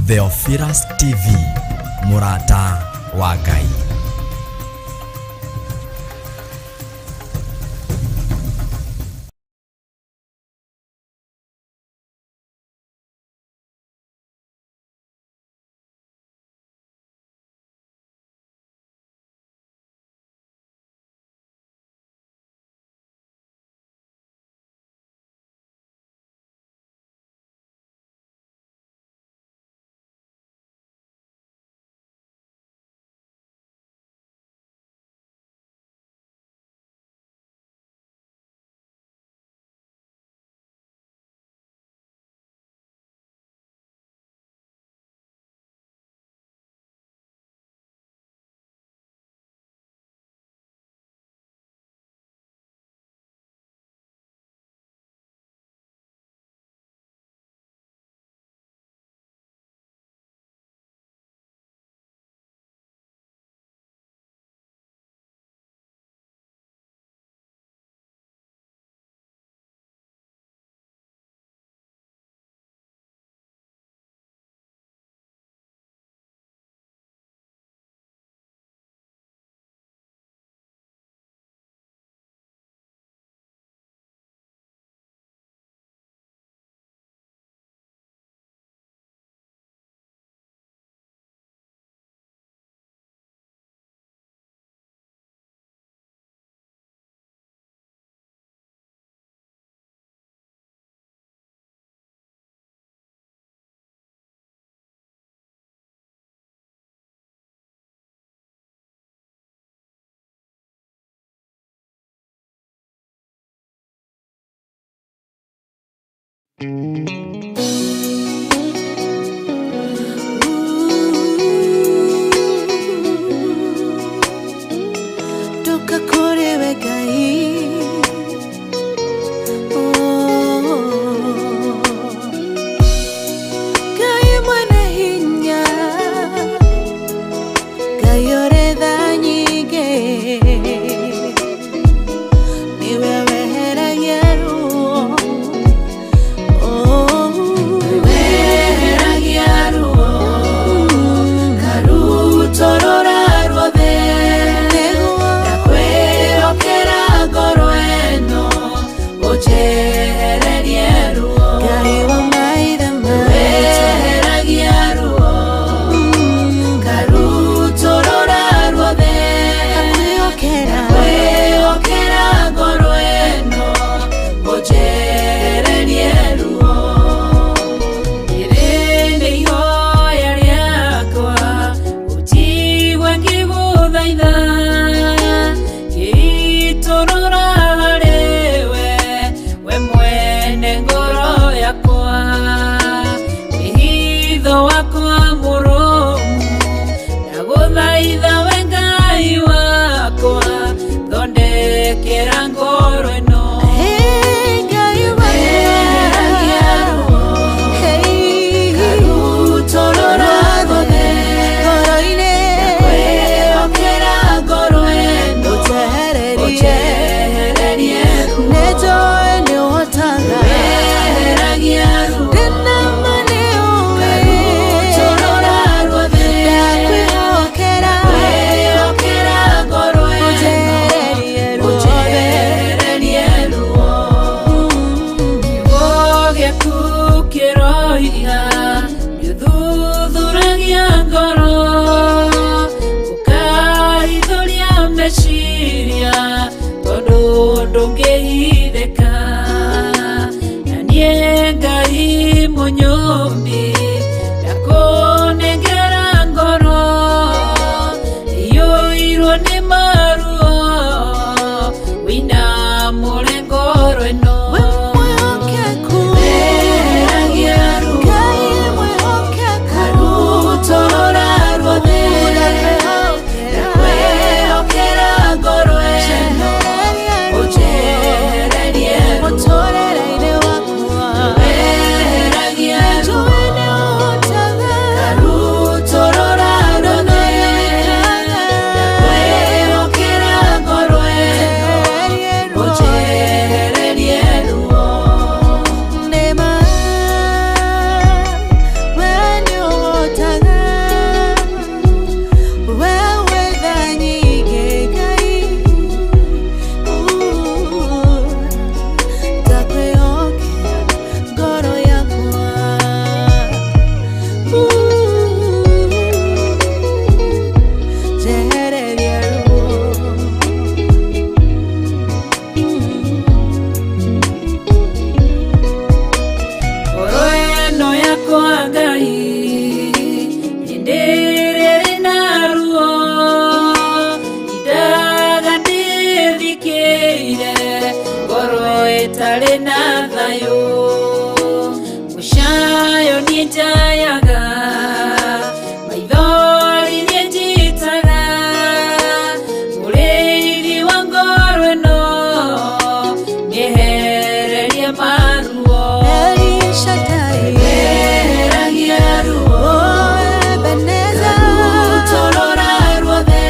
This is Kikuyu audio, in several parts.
Theophilus TV, mũrata wa Ngai. Ndoka kũrĩ we Ngai. Oh. Ngai mwene hinya, Ngai ũrĩ tha nyingĩ, nĩwe weheragia ruo. Oh. Weheragia ruo karutorora ruothe, ndakwĩhokera ngoro ĩno ũnjehererie ruo. Ngai wa maithe maitũ. Weheragia ruo karutorora ruothe, Ndakwĩhokera. Ndakwĩhokera ngoro ĩno ũnjehererie ruo. Rĩrĩ nĩ ihoya rĩakwa, ũnjigue ngĩgũthaitha, ngĩitũrũra harĩwe, we mwene ngoro yakwa. Wĩhitho wakwa mũrũmu, ndagũthaitha we Ngai wakwa, thondekera ngoro ĩno. Hey, Ngai wa Weheragia ruo Hey. karutorora ruothe, Ngoro-inĩ. Ndakwĩhokera ngoro ĩno Ũnjehererie. ũnjehererie ruo. Nĩnjũĩ nĩũhotaga. Weheragia ruo Ndĩna ma nĩũĩ. karutorora ruothe, Ndakwĩhokera. Ndakwĩhokera ngoro ĩno Ũnjehererie ruothe. ũnjehererie ruo. Kiugo gĩaku kĩroiga nĩũthuthuragia ngoro, ũkahithũria meciria, tondũ ndũngĩhithĩka. Na niĩ Ngai mũnyũmbi, ndakũnengera ngoro iyũirwo nĩ maruo, wĩinamũre ngoro ĩno. We mwĩhokeku. Weheragia ruo Ngai mwĩhokeku. karutorora ruothe, ndakwĩhokera ngoro ĩno ũnjehererie ruo. Mũtũrĩre-inĩ wakwa. Weheragia ruo Njũĩ nĩũhotaga. njayaga, maithori nĩ njitaga, mũrĩithi wa ngoro ĩno nyehererie maruo. El Shaddai, Eheragia ruo, oh Ebenezer, ngarutũrũra ruothe,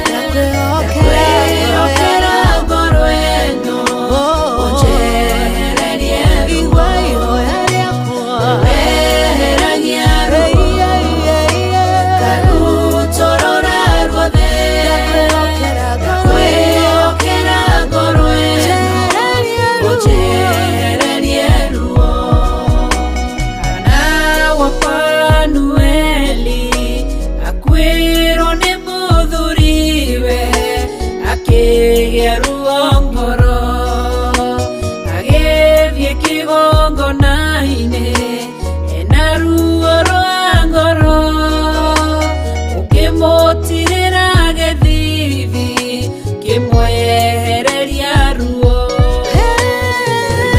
ndakwĩhokera ndakwĩhokera ngoro ĩno, Oh, ũnjehererie ruo. igua ihoya rĩakwa. Eheragia ruo, Ei, ei, ei, ei. ngarutũrũra ruothe, Ndakwĩhokera ngoro ĩno, ndakwĩhokera ngoro ĩno, njehererie ruo. ũnjehererie ruo. Hana wa Fanueli akuĩrwo nĩ mũthuriwe, akĩgĩa ruo ngoro, agĩthiĩ kĩgongona-inĩ ena ruo rwa ngoro, ũkĩmũtirĩra gĩthithi kĩmwehereria ruo.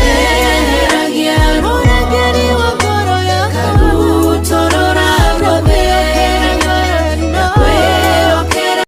Eheragia ruo, Mũrangĩri wa ngoro yakwa, ngarutũrũra ruothe, ndakwĩhokera.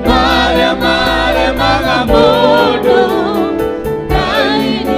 Marĩa maremaga mũndũ, Ngai.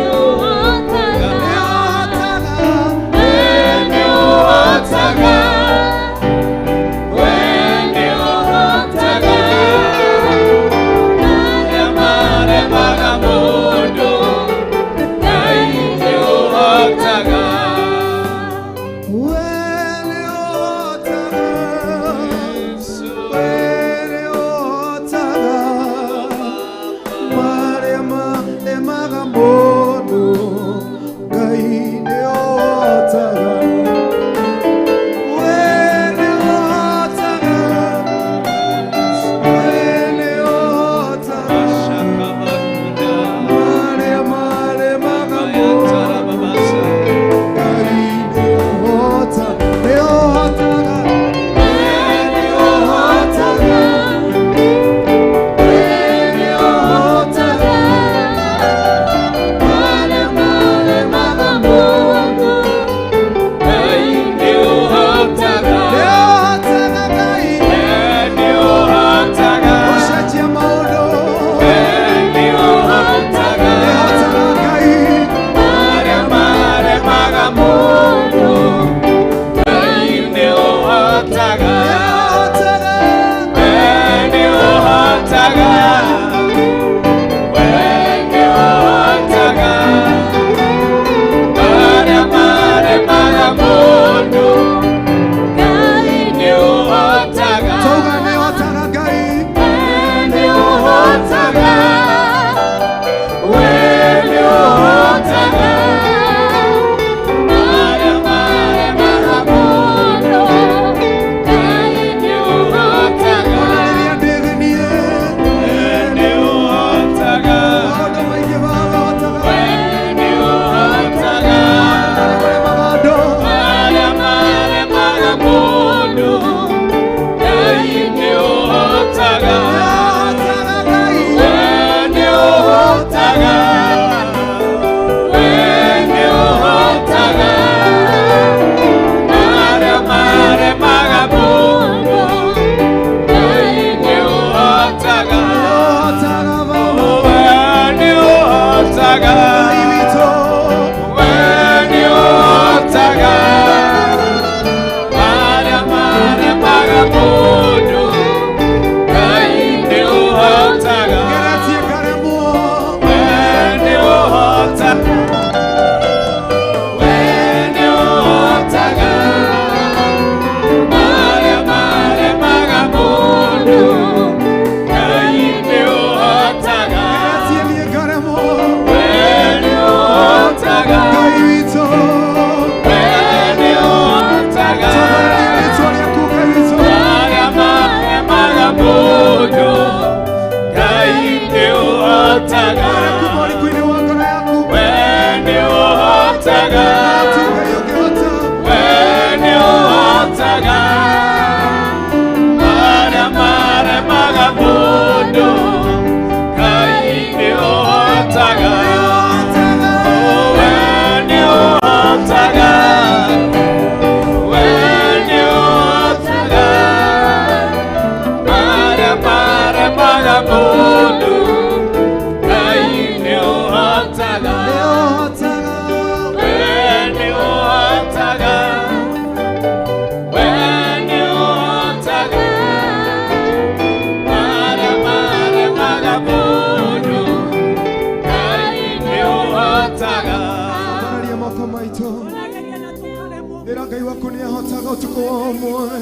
maremaga mũndũ, Ngai nĩũhotaga. We nĩũhotaga. We nĩũhotaga. Marĩa maremaga mũndũ, Ngai nĩũhota- nĩũhotaga. We nĩũhotaga. We nĩũhotaga. Marĩa maremaga mũndũ, nĩũhotaga Ngai. Ũcenjia maũndũ. Nĩũhotaga Ngai. Nĩũhotaga. Tauga nĩũhotaga Ngai. Rĩrĩa ndĩthĩnie, maũndũ maingĩ mahotaga. Marĩa maremaga andũ. Nĩũhotaga Ngai. Nĩũhotaga Baba. Ngai witũ. Geretie karemwo. Geretie niĩ ngaremwo. Ngai witũ. Tũgorerie rĩĩtwa rĩaku Ngai witũ. Kuma ũriku-inĩ wa ngoro yaku. Ti Ngai ũngĩhota. Nĩũhotaga. Nĩũhotaga. Twararia moko maitũ. Ĩra Ngai waku nĩahotaga ũtukũ wa ũmũthĩ.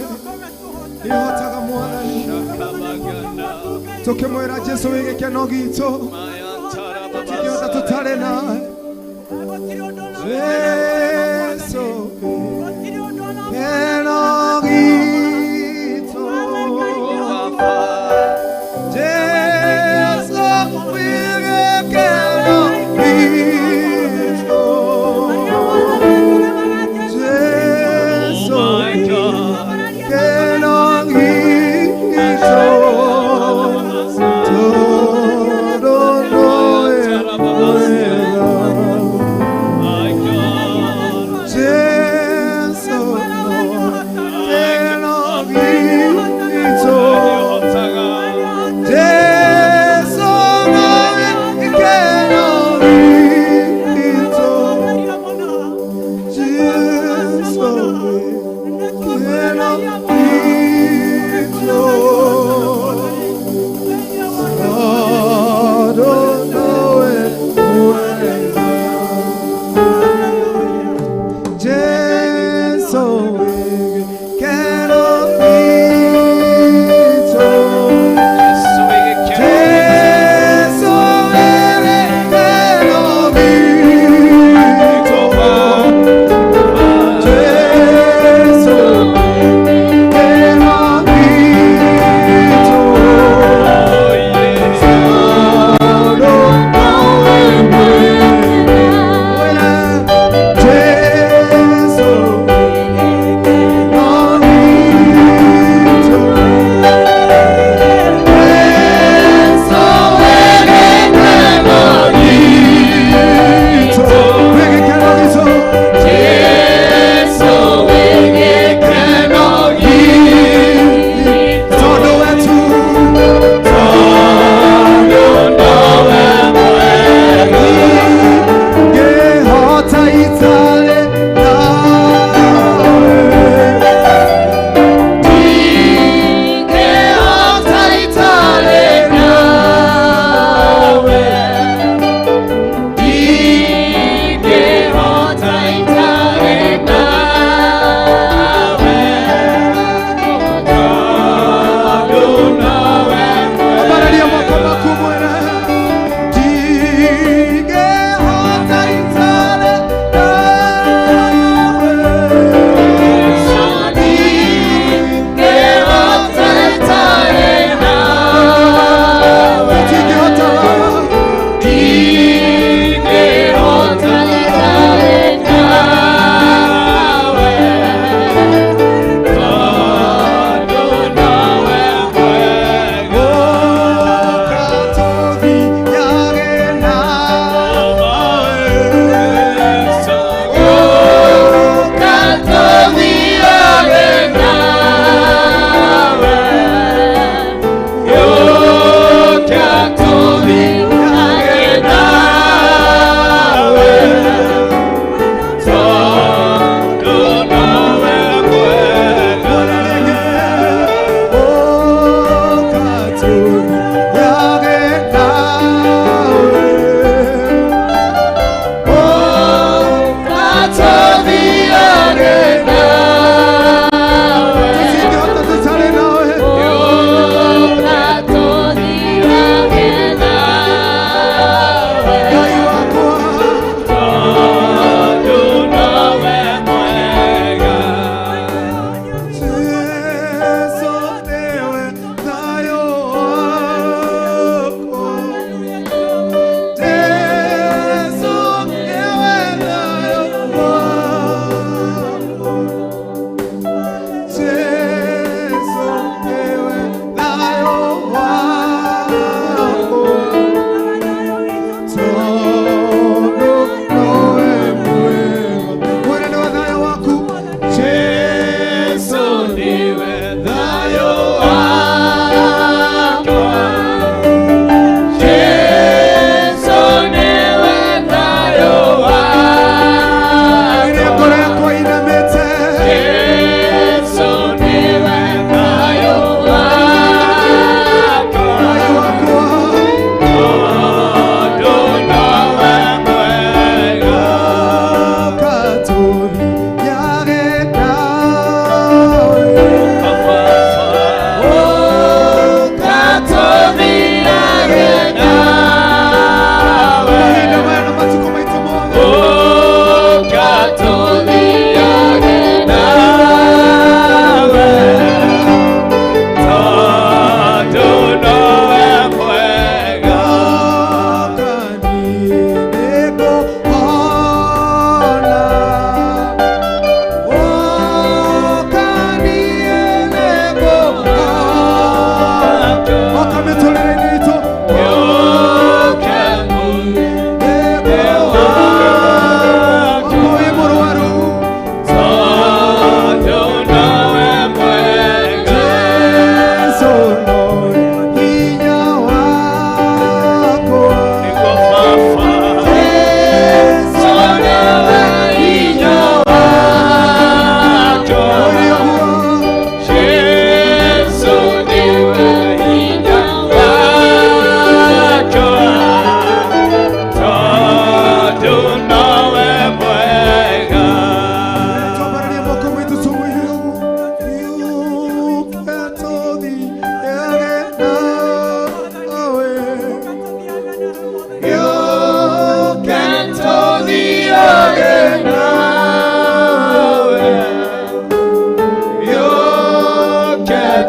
Nĩahotaga Mwathani. Tũkĩmwĩra Jesũ wĩ gĩkeno gitũ. Tũtingĩhota tũtarĩ nawe. Jesũ gĩkeno gitũ. Jesũ wĩ gĩkeno gitũ. Jesũ gĩkeno gitũ. Tondũ nĩwe mwega.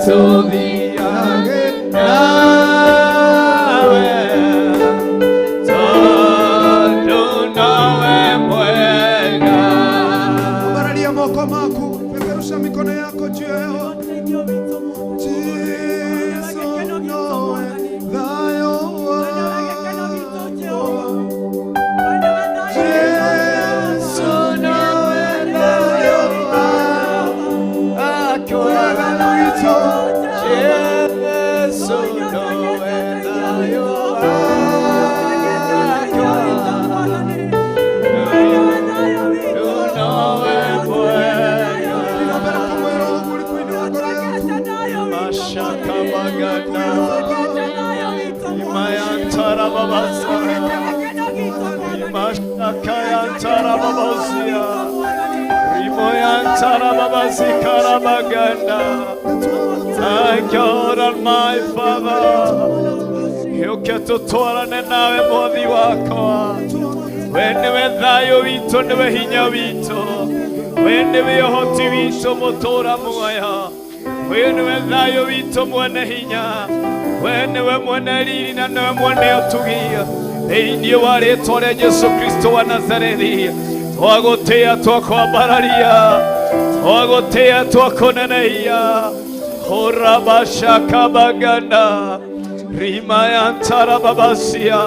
Tũthiage nawe tondũ nowe mwega. Ambararia moko maku, peperusha mikono yako juu ya hewa. Jesu nowe thayo wakwa. Jesu nowe thayo wakwa. Wega witũ. Jesu nowe thayũ wakwa, nowe mwega. Ninaomba kumwera ũguo ũrĩ kũinũa ngoro yaku. Mashaka magana imayantara babasa imashaka yantara babasia imoyantara babazikara magana. Thank God and my Father, yuke tutwarane nawe mwathi wakwa. We nĩwe thayũ witũ, nĩwe hinya witũ, we nĩwe ũhoti witũ mũtũra muoyo, we nĩwe thayũ witũ mwene hinya, we nĩwe mwene riri na nĩwe mwene ũtugi. Thĩinĩ wa rĩtwa rĩa Jesu Kristo wa Nazarethi, twagũtĩĩa, twakwambararia, twagũtĩĩa, twakũnenehia. Horabashakabaganda rimayantarababasia.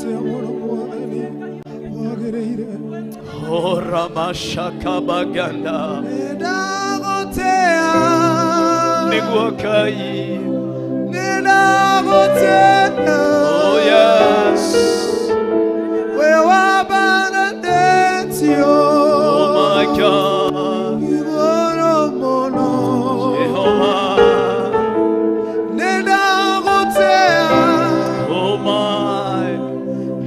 Tea mũno Mwathani, wagĩrĩire. Horamashakabaganda. Nĩndagũtĩa. Nĩguo Ngai. Nĩndagũtĩa. Oh yes. We wambaranĩtio. Oh my God. Igũrũ mũno. Jehovah. Nĩndagũtĩa. Oh my.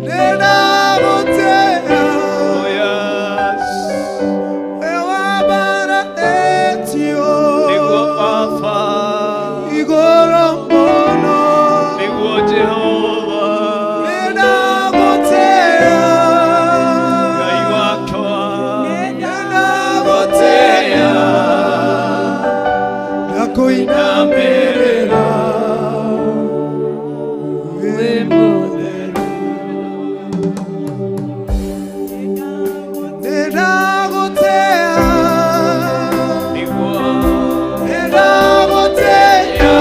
Nĩndagũtĩa. Oh yes. We wambaranĩtio. Nĩguo Baba. Igũrũ mũno. Nĩguo Jehovah. Nĩndagũtĩa. Ngai wakwa. Nĩndagũtĩa. Ndakũinamĩrĩra. Wĩ mũtheru. Nĩndagũtĩa. Nĩguo. Nĩndagũtĩa.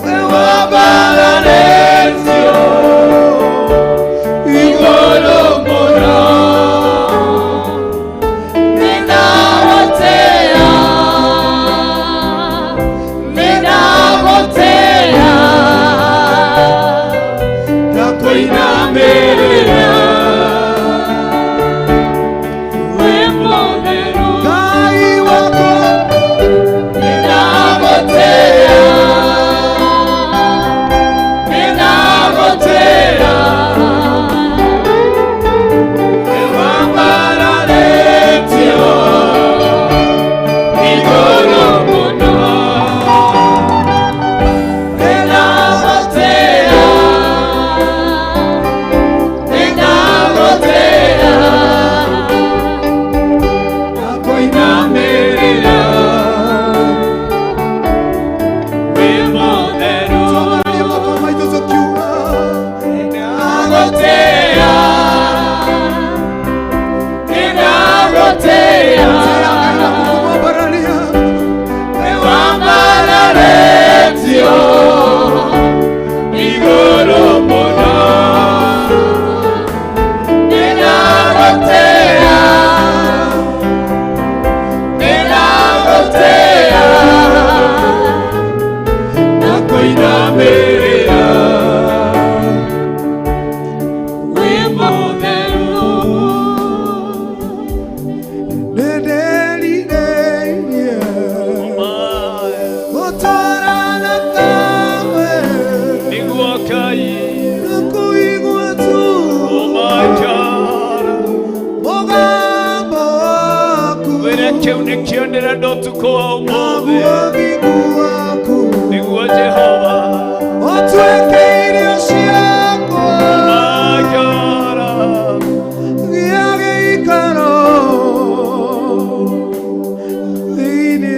Wĩ wambararĩtio igũrũ mũno. Nĩndagũtĩa, nĩndagũtĩa, Ndakũinamĩrĩra. wĩ mũtheru. Ngai wakwa. Nĩndagũtĩa, nĩndagũtĩa, Wambararĩtio igũrũ mũno. nĩndagũtĩa, nĩndagũtĩa. Ndakũinamĩrĩra. Wĩ mũtheru. Twambararie moko maitũ tũkiuga. Nĩndagũtĩa. Nĩndagũtĩa. Tĩa Ngai na kũmwambararia. Wambararĩtio igũrũ mũno. Nĩndagũtĩa. Nĩndagũtĩa. Ndakũinamĩrĩra. Wĩ mũtheru. Nĩndĩrirĩirie gũtũũrana nawe. Nĩguo Ngai. Nakuigua tu Oh my God. mũgambo waku. Wĩre kĩu nĩkĩo ndĩrenda ũtukũ wa ũmũthĩ. Naguo thingu waku. Nĩguo Jehova. Ũtuĩke irio ciakwa. My God. Gĩa gĩikaro thĩinĩ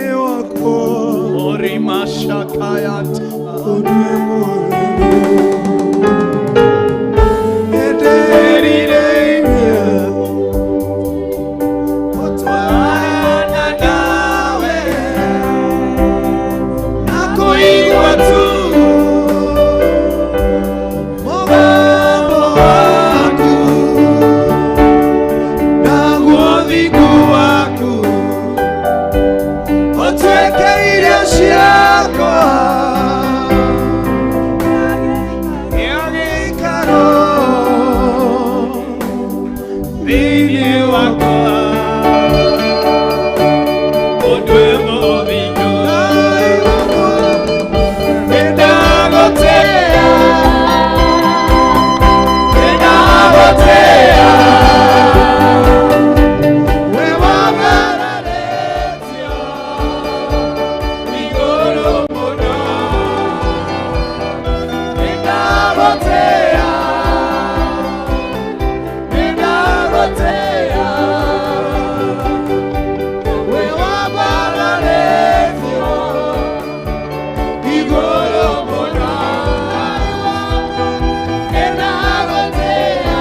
Nĩndagũtĩĩa, nĩndagũtĩĩa, wĩ wambararĩtio igũrũ mũno. Nĩndagũtĩĩa,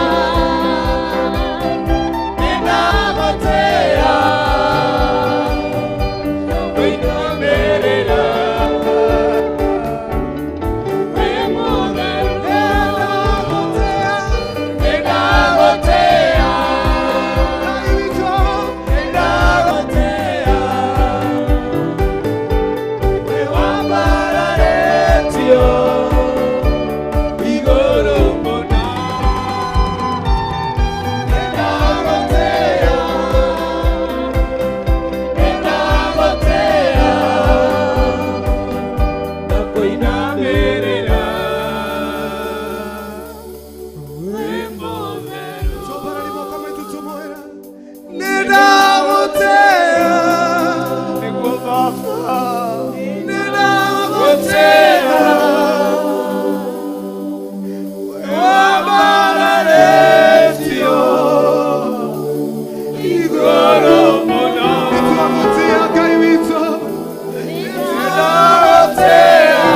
nĩndagũtĩĩa, wĩinamĩrĩra, wĩ mũtheru. Nĩndagũtĩĩa, nĩndagũtĩĩa, wĩ wambararĩtio igũrũ mũno. Nĩndagũtĩĩa, nĩndagũtĩĩa, na kũinamĩrĩra, wĩ mũtheru. Nĩndagũtĩĩa, Nĩguo Baba, nĩndagũtĩĩa, wambararĩtio igũrũ mũno. nĩtwagũtĩĩa Ngai witũ. Nĩndagũtĩĩa,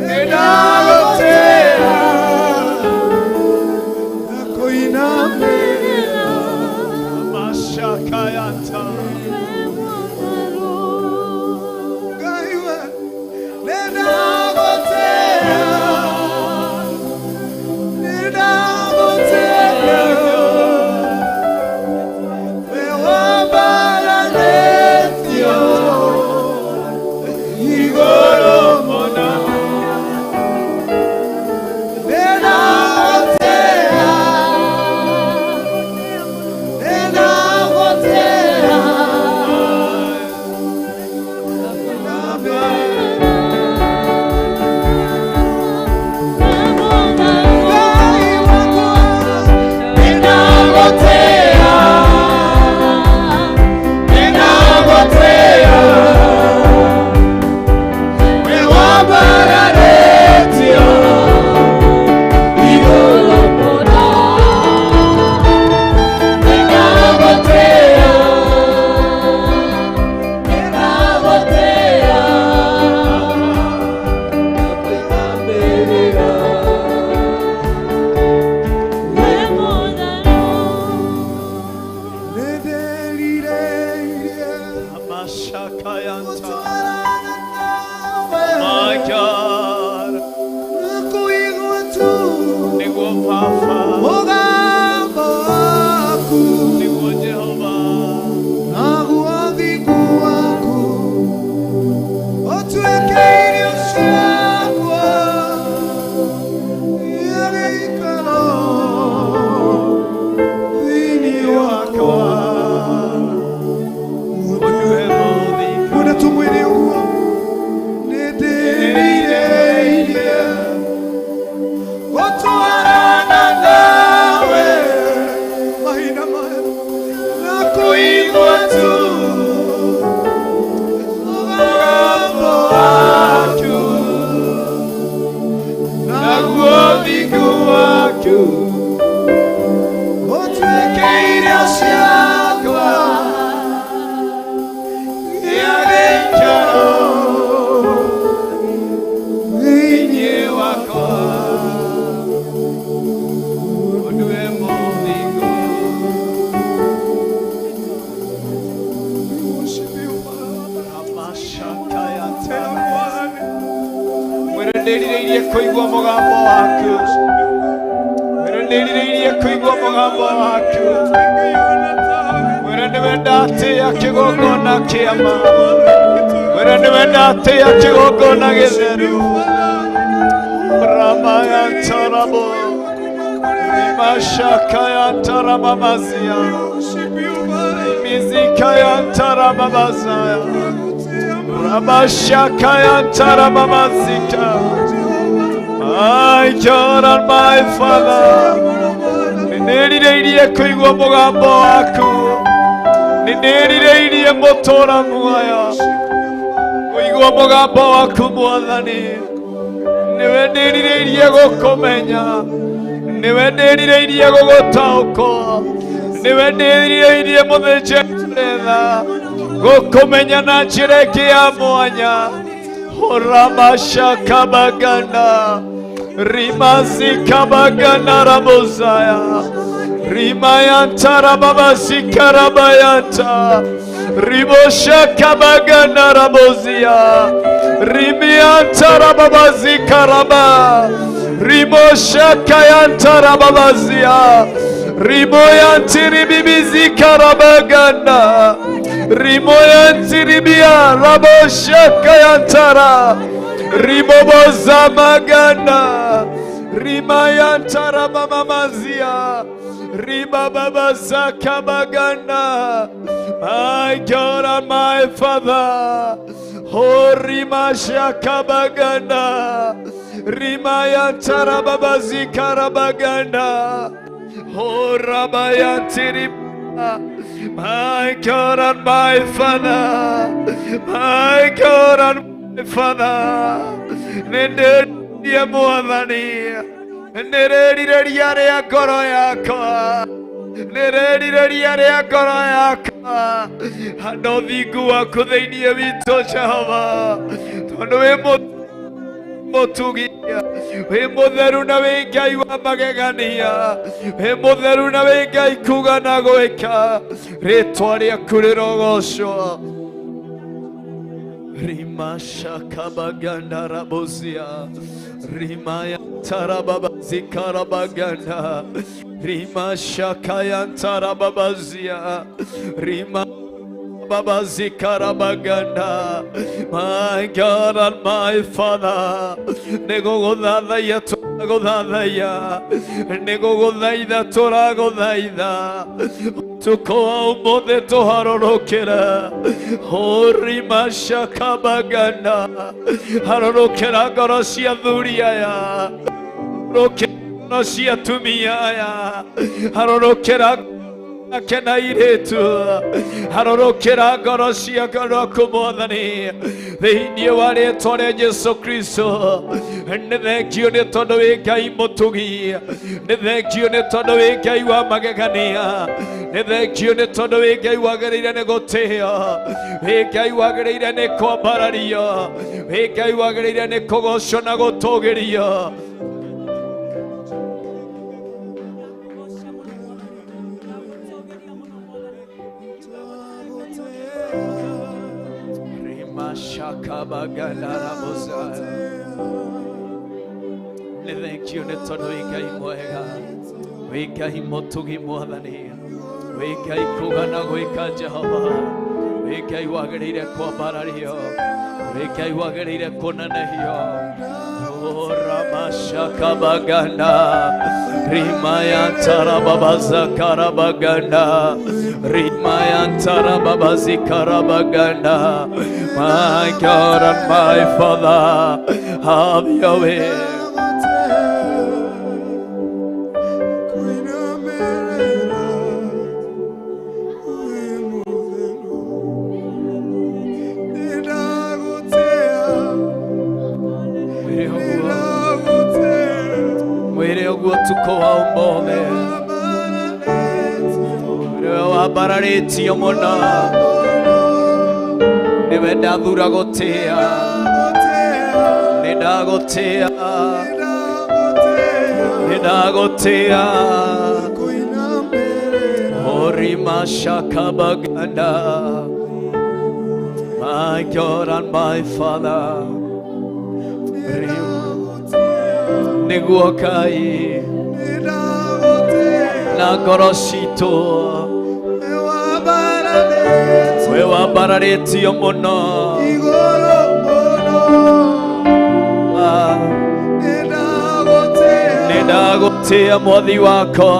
nĩndagũtĩĩa, Na kũinamĩrĩra. mashakayata. Ngai we, nĩndagũtĩĩa, nĩndagũtĩĩa, wĩ wambararĩtio Igũrũ mũno. Nĩndagũtĩĩa, nĩndagũtĩĩa, Ngai wakwa, Nĩndagũtĩĩa, nĩndagũtĩĩa, wĩ wambararĩtio igũrũ mũno. Nĩndagũtĩĩa, nĩndagũtĩĩa, na kũinamĩrĩra. Nĩndĩrirĩirie Amashakayanta. gũtwarana nawe, My God, na kũigua tu nĩguo Baba, mũgambo waku, nĩguo Jehova, naguo thingu waku ũtuĩke irio ciakwa cia gĩikaro thĩinĩ wakwa. ũndue mũthingu. Mbona tumwĩre ũguo, nĩndĩrirĩirie gũtwarana nawe mahinda maya na kũigua tu mũgambo waku, Naguo thingu waku ũtuĩke irio ciakwa gĩa gĩikaro thĩinĩ thĩinĩ wakwa. Ũndue mũthingu. Amashakayata. Mwĩre ndĩrirĩirie kũigua mũgambo waku, mwĩre ndĩrirĩirie kũigua mũgambo waku, mwĩre nĩwe ndatĩĩa kĩgongona kĩa ma, mwĩre nĩwe ndatĩĩa kĩgongona gĩtheru. Ramayantarabo imashakayantaramamazia imizikayantaramamazaya ramashakayantaramamazika. My God and my Father, nĩndĩrirĩirie kũigua mũgambo waku, Nĩwe ndĩrirĩirie gũkũmenya, nĩwe ndĩrirĩirie gũgũtaũkwo, nĩwe ndĩrirĩirie mũthĩnjĩri gũkũmenya na njĩra ĩngĩ ya mwanya. Horamashakabagana rimazikabagana ramozaya rimayantarababazikarabayanta riboshakabagana ramozia rimiantarababazikaraba rimoshakayantarababazia rimoyantiribibizikarabagana rimoyantiribia raboshakayantara ribobozamagana rimayantarabamamazia ribababazakabagana. My God and my Father, horimashakabagana rimayantarababazikarabaga horabayantiri. My God and my Father, my God and my Father, nĩndĩrĩrie Mwathani, nĩrĩrirĩria rĩa ngoro yakwa, nĩrĩrirĩria rĩa ngoro yakwa, handa ũthingu waku thĩinĩ witũ Jehova, tondũ wĩ mũtugi, wĩ mũtheru na wĩ Ngai wa magegania, wĩ mũtheru na wĩ Ngai kuga na gwĩka, rĩtwa rĩaku rĩrogocwo. Rimashakabaganda rabozia rimayantarababazikarabaga rimashakayantarababazia rima babazikarabaganda. My God and my Father, nĩgũgũthathaiya tũragũthathaiya, nĩgũgũthaitha tũragũthaitha, ũtukũ wa ũmũthĩ tũharũrũkĩra horimashakabaganda, harũrũkĩra ngoro cia athuri aya, harũrũkĩra ngoro cia atumia aya, harũrũkĩra kena irĩtu, harũrũkĩra ngoro cia ngoro Mwathani thĩinĩ wa rĩtwa rĩa Jesũ Kristo. Nĩ thengio nĩ tondũ wĩ Ngai mũtugi, nĩ thengio nĩ tondũ wĩ Ngai wa magegania, nĩ thengio nĩ tondũ wĩ Ngai wagĩrĩire nĩ gũtĩĩo, wĩ Ngai wagĩrĩire nĩ kwambarario, wĩ Ngai wagĩrĩire nĩ kũgocwo na gũtũgĩrio. Nĩ thengio nĩ tondũ wĩ Ngai mwega, wĩ Ngai mũtugi Mwathani, wĩ Ngai kuga na gwĩka Jehova, wĩ Ngai wagĩrĩire kwambarario, wĩ Ngai wagĩrĩire kũnenehio. Ramashakabaganda rimayantarababazakarabaga rimayantarababazikarabaga. My God and my Father, have your way. Mwĩre ũguo ũtukũ wa ũmũthĩ, nĩwe wambararĩtio mũno, nĩwe ndathura gũtĩĩa, nĩ ndagũtĩĩa, nĩ ndagũtĩĩa. Horimashakabaganda. My God and my Father, nĩguo Ngai na ngoro citũ wĩ wambararĩtio mũno, nĩ ndagũtĩĩa Mwathi wakwa.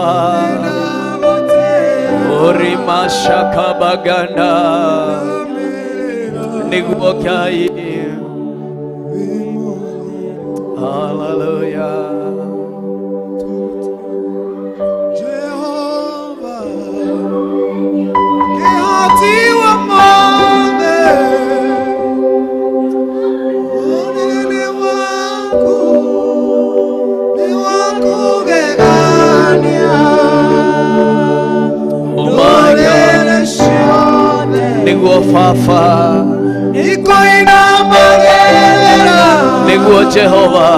Horimashakabaganda nĩguo Ngai. Hallelujah. Jehovah, kĩhoti wa mothe, ũnene wa Nĩguo Baba, Nĩkũinamagĩrĩra. Nĩguo Jehova,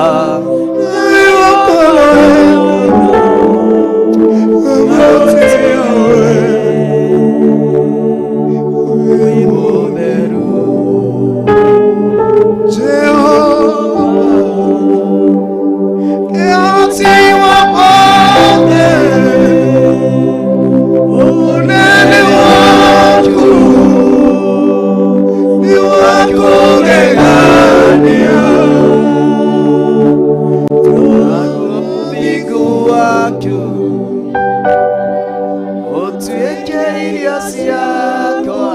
Thingu waku ũtuĩke irio ciakwa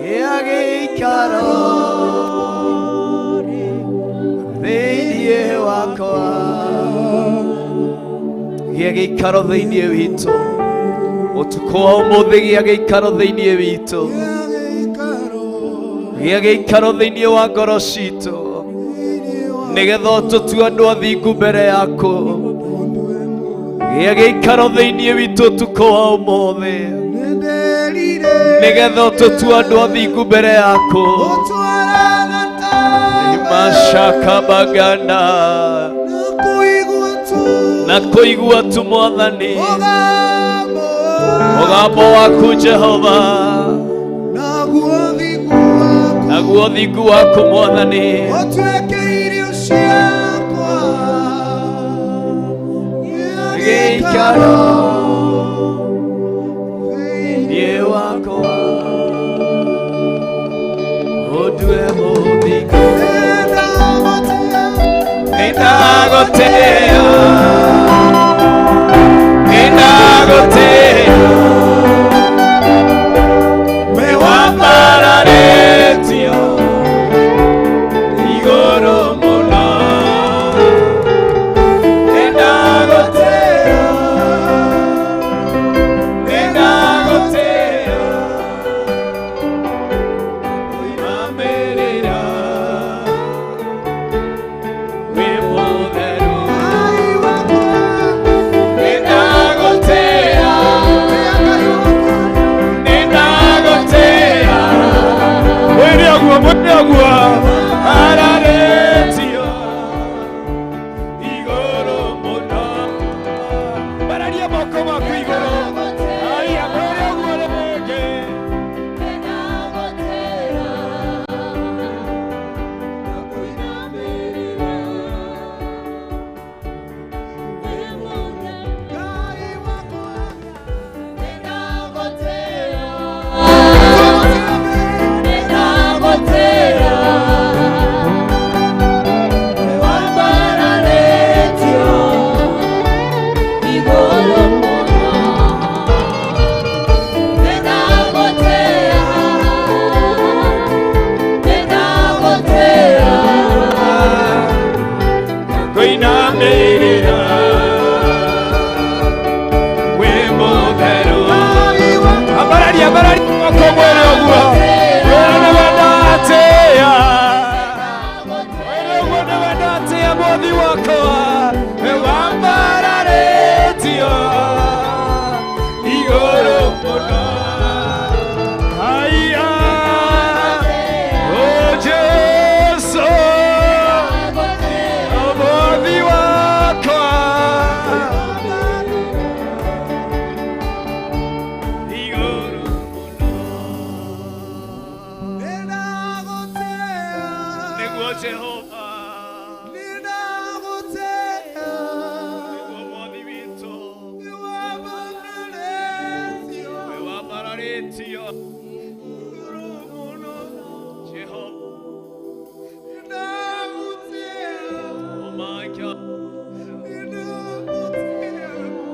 gĩa gĩikaro thĩinĩ wakwa, gĩa gĩikaro thĩinĩ witũ ũtukũ wa ũmũthĩ, gĩa gĩikaro thĩinĩ witũ, gĩa gĩikaro thĩinĩ wa ngoro citũ, nĩgetha ũtũtue andũ athingu mbere yaku. Gĩa gĩikaro thĩinĩ witũ ũtukũ wa ũmũthĩ, nĩgetha ũtũtue andũ athingu mbere yaku. Mashakabaganda na kũigua tu Mwathani mũgambo waku Jehova, naguo thingu waku Mwathani. Ũtuĩke irio ciakwa. Gĩikaro thĩinĩ wakwa ũndue mũthingu. Nĩndagũtĩĩa, nĩndagũtĩĩa, we wambararĩtio igũrũ mũno. Nĩndagũtĩĩa, nĩndagũtĩĩa, kũinamĩrĩra wĩ mũtheru. Nĩndagũtĩĩa, nĩndagũtĩĩa, mwĩre ũguo, mwĩre ũguo, ararĩtio igũrũ mũno. Bararia moko maku igũrũ. Aya, mwĩre ũguo rĩngĩ. Kũinamĩrĩra wĩ mũtheru. Ambararia, ambararia moko mwĩre ũguo. Mwĩre nĩwe ndatĩĩa. Mwĩre ũguo nĩwe ndatĩĩa Mwathi wakwa. We wambararĩtio igũrũ mũno. Haiya, o Jesũ, Mwathi wakwa. Igũrũ nĩguo Jehova, nĩguo Mwathi witũ, we wambararĩtio Jehova. Oh my God,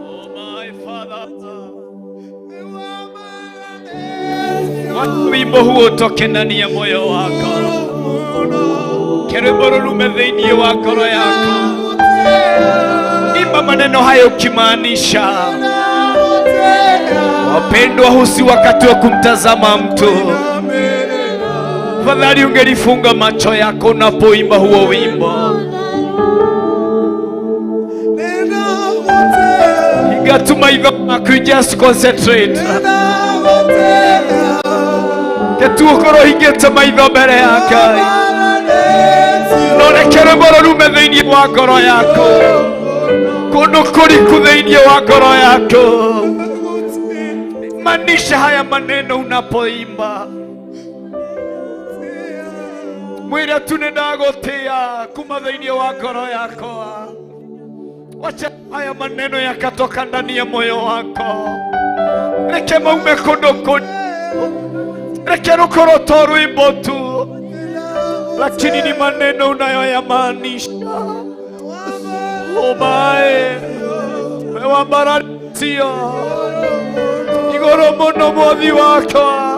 oh my Father. Wimbo huo utoke ndani ya moyo wako, kerwimbo rurume thĩinĩ wa ngoro yako. Imba maneno hayo ukimaanisha. Wapendwa, huu si wakati wa kumtazama mtu. Fadhali ungelifunga macho yako unapoimba huo wimbo. Iga tu maitho maku, just concentrate. Ke tu ũkorwo hingĩte maitho mbere ya Ngai. No reke rwĩmbo rũrume thĩinĩ wa ngoro yaku. Kũndũ kũriku thĩinĩ wa ngoro yaku. Maanisha haya maneno unapoimba. Mwĩre tu nĩ ndagũtĩa kuma thĩinĩ wa ngoro yakwa. Wacha haya maneno yakatoka ndani ya moyo wako. Reke maume kũndũ kũ, reke rũkorwo to rwĩmbo tu, lakini ni maneno unayoyamaanisha. Omae wambaratio igũrũ mũno mwathi wakwa,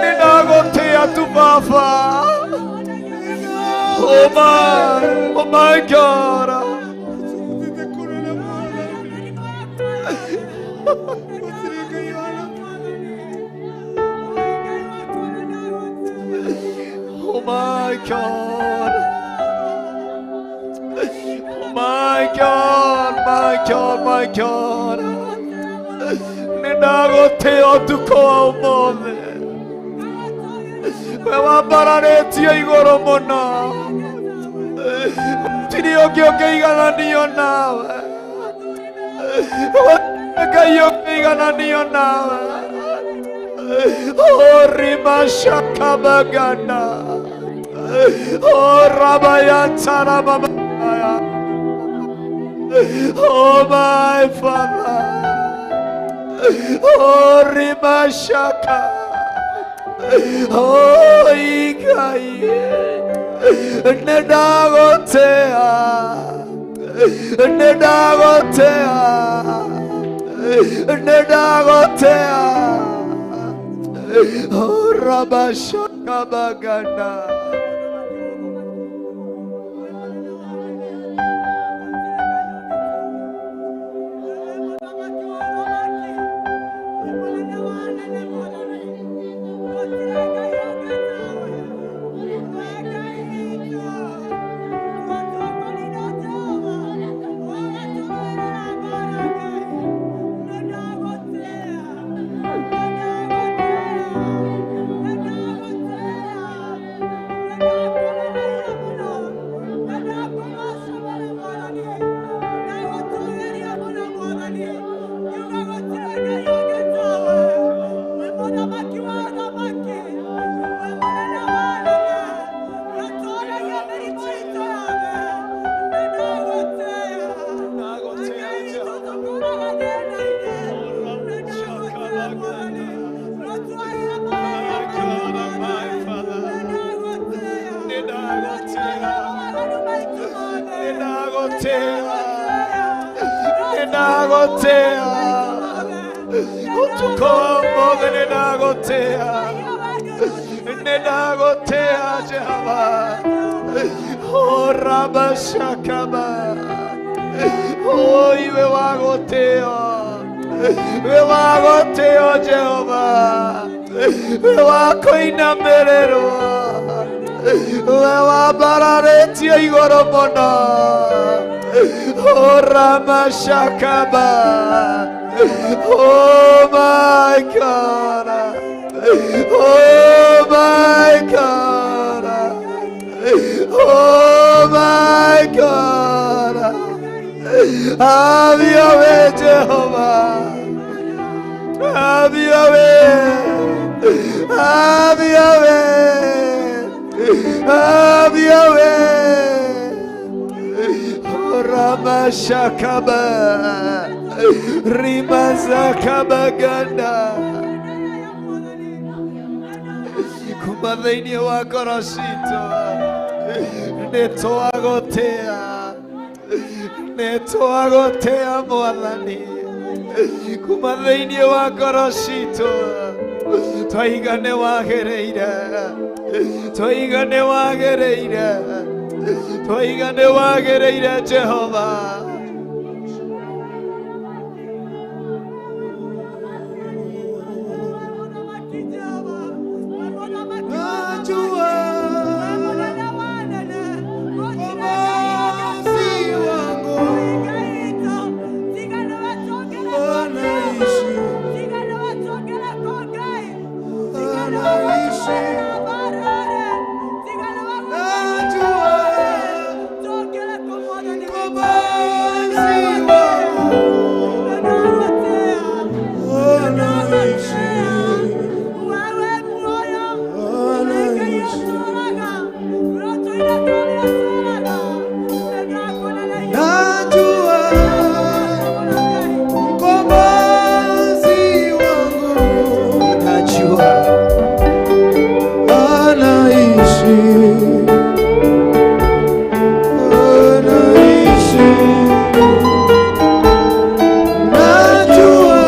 nĩndagũtĩa tu Baba. Oh my God. Oh my God. Oh my God, my God, my God. Nĩndagũtĩa ũtukũ wa ũmũthĩ. We wambararĩtio igũrũ mũno. Gũtirĩ ũngĩ ũngĩigananio nawe. Ngai ũngĩigananio nawe. Oh, Rimashakabaganda. Oh, Rabayantarababaya. Oh, my Father. Oh, Rimashaka. Oh, Ikai. Nĩndagũtĩa. Nĩndagũtĩa. Nĩndagũtĩa. Oh, Rabashakabaganda. Nĩndagũtĩa Jehova. Oh, Rabashakaba. Oh, iwe wagũtĩo. We wagũtĩo Jehova. We wakũinamĩrĩrwo. We wambararĩtio igũrũ mũno. Oh, Ramashakaba. Oh my God. Oh my God. Oh my God. Have your way, Jehovah. Have your way. Have your way. Have your way. Oh, Ramashakaba. Rimazakabaganda. Kuma thĩinĩ wa ngoro citũ nĩtwagũtĩa, nĩtwagũtĩa Mwathani. Kuma thĩinĩ wa ngoro citũ twaiga nĩ wagĩrĩire, twaiga nĩ wagĩrĩire, twaiga nĩ wagĩrĩire Jehova. Najua mkombozi wangu Najua anaishi, anaishi. Najua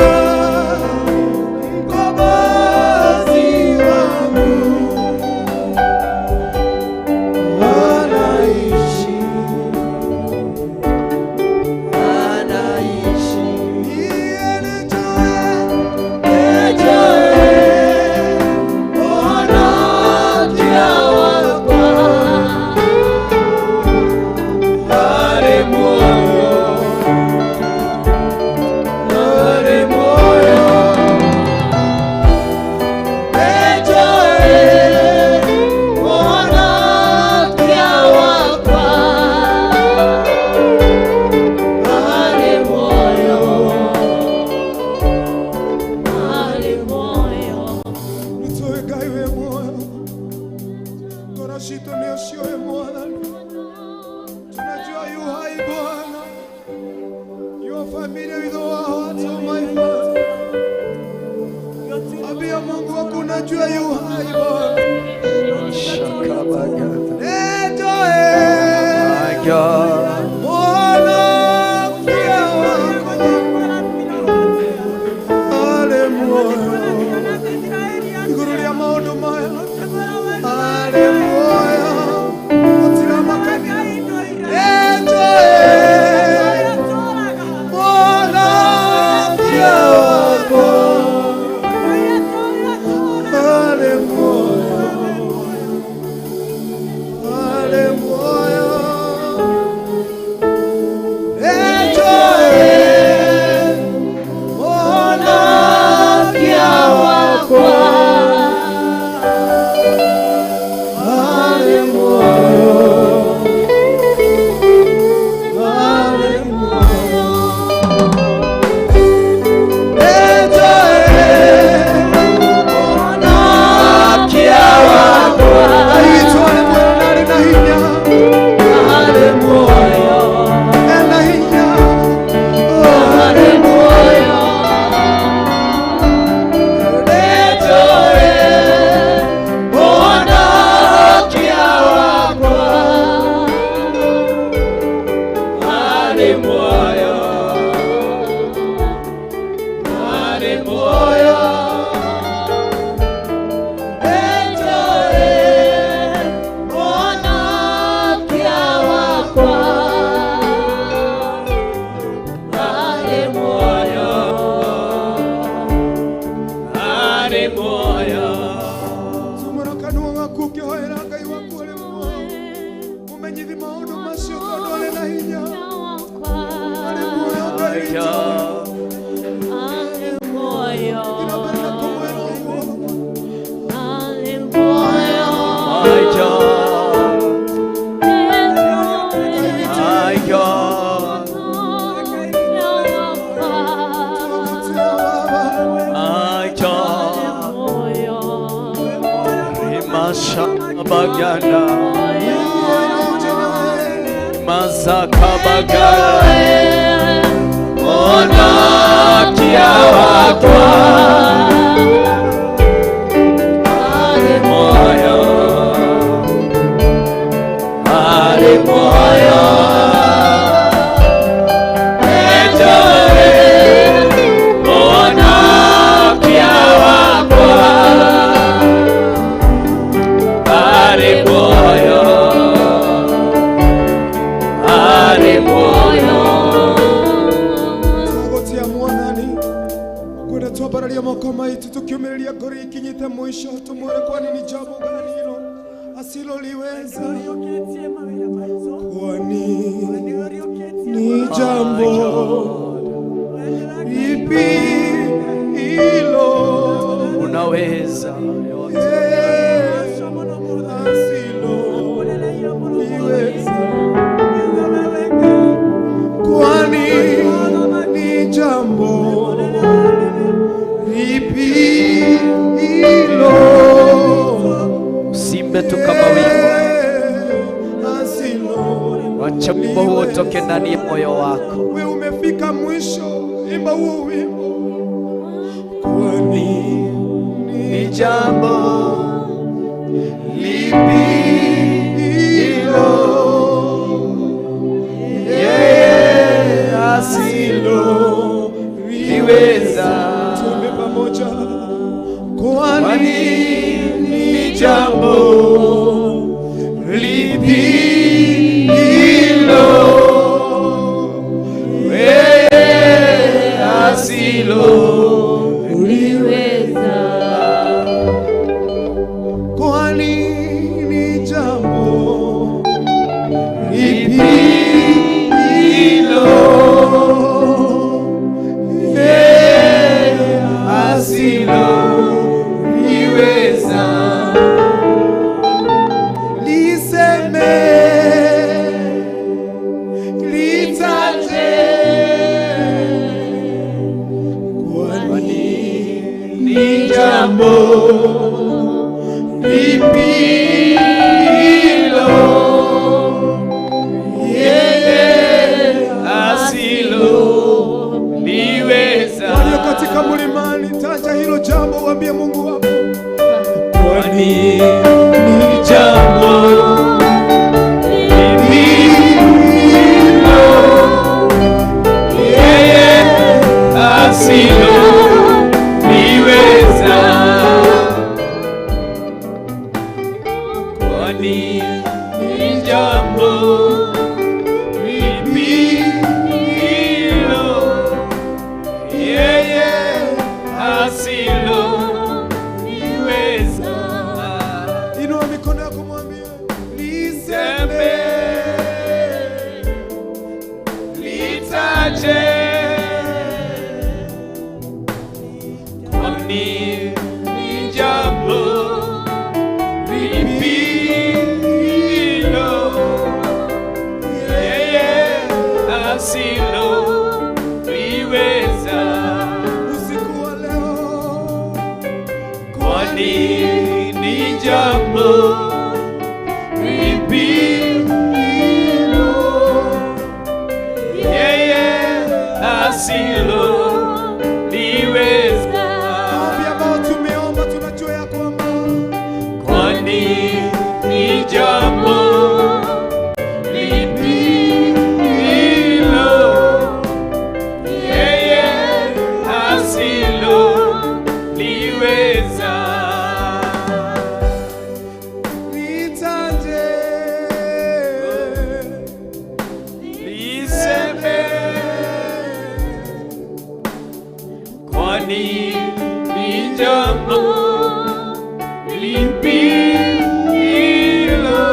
mkombozi wangu anaishi, anaishi. Iye nijue, nijue, Mwonokia wakwa Are moyo, are moyo. Ejoe, mwonokia wakwa. Are moyo, Arĩ muoyo. Nitoe Ngai wĩ muoyo, ngoro citũ nĩ ũcio wĩ Mwathani. Tunajua yu hai Bwana, you are familiar with our hearts, oh my Father. Ambia Mungu wako unajua yu hai Bwana. Shakabagata. Nitoe My God. Mwonokia wakwa arĩ muoyo, igũrũ rĩa maũndũ maya arĩ muoyo, gũtiramakania. Nitoe Mwonokia wakwa arĩ muoyo, arĩ muoyo. Nitoe Mwonokia wakwa arĩ muoyo, arĩ muoyo. Nitoe Mwonokia wakwa. Ngai witũ arĩ muoyo na arĩ na hinya, Are moyo, ena hinya. are moyo. Nitoe, mwonokia wakwa. Are moyo, are moyo. Nitoe, mwonokia wakwa. Are moyo, are moyo. Tumũra kanua gaku ũkĩhoera Ngai waku arĩ muoyo, mũmenyithi maũndũ macio tondũ arĩ na hinya, arĩ muoyo Ngai witũ. Arĩ muoyo. Thiĩ na mbere na kũmwĩra ũguo. Arĩ muoyo. My God, my God, Tũgũtĩa Baba. my God. Rimashabagana, Mazakabagana, Mwonokia wakwa. Are moyo, are moyo. Nitoe, mwonokia wakwa. Are moyo, are moyo. Tũgũtĩa Mwathani, kwenda twambararia moko maitũ tũkiumĩrĩria ngoro ikinyĩte mũico, tũmwĩre kwani ni jambo gani hilo asiloliweza, kwani ni jambo lipi hilo Unaweza yote. asiloliweza, kwani ni jambo lipi hilo Usimbe tu kama wimbo. Wacha wimbo huo utoke ndani ya moyo wako. We umefika mwisho, imba huo wimbo. Kwani Ni jambo lipi hilo yeye asiloliweza? Tuimbe pamoja. Kwani Kwani ni jambo lipi hilo yeye asiloliweza? Kwani ni jambo Lipi hilo yeye asiloliweza? Liseme, litaje, kwani Ni jambo lipi hilo yeye asiloliweza? Walio katika mlimani, taja hilo jambo, waambie Mungu wako. Kwani ni jambo lipi hilo yeye asiloliweza? Kwani ni jambo lipi hilo yeye asiloliweza? Inua mikono yako, mwambie liseme, Sembe litaje, kwani ni jambo lipi hilo yeye asiloliweza? Usiku wa leo, Kwani ni jambo lipi hilo yeye asiloliweza? Maombi ambao tumeomba, tunajua ya kwamba Kwani ni jambo lipi hilo yeye asiloliweza? Litaje, Liseme, kwani ni jambo lipi hilo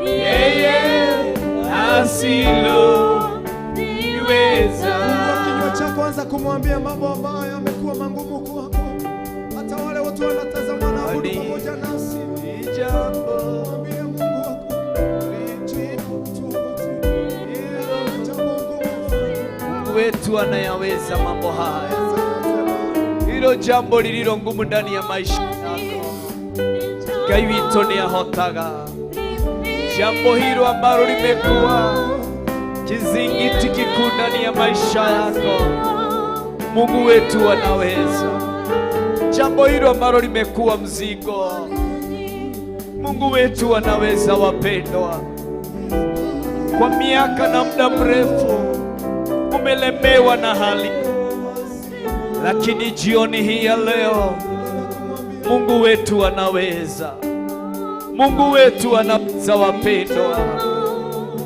yeye asiloliweza? Fungua kinywa chako, anza kumwambia mambo ambayo yamekuwa magumu kwako. Hata wale watu wanatazama na abudu Kwani pamoja nasi, ni jambo mwambie Mungu wako, tuokote. Jambo ngumu. Mungu wetu anayaweza mambo haya. Hilo jambo lililo ngumu ndani ya maisha yako, Ngai witũ nĩahotaga. Jambo hilo ambalo limekuwa kizingiti kikuu ndani ya maisha yako, Mungu wetu anaweza. Jambo hilo ambalo limekuwa mzigo, Mungu wetu anaweza. Wapendwa, kwa miaka na muda mrefu umelemewa na hali, lakini jioni hii ya leo Mungu wetu anaweza. Mungu wetu anaweza, wapendwa.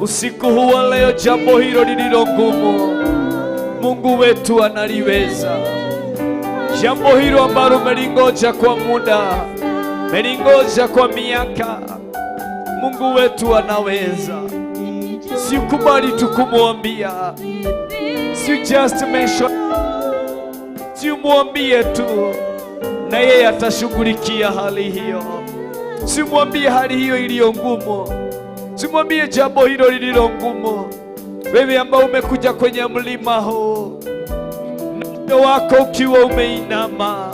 Usiku huu wa leo, jambo hilo lililo ngumu, Mungu wetu analiweza. Jambo hilo ambalo umelingoja kwa muda, umelingoja kwa miaka, Mungu wetu anaweza. Sikubali tu kumwambia, si just mention, si umwambie tu, na yeye atashughulikia hali hiyo. Simwambie hali hiyo iliyo ngumu, simwambie jambo hilo lililo ngumu. Wewe ambao umekuja kwenye mlima huu, moyo wako ukiwa umeinama,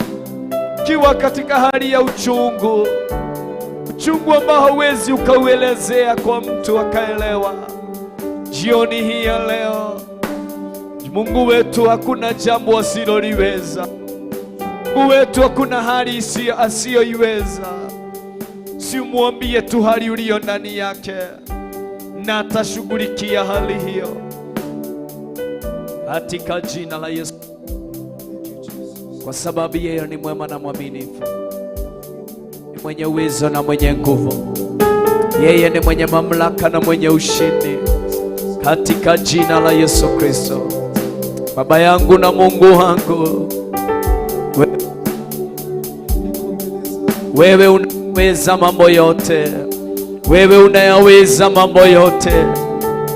ukiwa katika hali ya uchungu, Uchungu ambao hauwezi ukauelezea kwa mtu akaelewa. Jioni hii ya leo, Mungu wetu hakuna jambo asiloliweza. Mungu wetu hakuna hali asiyoiweza. Si umwambie tu hali uliyo ndani yake, na atashughulikia hali hiyo katika jina la Yesu, kwa sababu yeye ni mwema na mwaminifu, ni mwenye uwezo na mwenye nguvu. Yeye ni mwenye mamlaka na mwenye ushindi, katika jina la Yesu Kristo. Baba yangu na Mungu wangu, wewe unaweza mambo yote, wewe unayaweza mambo yote,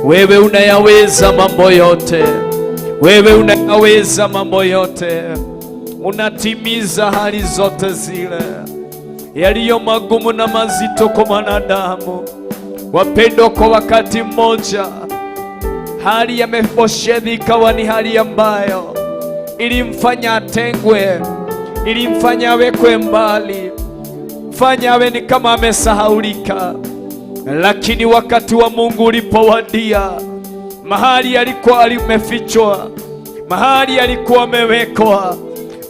wewe unayaweza mambo yote, wewe unayaweza mambo yote, unatimiza hali zote zile yaliyo magumu na mazito kwa mwanadamu. Wapendwa, kwa wakati mmoja hali ya Mefiboshethi ikawa ni hali ambayo ilimfanya atengwe, ilimfanya awekwe mbali, fanya awe ni kama amesahaulika. Lakini wakati wa Mungu ulipowadia, mahali alikuwa alimefichwa, mahali alikuwa amewekwa,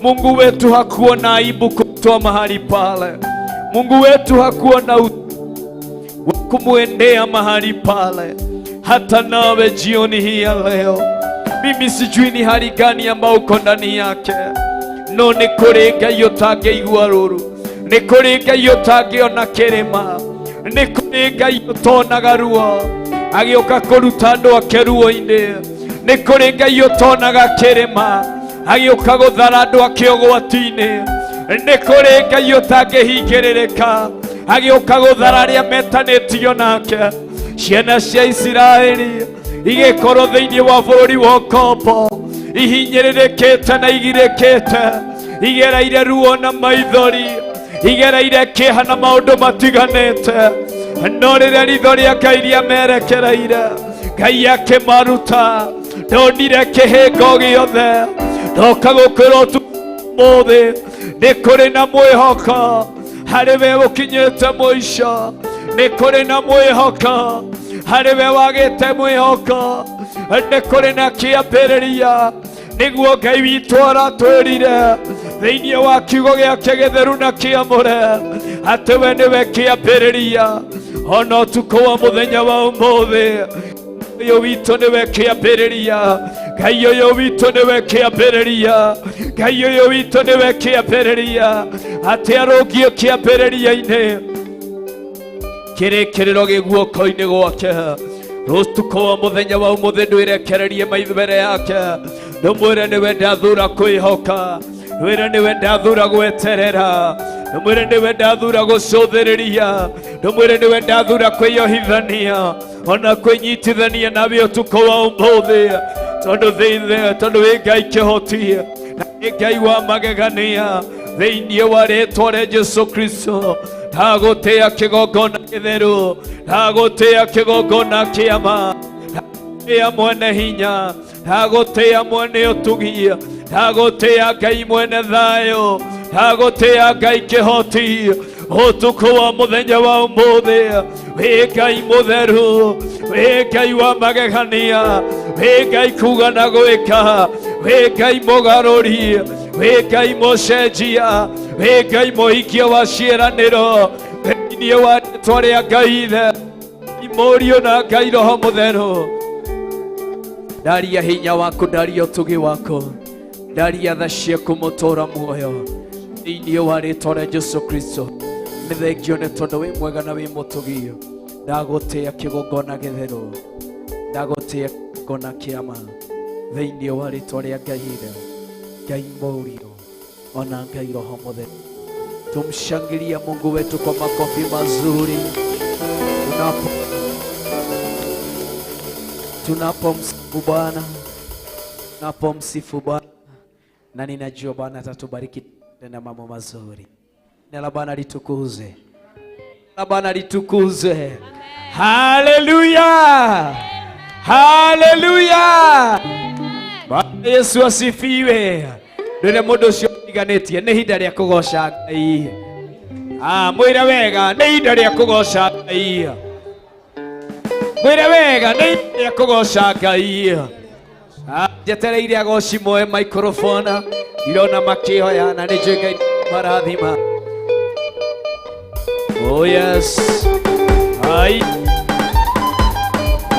Mungu wetu hakuwa na aibu kutoa mahali pale. Mungu wetu hakuwa na kumwendea mahali pale. Hata nawe jioni hii ya leo, mimi sijui ni hali gani ambayo uko ndani yake, no nĩ kũrĩ Ngai ũtangĩigua rũru, nĩ kũrĩ Ngai ũtangĩona kĩrĩma, nĩ kũrĩ Ngai ũtonaga ruo agĩũka kũruta andũ ake ruo-inĩ, nĩ kũrĩ Ngai ũtonaga kĩrĩma agĩũka gũthara andũ ake ũgwati-inĩ, nĩ kũrĩ Ngai ũtangĩhingĩrĩrĩka agĩũka gũthara arĩa metanĩtio nake. Ciana cia Isiraeli igĩkorwo thĩinĩ wa bũrũri wa ũkombo, ihinyĩrĩrĩkĩte na igirĩkĩte, igereire ruo na maithori, igereire kĩeha na maũndũ matiganĩte, no rĩrĩa ritho rĩa Ngai rĩamerekereire, Ngai akĩmaruta. Ndonire kĩhĩngo gĩothe, ndoka gũkwĩra ũtukũ ũmũthĩ nĩ kũrĩ na mwĩhoko harĩ we ũkinyĩte mũico, nĩ kũrĩ na mwĩhoko harĩ we wagĩte mwĩhoko, nĩ kũrĩ na kĩambĩrĩria. Nĩguo Ngai witũ aratwĩrire thĩinĩ wa kiugo gĩake gĩtheru na kĩamũre atĩ we nĩwe kĩambĩrĩria. Ona ũtukũ wa mũthenya wa ũmũthĩ, ũyũ witũ nĩwe kĩambĩrĩria. Ngai ũyũ witũ nĩwe kĩambĩrĩria. Ngai ũyũ witũ nĩwe kĩambĩrĩria, atĩ arũngie kĩambĩrĩria-inĩ, kĩrĩkĩrĩro gĩ guoko-inĩ gwake. Ũtukũ wa mũthenya wa ũmũthĩ, ndwĩrekererie maitho mbere yake, ndũmwĩre nĩwe ndathura kwĩhoka, ndwĩre nĩwe ndathura gweterera, ndũmwĩre nĩwe ndathura gũcũthĩrĩria, ndũmwĩre nĩwe ndathura kwĩyohithania ona kwĩnyitithania nawe ũtukũ wa ũmũthĩ, tondũ thĩinĩ tondũ wĩ Ngai kĩhoti na wĩ Ngai wa magegania. Thĩinĩ wa rĩtwa rĩa Jesu Kristo, ndagũtĩa kĩgongona gĩtheru, ndagũtĩa kĩgongona kĩama, ndagũtĩa mwene hinya, ndagũtĩa mwene ũtugi, ndagũtĩa Ngai mwene thayũ, ndagũtĩa Ngai kĩhoti. Ũtukũ wa mũthenya wa ũmũthĩ, wĩ Ngai mũtheru, wĩ Ngai wa magegania, wĩ Ngai kuga na gwĩka, wĩ Ngai mũgarũri, wĩ Ngai mũcenjia, wĩ Ngai mũhingia wa ciĩranĩro. Thĩinĩ wa rĩtwa rĩa Ngai Ithe, Mũriũ na Ngai Roho Mũtheru, ndaria hinya waku, ndaria ũtugi waku, ndaria tha ciaku mũtũra muoyo, thĩinĩ wa rĩtwa rĩa Jesu Kristo. Nĩ thengio nĩ tondũ wĩ mwega na wĩ mũtugi. Ndagũtĩa kĩgongona gĩtheru, ndagũtĩa kĩgongona kĩama, thĩinĩ wa rĩtwa rĩa Ngai Ithe, Ngai Mũriũ ona Ngai Roho Mũtheru. Tumshangilia Mungu wetu kwa makofi mazuri tunapomsifu Bwana, tunapomsifu Bwana, na ninajua Bwana atatubariki tena mambo mazuri. Jina la Bwana litukuzwe, la Bwana litukuzwe. Haleluya, haleluya! Bwana Yesu asifiwe. Rĩrĩa mũndũ ũcio ũtiganĩtie, nĩ ihinda rĩa kũgoca Ngai. Mwĩre wega nĩ ihinda rĩa kũgoca Ngai. Mwĩre wega nĩ ihinda rĩa kũgoca Ngai. Njetereire agoci moe microphone irona makĩhoya na nĩ njũĩ Ngai marathima. Oh yes. Ai.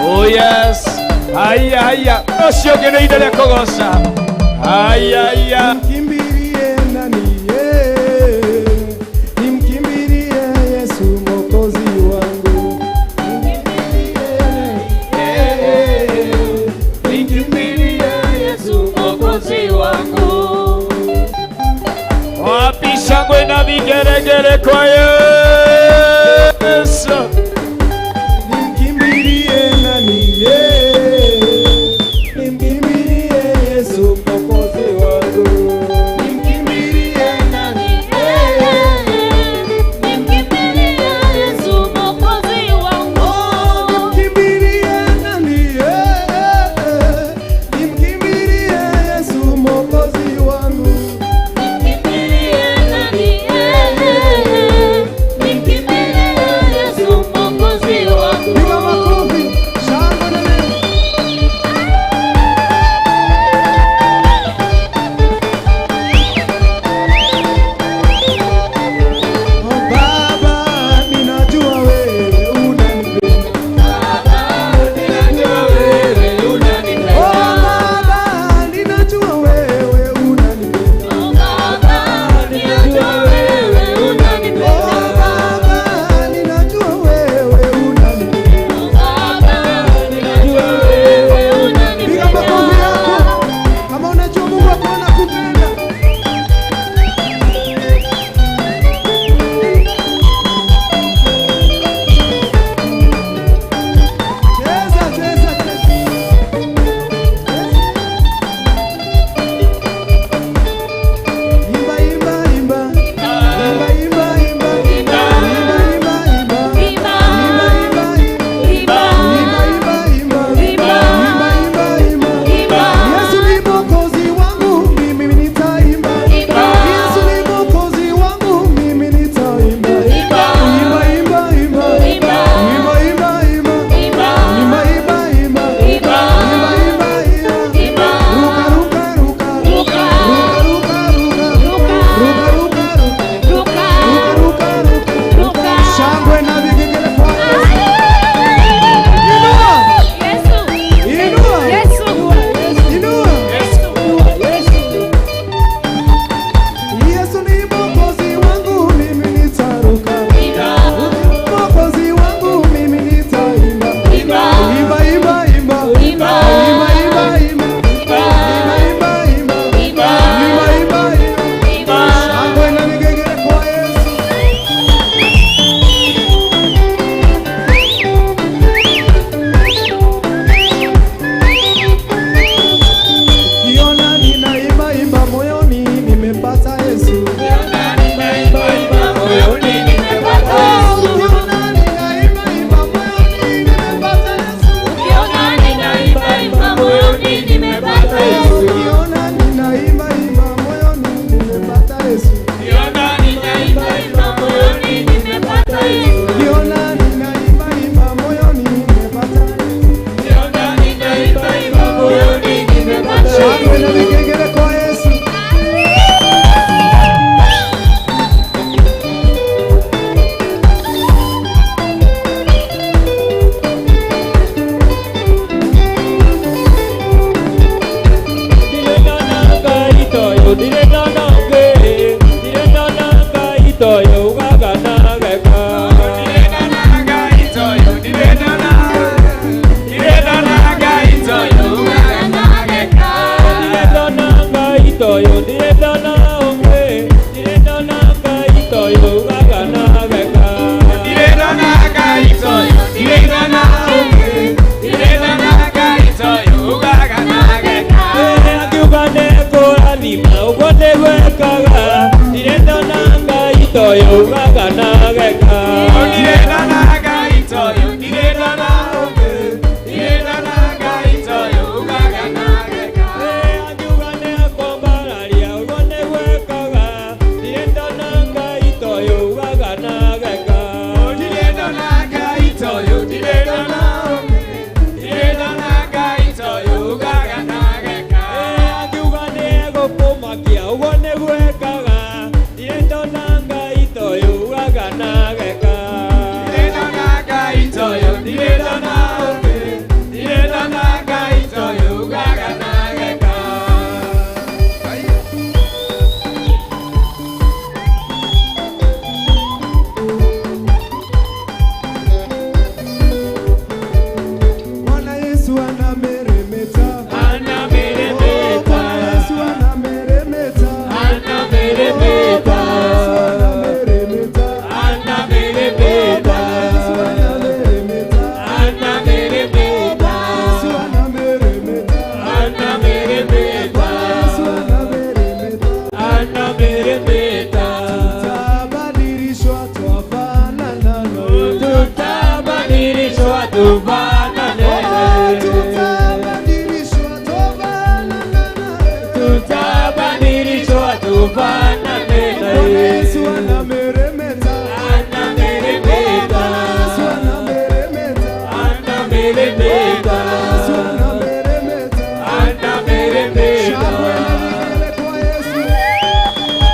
Oh yes. Haya haya. Ũcio ũngĩ nĩ ihinda rĩa kũgoca. Haya haya. Nimkimbilie nani? Nimkimbilie Yesu Mwokozi wangu. Nimkimbilie Yesu Mwokozi wangu. Wapi shangwe na vigeregere kwa Yesu. Nimkimbilie nani? Nimkimbilie Yesu Mwokozi wangu. Nimkimbilie nani? Nimkimbilie Yesu Mwokozi wangu. Nimkimbilie nani? Nimkimbilie Yesu Mwokozi wangu. Nimkimbilie nani? Nimkimbilie Yesu Mwokozi wangu. Piga makofi, shangwe na neno. Oh Baba, ninajua wewe unanipenda. Oh Baba, ninajua wewe unanipenda. Oh Baba, ninajua wewe unanipenda. Oh Baba, ninajua wewe unanipenda. Oh Baba, ninajua wewe Piga makofi unanipenda. yako kama unajua Mungu wako anakupenda. Cheza, cheza, cheza. Imba, imba, imba. Imba, imba, imba. Imba, imba, imba. Imba, Imba, imba, imba. imba, Imba, imba, imba. Imba. Imba, imba, imba. Imba. Yesu ni Mwokozi wangu, mimi nitaimba. Imba. Yesu ni Mwokozi wangu, mimi nitaimba. Imba. Imba, imba, imba. Imba. Imba, imba, imba. Imba. Imba, imba, imba. Imba. Imba, imba, imba. Imba. Ruka, ruka, ruka. Ruka. Ruka, ruka, ruka. Ruka. Ruka, ruka, ruka. Ruka. Ruka, ruka, ruka. Ruka. Shangwe na vigelegele kwa Yesu. Inua. Yesu. Inua. Yesu. Inua. Yesu ni Mwokozi wangu, mimi nitaruka. Mwokozi wangu, mimi nitaimba. Imba. Imba, imba, imba. Imba. Imba, imba, imba. Imba, imba, imba. Imba. Imba, imba, imba. Imba. Shangwe na vigelegele kwa Yesu. Ukiona ninaimba imba moyoni, nimepata Yesu. Ukiona ninaimba imba moyoni nimepata Yesu. Ukiona ninaimba imba moyoni, nimepata Yesu. Ukiona ninaimba imba moyoni nimepata Yesu. Ukiona ninaimba imba moyoni, nimepata Yesu. Ukiona ninaimba imba moyoni nimepata Yesu. Ukiona ninaimba imba moyoni, nimepata Yesu. Ukiona ninaimba imba moyoni nimepata Shangwe na Yesu. vigelegele kwa Yesu. Anameremeta. Yesu anameremeta. Anameremeta. Shangwe na vigelegele kwa Yesu.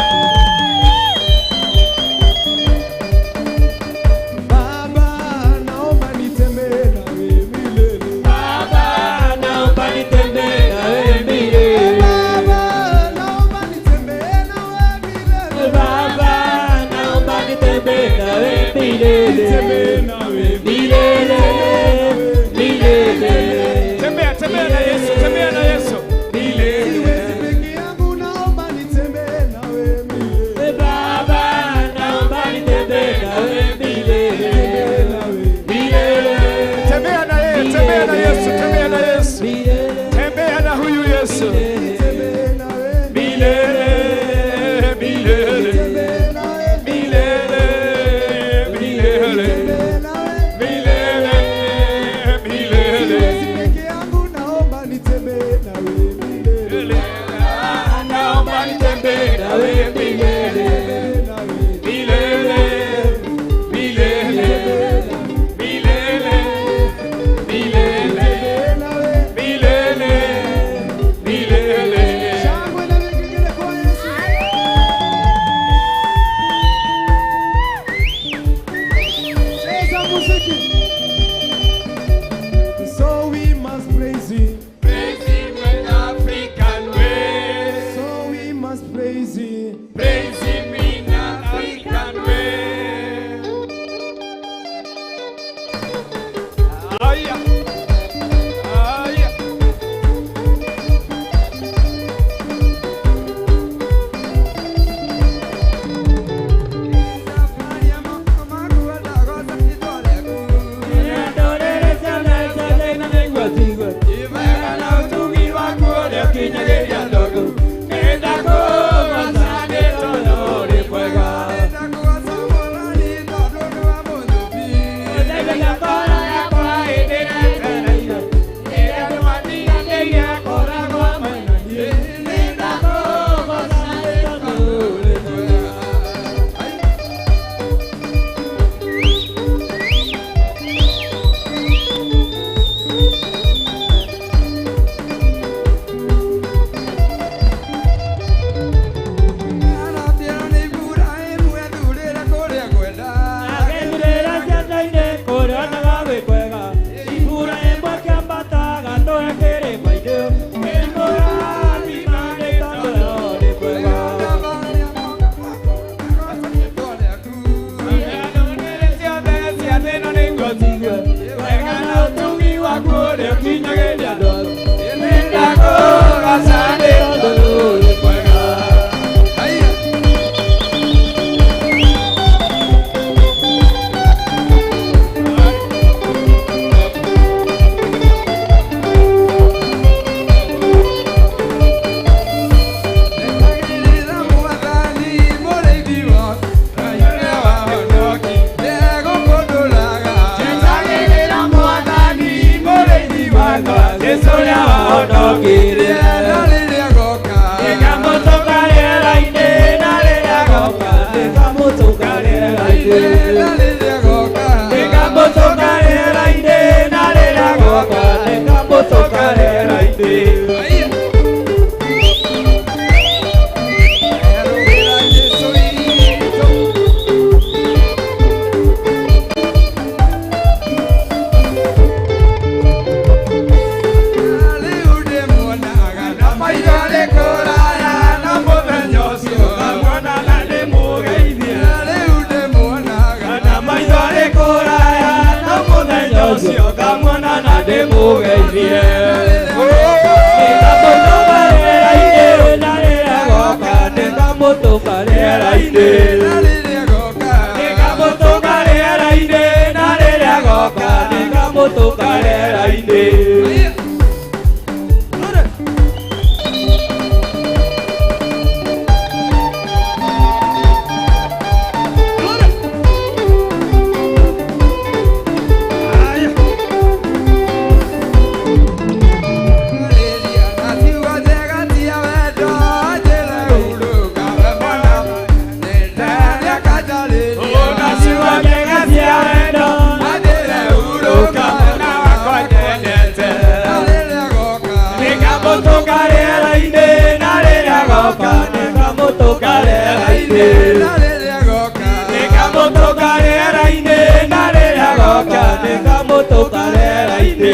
Baba, naomba nitembee nawe milele. Baba, naomba nitembee nawe milele. Baba, naomba nitembee nawe milele. Baba, naomba nitembee nawe milele. Nitembee nawe Milele, milele. Tembea, tembea na Yesu, tembea na Yesu. Milele. Siwezi peke yangu, naomba nitembee nawe milele. Baba, naomba nitembee nawe milele. Nitembee nawe. Milele. Tembea na yeye, tembea na Yesu, tembea na Yesu. Milele. Tembea na huyu Yesu. Nitembee nawe. Milele, milele. Nitembee nawe. Milele, milele. Nitembee nawe. Milele, milele. Siwezi peke yangu, naomba nitembee nawe milele. Naomba nitembee nawe milele. Nitembee nawe. Milele, milele. Milele, milele. Nitembee nawe. Milele, milele. Shangwe na vigelegele kwa Yesu. Cheza muziki. So we must praise him. Praise him in African way. So we must praise him. Praise him in African way. Aya. Aya. rĩera-inĩ na rĩrĩa goka nĩkamũtũnga rĩera-inĩ na rĩrĩa goka nĩkamũtũnga rĩera-inĩ.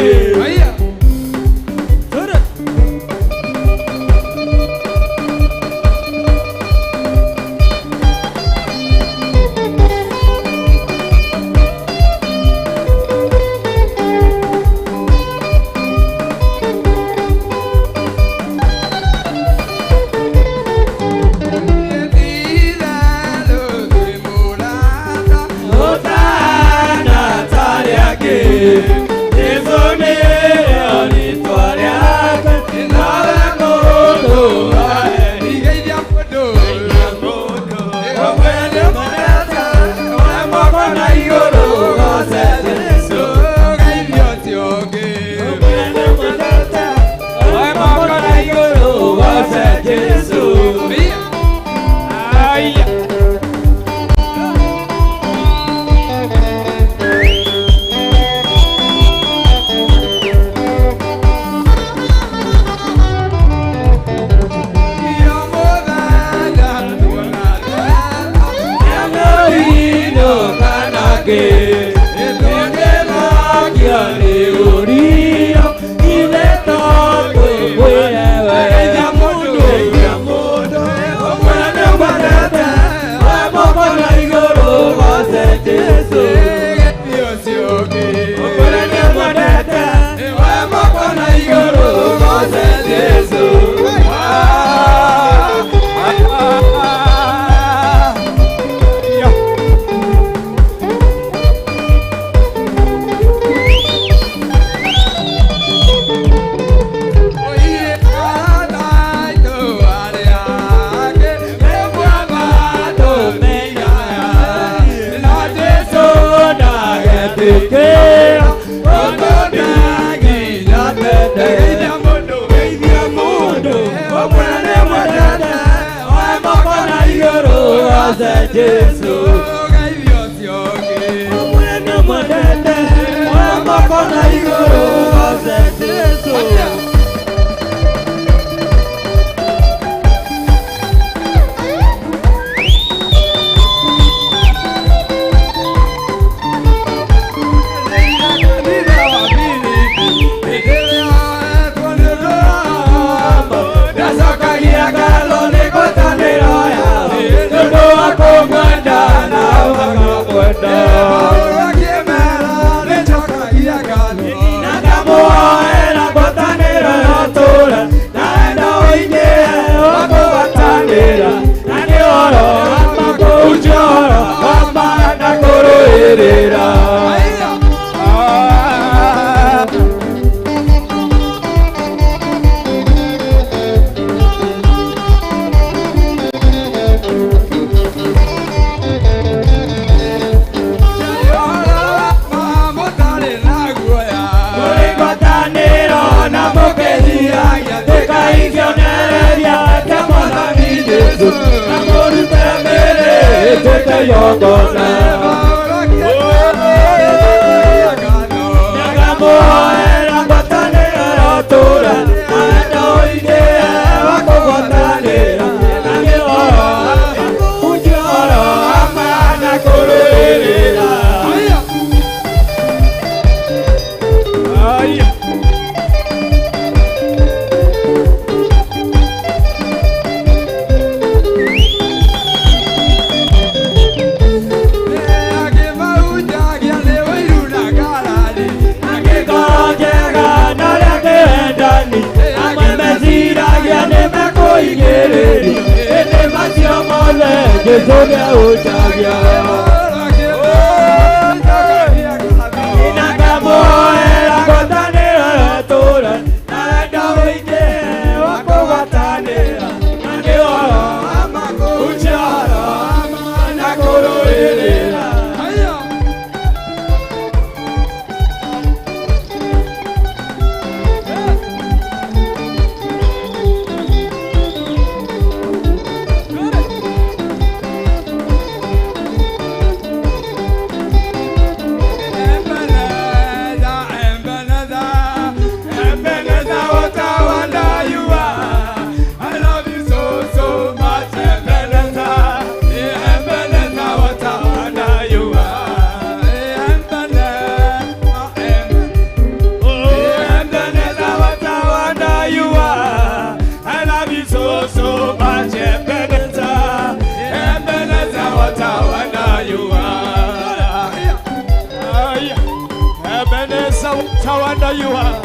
What a wonder you are.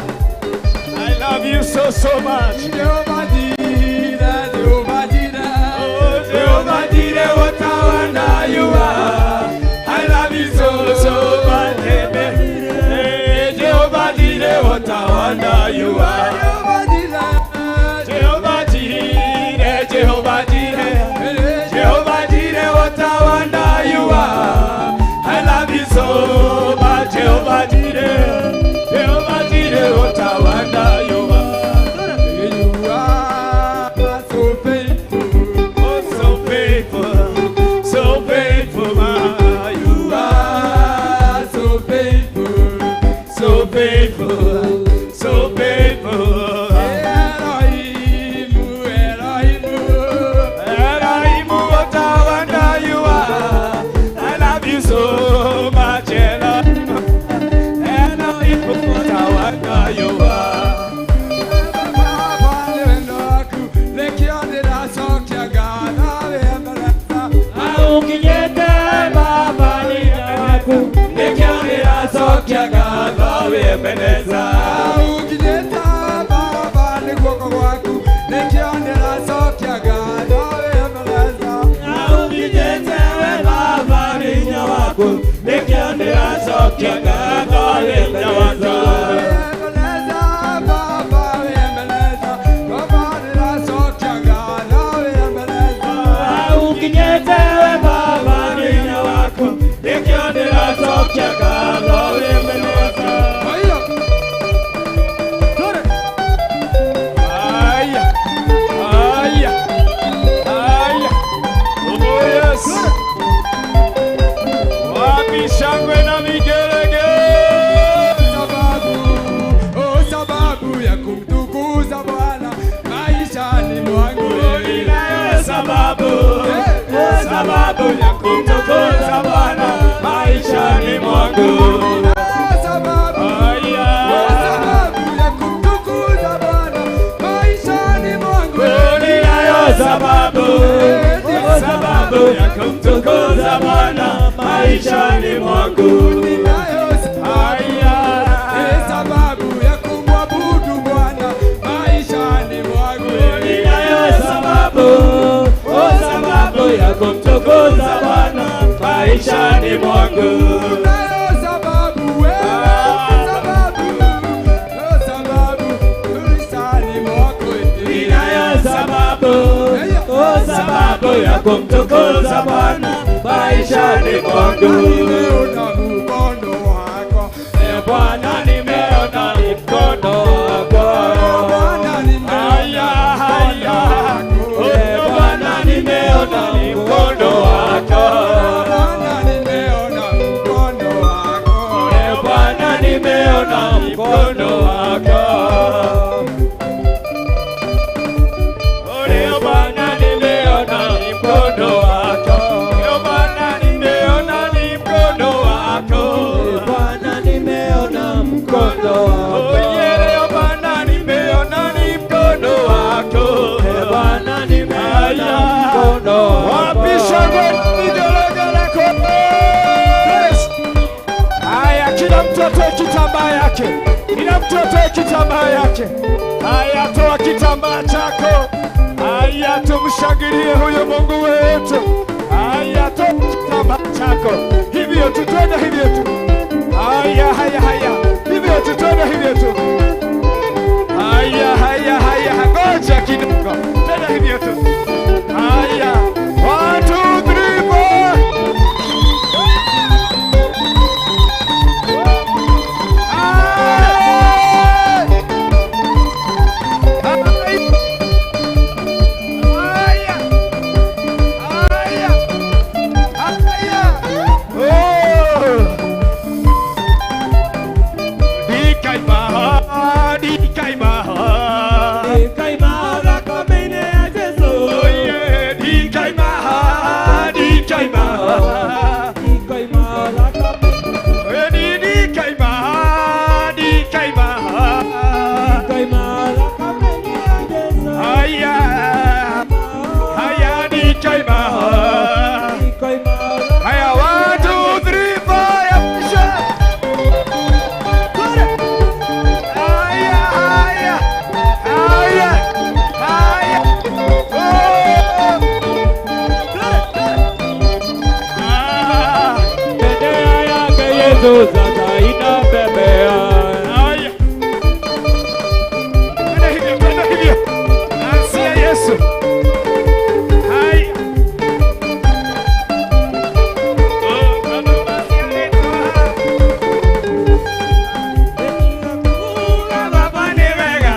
I love you so, so much. Jehovah Jireh, Jehovah Jireh, Oh, Jehovah Jireh, what a wonder you are. I love you so, so much. Hey, Jehovah Jireh, what a wonder you are. Jehovah Jireh, Jehovah Jireh, Jehovah Jireh, Jehovah Jireh, what a wonder you are. I love you so much, Jehovah Jireh, Jehovah Jireh, what a wonder you are. You are so faithful. Oh, so faithful, so faithful, my you You are so faithful, so faithful, so faithful. Elohim, Elohim, Elohim, what a wonder you are. I love you so much, Elohim. Elohim, what a wonder you are. Baba nĩ waku, nĩkĩo ndĩracokia ngatho wĩ mbere. Aukinyĩte Baba nĩ waku, nĩkĩo ndĩracokia ngatho wĩ Ebeneza. Ũkinyĩte Baba nĩ guoko gwaku, nĩkĩo ndĩracokia ngatho wĩ mbere. Aukinyĩte we Baba nĩ hinya waku, nĩkĩo ndĩracokia ngatho wĩ hinya waku. Ebeneza, Baba wĩ Ebeneza, Baba ndĩracokia ngatho wĩ Ebeneza. Aukinyĩte we Baba nĩ hinya waku, nĩkĩo ndĩracokia ngatho wĩ Ebeneza. Oyo. Tore. Aya, aya, aya. Oh yes. Wapi shangwe na vigelegele? Sababu, oh sababu ya kumtukuza Bwana maishani mwangu. Ninayo sababu, sababu ya kumtukuza Bwana maishani mwangu. Oh, sababu, Aya. oh sababu ya kumtukuza Bwana maishani mwangu. Ninayo sababu, sababu ya kumtukuza Bwana maishani mwangu. Ninayo Aya. sababu ya kumwabudu Bwana maishani mwangu. Ninayo sababu, oh sababu ya kumtukuza Bwana maishani mwangu. Ninayo sababu, wewe sababu, oh sababu maishani mwako. Ninayo sababu, oh sababu ya kumtukuza Bwana maishani mwangu. Nimeona mkono wako, E Bwana, nimeona mkono wako. Bwana nimeona Aya, aya. E Bwana, nimeona mkono wako. Bwana nimeona mkono wako. E Bwana, nimeona mkono wako. Leo Bwana nimeona mkono wako. Leo Bwana nimeona mkono wako. Bwana nimeona mkono wako. Oh yeah, leo Bwana nimeona mkono wako. Bwana nimeona Aya. mkono wako. Wapi shangwe vigelegele kwa Yesu? Haya, kila mtu atoe kitambaa yake, kila mtu atoe kitambaa yake. Haya, toa kitambaa chako. Haya, tumshangilie huyo Mungu wetu. Haya, toa kitambaa chako, hivyo tu, twende hivyo tu. Haya, haya, haya, hivyo tu, twende hivyo tu. Haya, haya, haya, ngoja kidogo, twende hivyo tu. Haya, 1 2 3 4. Yesu sasa inapepea. Haya. Twende hivyo, twende hivyo. Ansia Yesu. Haya. Oh, kama basi alitoa. Baba ni wega.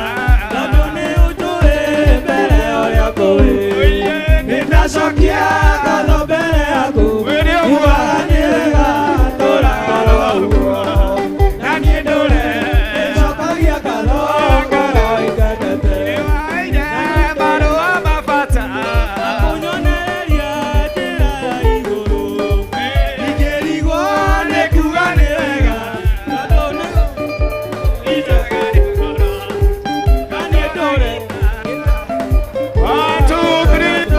Tondũ nĩ ũnjũĩ mbere ũrĩa kũĩ. Oye, Nĩndacokia ngatho mbere yaku. Wĩrĩ ũguo. Ugaga nĩ wega tũraga ũguo. Na niĩ ndũre. Nĩnjokagia ngatho ngoro ikenete. Nĩwaire marũa ma bata. Kũnyonereria njĩra ya igũrũ. Ingĩrigwo nĩ kuuga nĩ wega. Tondũ nĩ na niĩ ndũre. 1, 2, 3, 4.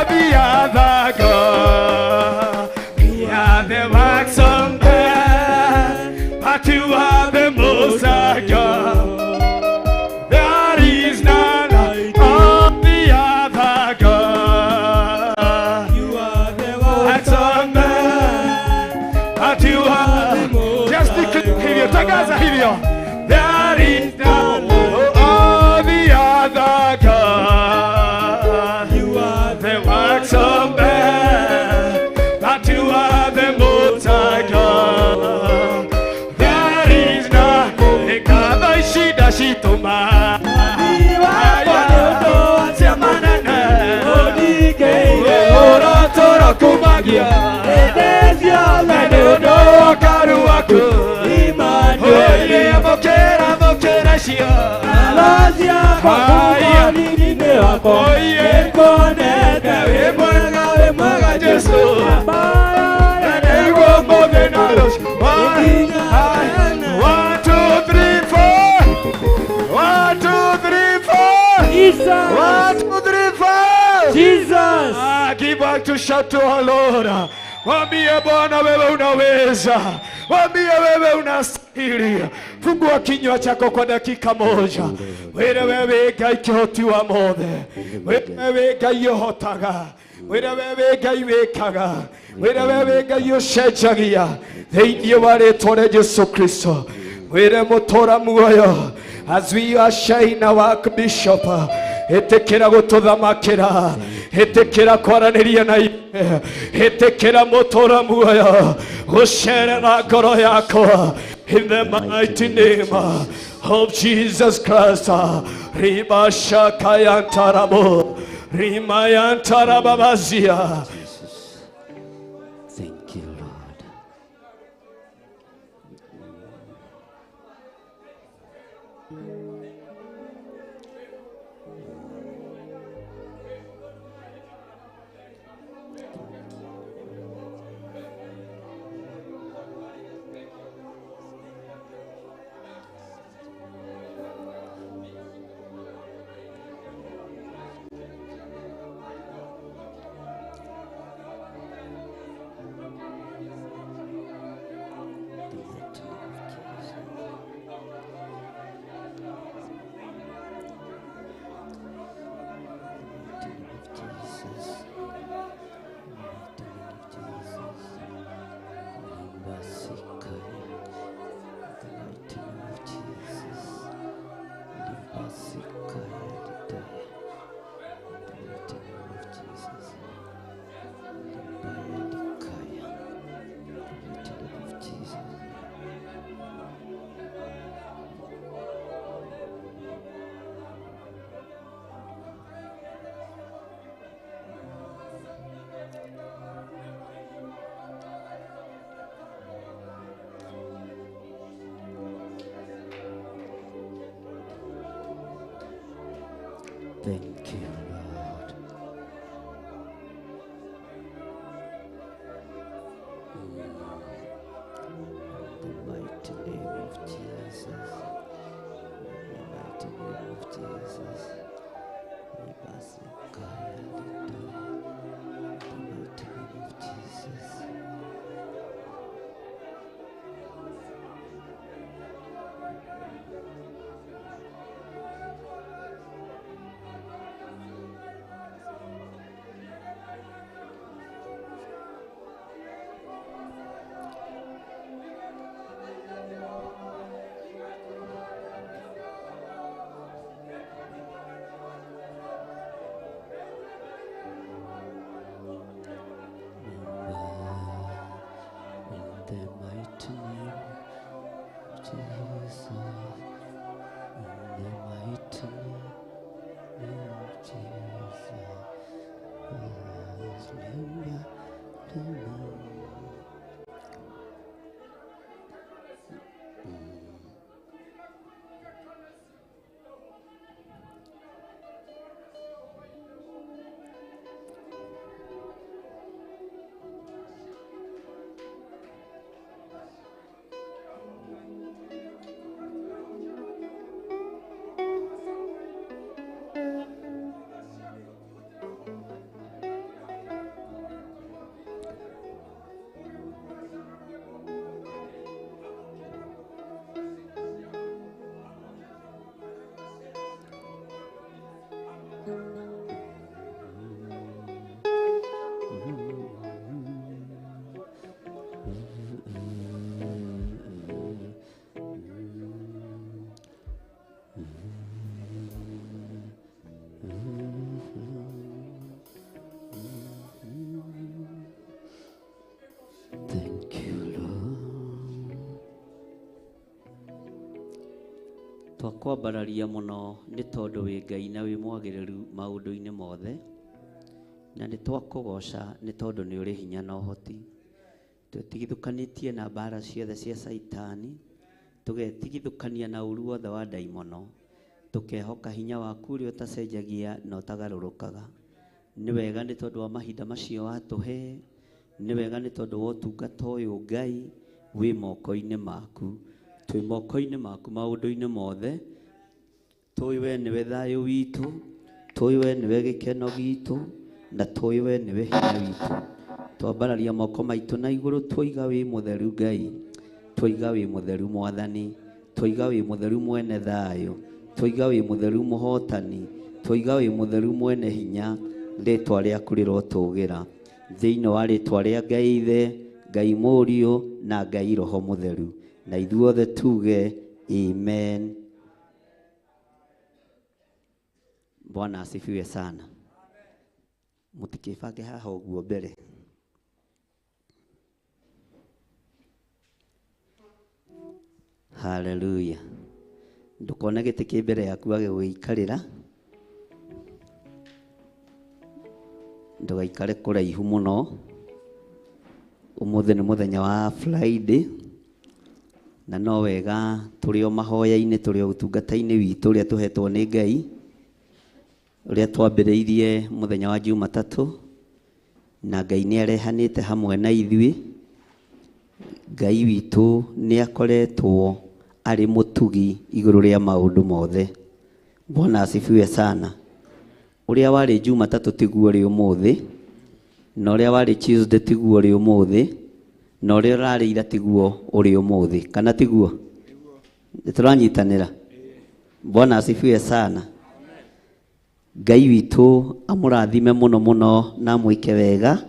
Be other God. We are the works of man, but you are the Most High God. There is none like all the other God. You are the one. That's a man, but you are just declare hivyo, tangaza hivyo. There is none like all the other God. You are The works of man, but you are the Most High God. There is none. Ikaba shida shituma. Ũrotoro kumagia nĩ ũndũ wa ũkaru waku. Oye, amũkĩra, amũkĩra cio. Oye. Wĩ mwega, wĩ mwega Jesũ. Na nĩguo ũmũthĩ na rũciũ. 1, 2, 3, 4. 1, 2, 3, 4. 1, 2, 3, 4. Jesus. Ah, give back to shout to our Lord. Mwambie Bwana wewe unaweza. Mwambie wewe unastahili. Fungua kinywa chako kwa dakika moja. Wĩre wewe Ngai kĩhoti wa mothe. Wĩre wewe Ngai ũhotaga. Wĩre wewe Ngai wĩkaga. Wĩre wewe Ngai ũcenjagia. Thĩinĩ wa rĩtwa rĩa Jesu Kristo. Wĩre mũtũra muoyo. As we are sharing our bishop, ĩtĩkĩra gũtũthamakĩra, ĩtĩkĩra kwaranĩria na ithuĩ, ĩtĩkĩra mũtũra muoyo gũcerera ngoro yakwa in the mighty name of Jesus Christ. Riba shakayantarabo rimayantarababazia. Jesus. Thank you, Lord. The mighty name of Jesus. The mighty name of Jesus. The mighty name of Jesus. Limbasikaya. The mighty name of Jesus. Limbasikaya Didaya. The mighty name of Jesus. Limbaya Dikaya. The mighty name of Jesus. Thank you, Lord. The mighty name of Jesus. The mighty name of Jesus. Ibasikaya Lidaya. The mighty name of Jesus. Thank you, Lord. Twakwambararia mũno nĩ tondũ wĩ Ngai na wĩ mwagĩrĩru maũndũ-inĩ mothe, na nĩ twakũgoca nĩ tondũ nĩ ũrĩ hinya na ũhoti. Twĩtigithũkanĩtie na mbara ciothe cia Caitani, tũgetigithũkania na ũru wothe wa ndaimono, tũkehoka hinya waku ũrĩa ũtacenjagia na ũtagarũrũkaga. Nĩ wega nĩ tondũ wa mahinda macio watũhe, nĩ wega nĩ tondũ wa ũtungata ũyũ Ngai wĩ moko-inĩ maku. Twĩ moko-inĩ maku maũndũ-inĩ mothe, tũĩ we nĩwe thayũ witũ, tũĩ we nĩwe gĩkeno gitũ, na tũĩ we nĩwe hinya witũ. Twambararia moko maitũ na igũrũ twoiga wĩ mũtheru Ngai, twoiga wĩ mũtheru Mwathani, twoiga wĩ mũtheru mwene thayũ, twoiga wĩ mũtheru mũhotani, twoiga wĩ mũtheru mwene hinya, rĩtwa rĩaku rĩrotũgĩra. Thĩinĩ wa rĩtwa rĩa Ngai Ithe, Ngai Mũriũ na Ngai Roho Mũtheru, na ithuothe tuge amen. Bwana asifiwe sana. Mũtikĩbange haha ũguo mbere. Haleluya. Ndũkone gĩtĩ kĩ mbere yaku wage gũgĩikarĩra, ndũgaikare kũraihu mũno. Ũmũthĩ nĩ mũthenya wa Friday, na no wega tũrĩ o mahoya-inĩ, tũrĩ o ũtungata-inĩ witũ ũrĩa tũhetwo nĩ Ngai, ũrĩa twambĩrĩirie mũthenya wa Jumatatũ, na Ngai nĩ arehanĩte hamwe na ithuĩ. Ngai witũ nĩ akoretwo arĩ mũtugi igũrũ rĩa maũndũ mothe. Bwana asifiwe sana. Ũrĩa warĩ Jumatatũ tiguo ũrĩ ũmũthĩ, na ũrĩa warĩ Tuesday tiguo ũrĩ ũmũthĩ, na ũrĩa ũrarĩ ira tiguo ũrĩ ũmũthĩ, kana tiguo? Nĩ tũranyitanĩra? Bwana asifiwe sana. Ngai witũ amũrathime mũno mũno na amwĩke wega,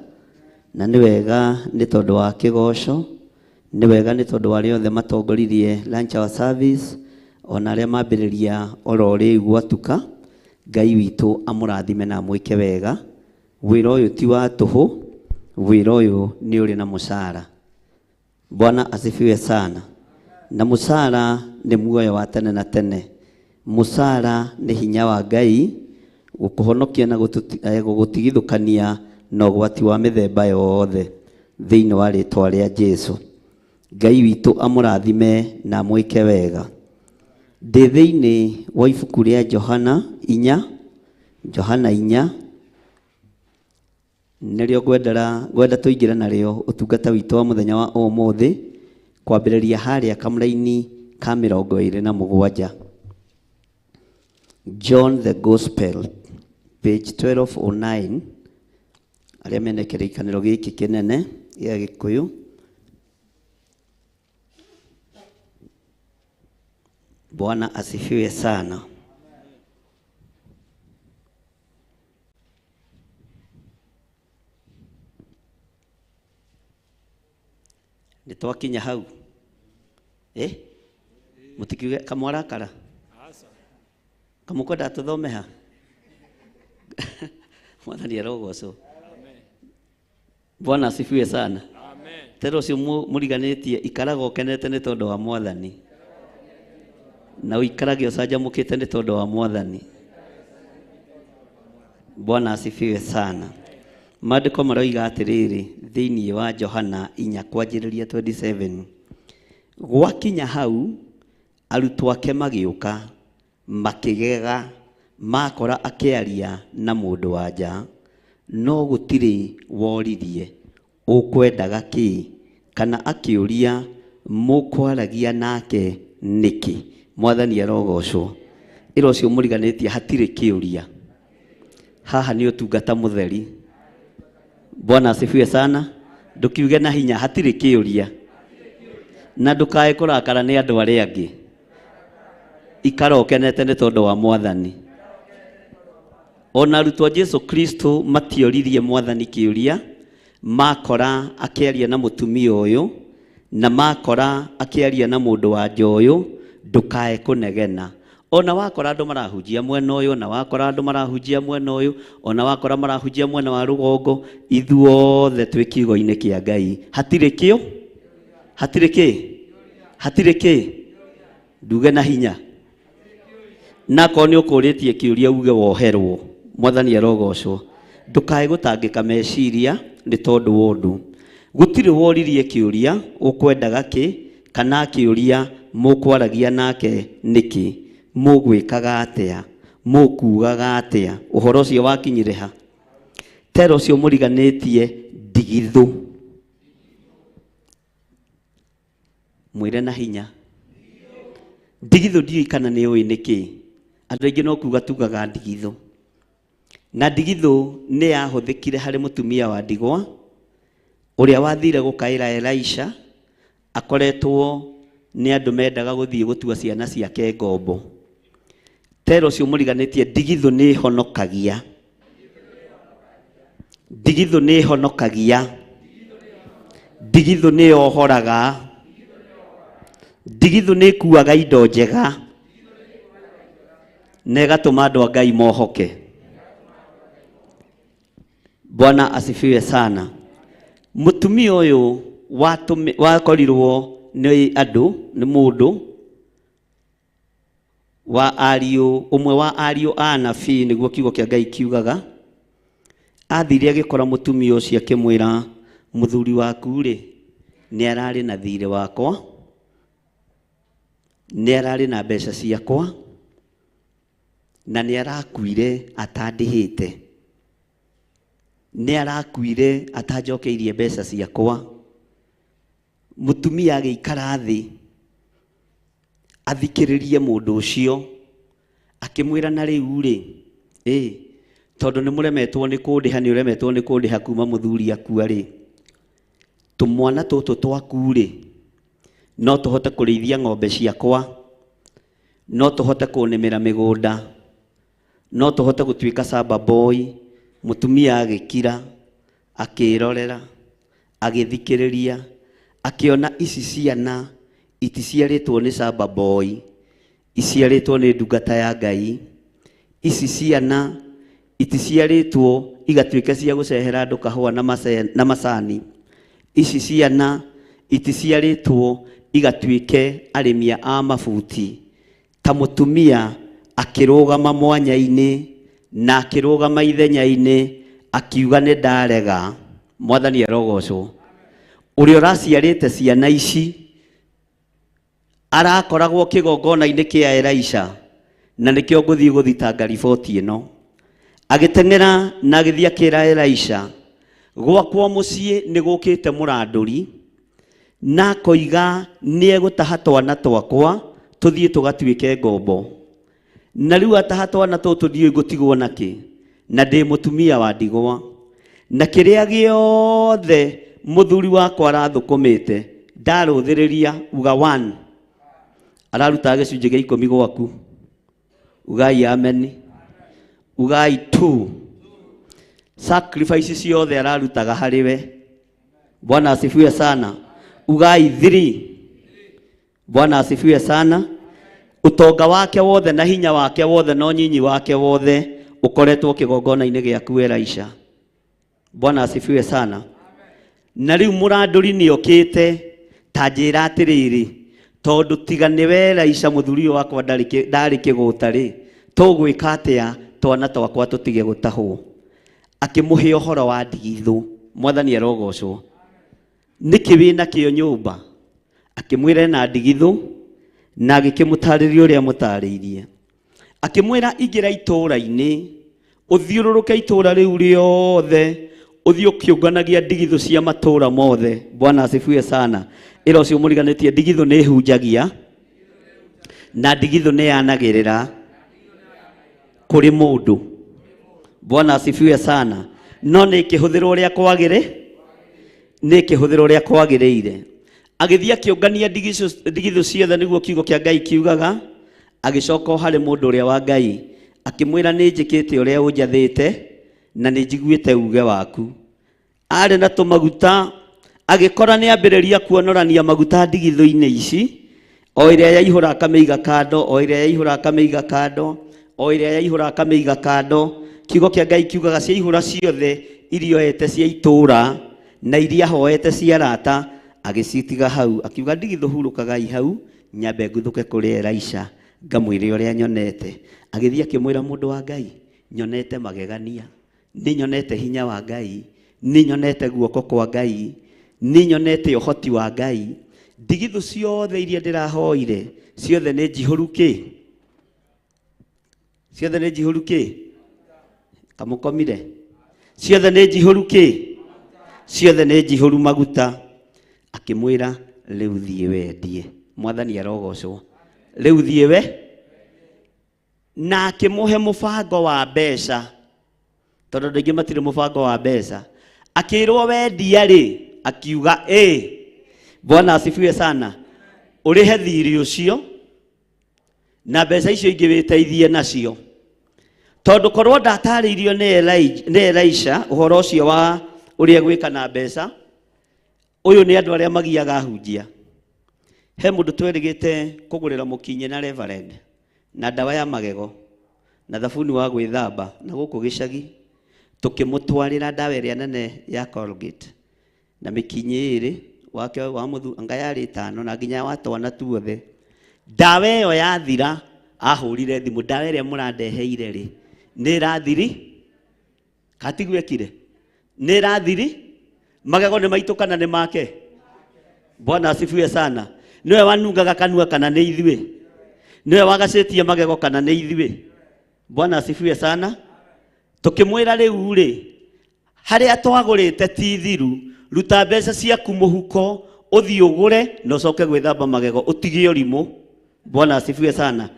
na nĩ wega nĩ tondũ wa kĩgoco, nĩ wega nĩ tondũ wa arĩa othe matongoririe lunch hour service, ona arĩa mambĩrĩria oro rĩu gwatuka. Ngai witũ amũrathime na amwĩke wega. Wĩra ũyũ ti wa tũhũ, wĩra ũyũ nĩ ũrĩ na mũcara. Bwana asifiwe sana. Na mũcara nĩ muoyo wa tene na tene. Mũcara nĩ hinya wa Ngai gũkũhonokia na gũgũtigithũkania na ũgwati wa mĩthemba yothe thĩinĩ wa rĩtwa rĩa Jesu. Ngai witũ amũrathime na amwĩke wega. Ndĩ thĩinĩ wa ibuku rĩa Johana inya, Johana inya, nĩrĩo ngwenda tũingĩre narĩo ũtungata witũ wa mũthenya wa ũmũthĩ, kwambĩrĩria harĩa kamũraini ka 27. John the Gospel, page 1209, arĩa mena kĩrĩkanĩro gĩkĩ kĩnene gĩa Gĩkũyũ. Bwana asifiwe sana. Nĩ twakinya hau. Mũtikiuge kamwarakara? Kamũkwenda tũthome ha? Mwathani arogocwo. Bwana asifiwe sana. Tera ũcio mũriganĩtie, ikaraga ũkenete nĩ tondũ wa Mwathani, na ũikarage ũcanjamũkĩte nĩ tondũ wa Mwathani. Bwana asifiwe sana. Maandĩko maroiga atĩrĩrĩ thĩinĩ wa Johana inya kwanjĩrĩria 27, gwakinya hau arutwo ake magĩũka makĩgega makora akĩaria na mũndũ wa nja, no gũtirĩ woririe ũkwendaga kĩ, kana akĩũria mũkwaragia nake nĩkĩ. Mwathani arogocwo. Ĩra ũcio mũriganĩtie hatirĩ kĩũria. Haha nĩ ũtungata mũtheri. Bwana asifiwe sana. Ndũkiuge na hinya hatirĩ kĩũria, na ndũkae kũrakara nĩ andũ arĩa angĩ. Ikara ũkenete nĩ tondũ wa Mwathani. Ona arutwo a Jesu Kristo matioririe mwathani kĩũria, makora akĩaria na mũtumia ũyũ, na makora akĩaria na mũndũ wa nja ũyũ, ndũkae kũnegena. Ona wakora andũ marahunjia mwena ũyũ, ona wakora andũ marahunjia mwena ũyũ, ona wakora marahunjia mwena wa rũgongo, ithuothe twĩ kiugo-inĩ kĩa Ngai. Hatirĩ kĩo? Hatirĩ kĩ? Hatirĩ kĩ? Nduge na hinya. Na akorwo nĩ ũkũrĩtie kĩũria uge woherwo, mwathani arogocwo. Ndũkae gũtangĩka meciria nĩ tondũ wa ũndũ. Gũtirĩ woririe kĩũria ũkwendaga kĩ, kana kĩũria mũkwaragia nake nĩkĩ, mũgwĩkaga atĩa, mũkugaga atĩa, ũhoro ũcio wakinyire ha? Tera ũcio mũriganĩtie ndigithũ. Mwĩre na hinya. Ndigithũ ndiũĩ kana nĩ ũĩ nĩkĩ. Andũ aingĩ no kuga tugaga ndigithũ. Na ndigithũ nĩ yahũthĩkire harĩ mũtumia wa ndigwa ũrĩa wathire gũkaĩra Elisha, akoretwo nĩ andũ mendaga gũthiĩ gũtua ciana ciake ngombo. Tera ũcio mũriganĩtie ndigithũ nĩ ĩhonokagia. Ndigithũ nĩ ĩhonokagia. Ndigithũ nĩ yohoraga. Ndigithũ nĩ ĩkuaga indo njega na ĩgatũma andũ a Ngai mohoke. Bwana asifiwe sana. Mũtumia ũyũ wakorirwo nĩ andũ, nĩ mũndũ wa ariũ, ũmwe wa ariũ a anabii, nĩguo kiugo kĩa Ngai kiugaga. Athire agĩkora mũtumia ũcio akĩmwĩra, mũthuri waku rĩ, nĩ ararĩ na thirĩ wakwa, nĩ ararĩ na mbeca ciakwa, na nĩ arakuire atandĩhĩte. Nĩ arakuire atanjokeirie mbeca ciakwa. Mũtumia agĩikara thĩ athikĩrĩrie mũndũ ũcio, akĩmwĩra na rĩu rĩ, tondũ nĩ mũremetwo nĩ kũndĩha, nĩ ũremetwo nĩ kũndĩha kuma mũthuri akua rĩ, tũmwana tũtũ twaku rĩ, no tũhote kũrĩithia ng'ombe ciakwa, no tũhote kũnĩmĩra mĩgũnda, no tũhote gũtuĩka shamba boy. Mũtumia agĩkira, akĩrorera, agĩthikĩrĩria, akĩona ici ciana iticiarĩtwo nĩ shamba boy, iciarĩtwo nĩ ndungata ya Ngai. Ici ciana iticiarĩtwo igatuĩka cia gũcehera andũ kahũa na macani. Ici ciana iticiarĩtwo igatuĩke arĩmi a mabuti. Ta mũtumia akĩrũgama mwanya-inĩ na akĩrũgama ithenya-inĩ akiuga nĩ ndarega. Mwathani arogocwo. Ũrĩa ũraciarĩte ciana ici arakoragwo kĩgongona-inĩ kĩa Elisha, na nĩkĩo ngũthiĩ gũthitanga riboti ĩno. Agĩteng'era na agĩthiĩ akĩra Elisha, gwakwa mũciĩ nĩ gũkĩte mũrandũri na akoiga nĩ egũtaha twana twakwa tũthiĩ tũgatuĩke ngombo. Na rĩu ataha twana tũtũ ndiũĩ ngũtigwo nakĩ, na ndĩ mũtumia wa ndigwa, na kĩrĩa gĩothe mũthuri wakwa arathũkũmĩte ndarũthĩrĩria. Uga 1 ararutaga gĩcunjĩ gĩa 10 gwaku, ugai amen. Ugai 2 sacrifice ciothe ararutaga harĩ we. Bwana asifiwe sana. Ugai 3 Bwana asifiwe sana. Utonga wake wothe na hinya wake wothe na ũnyinyi wake wothe ũkoretwo kĩgongona-inĩ gĩaku Elisha. Bwana asifiwe sana. Na rĩu mũrandũri nĩ okĩte ta njĩra atĩrĩrĩ, tondũ tiga nĩwe Elisha mũthuri ũyũ wakwa ndarĩ kĩgũta rĩ, tũgwĩka atĩa twana twakwa tũtige gũtahwo? Akĩmũhe ũhoro wa ndigithũ. Mwathani arogocwo. Nĩkĩ wĩna kĩo nyũmba? Akĩmwĩra ena ndigithũ na agĩkĩmũtarĩria ũrĩa mũtarĩirie. Akĩmwĩra ingĩra itũũra-inĩ, ũthiũrũrũke itũũra rĩu rĩothe, ũthiĩ ũkĩũnganagia ndigithũ cia matũũra mothe. Bwana asifiwe sana. Ĩra ũcio mũriganĩtie ndigithũ nĩ ĩhunjagia na ndigithũ nĩ yanagĩrĩra kũrĩ mũndũ. Bwana asifiwe sana. No nĩ ĩkĩhũthĩrwo ũrĩa kwagĩrĩ, nĩ ĩkĩhũthĩrwo ũrĩa kwagĩrĩire. Agĩthiĩ akĩũngania ndigithũ ciothe nĩguo kiugo kĩa Ngai kiugaga. Agĩcoka o harĩ mũndũ ũrĩa wa Ngai Akĩmwĩra nĩ njĩkĩte ũrĩa ũnjathĩte na nĩ njiguĩte uge waku. Arĩ na tũmaguta agĩkora nĩ ambĩrĩria kuonorania maguta ndigithũ-inĩ ici, o ĩrĩa yaihũra akamĩiga kando, o ĩrĩa yaihũra akamĩiga kando, o ĩrĩa yaihũra akamĩiga kando. Kiugo kĩa Ngai kiugaga ciaihũra ciothe iria oete cia itũũra na iria ahoete cia arata, agĩcitiga hau, akiuga ndigithũ hurũkagai hau nyambe nguthũke kũrĩ Elisha ngamwĩre ũrĩa nyonete. Agĩthiĩ akĩmwĩra mũndũ wa Ngai, nyonete magegania, nĩ nyonete hinya wa Ngai, nĩ nyonete guoko kwa Ngai, nĩ nyonete ũhoti wa Ngai. Ndigithũ ciothe iria ndĩrahoire ciothe nĩ njihũru kĩ? Ciothe nĩ njihũru kĩ? Kamũkomire? Ciothe nĩ njihũru kĩ? Ciothe nĩ njihũru maguta. Akĩmwĩra rĩu thiĩ wendie. Mwathani arogocwo. Rĩu thiĩ we na akĩmũhe mũbango wa mbeca, tondũ andũ aingĩ matirĩ mũbango wa mbeca. Akĩrwo wendia rĩ, akiuga ĩ. Bwana asifiwe sana. Ũrĩhe thirĩ ũcio na mbeca icio ingĩ wĩteithie nacio, tondũ korwo ndatarĩirio nĩ Elisha ũhoro ũcio wa ũrĩa gwĩka na mbeca. Ũyũ nĩ andũ arĩa magiaga ahunjia. He mũndũ twerĩgĩte kũgũrĩra mũkinye na reverend na ndawa ya magego na thabuni wa gwĩthamba na gũkũ gĩcagi, tũkĩmũtwarĩra ndawa ĩrĩa nene ya Colgate na mĩkinyĩ ĩrĩ wake wa mũthu anga yarĩ ĩtano na nginya wa twana tuothe. Ndawa ĩyo yathira, ahũrire thimũ, ndawa ĩrĩa mũrandeheire rĩ nĩ ĩrathiri, katiguo ekire, nĩ ĩrathiri, magego nĩ maitũ kana nĩ make? Bwana asifiwe sana. Nĩwe wanungaga kanua kana nĩ ithuĩ? Nĩwe wagacĩtie magego kana nĩ ithuĩ? Bwana asifiwe sana. Tũkĩmwĩra rĩu rĩ, harĩa twagũrĩte ti thiru, ruta mbeca ciaku mũhuko ũthiĩ ũgũre na ũcoke gwĩthamba magego ũtige ũrimũ. Bwana asifiwe sana.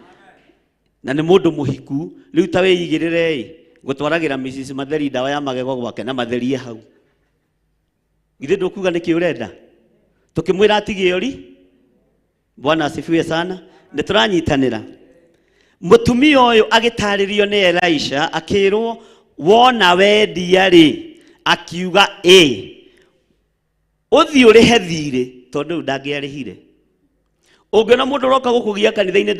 Na nĩ mũndũ mũhiku, rĩu ta wĩigĩrĩre ĩ gũtwaragĩra Mrs. Matheri ndawa ya magego gwake na matherie hau. Githĩ ndũkuga nĩkĩ ũrenda? Tũkĩmwĩra atige ũri. Bwana asifiwe sana. Nĩ tũranyitanĩra. Mũtumia ũyũ agĩtarĩrio nĩ Elisha akĩrwo wona wendia rĩ, akiuga ĩ ũthiĩ ũrĩhe thirĩ, tondũ rĩu ndangĩarĩhire. Ũngĩona mũndũ ũroka gũkũgia kanitha-inĩ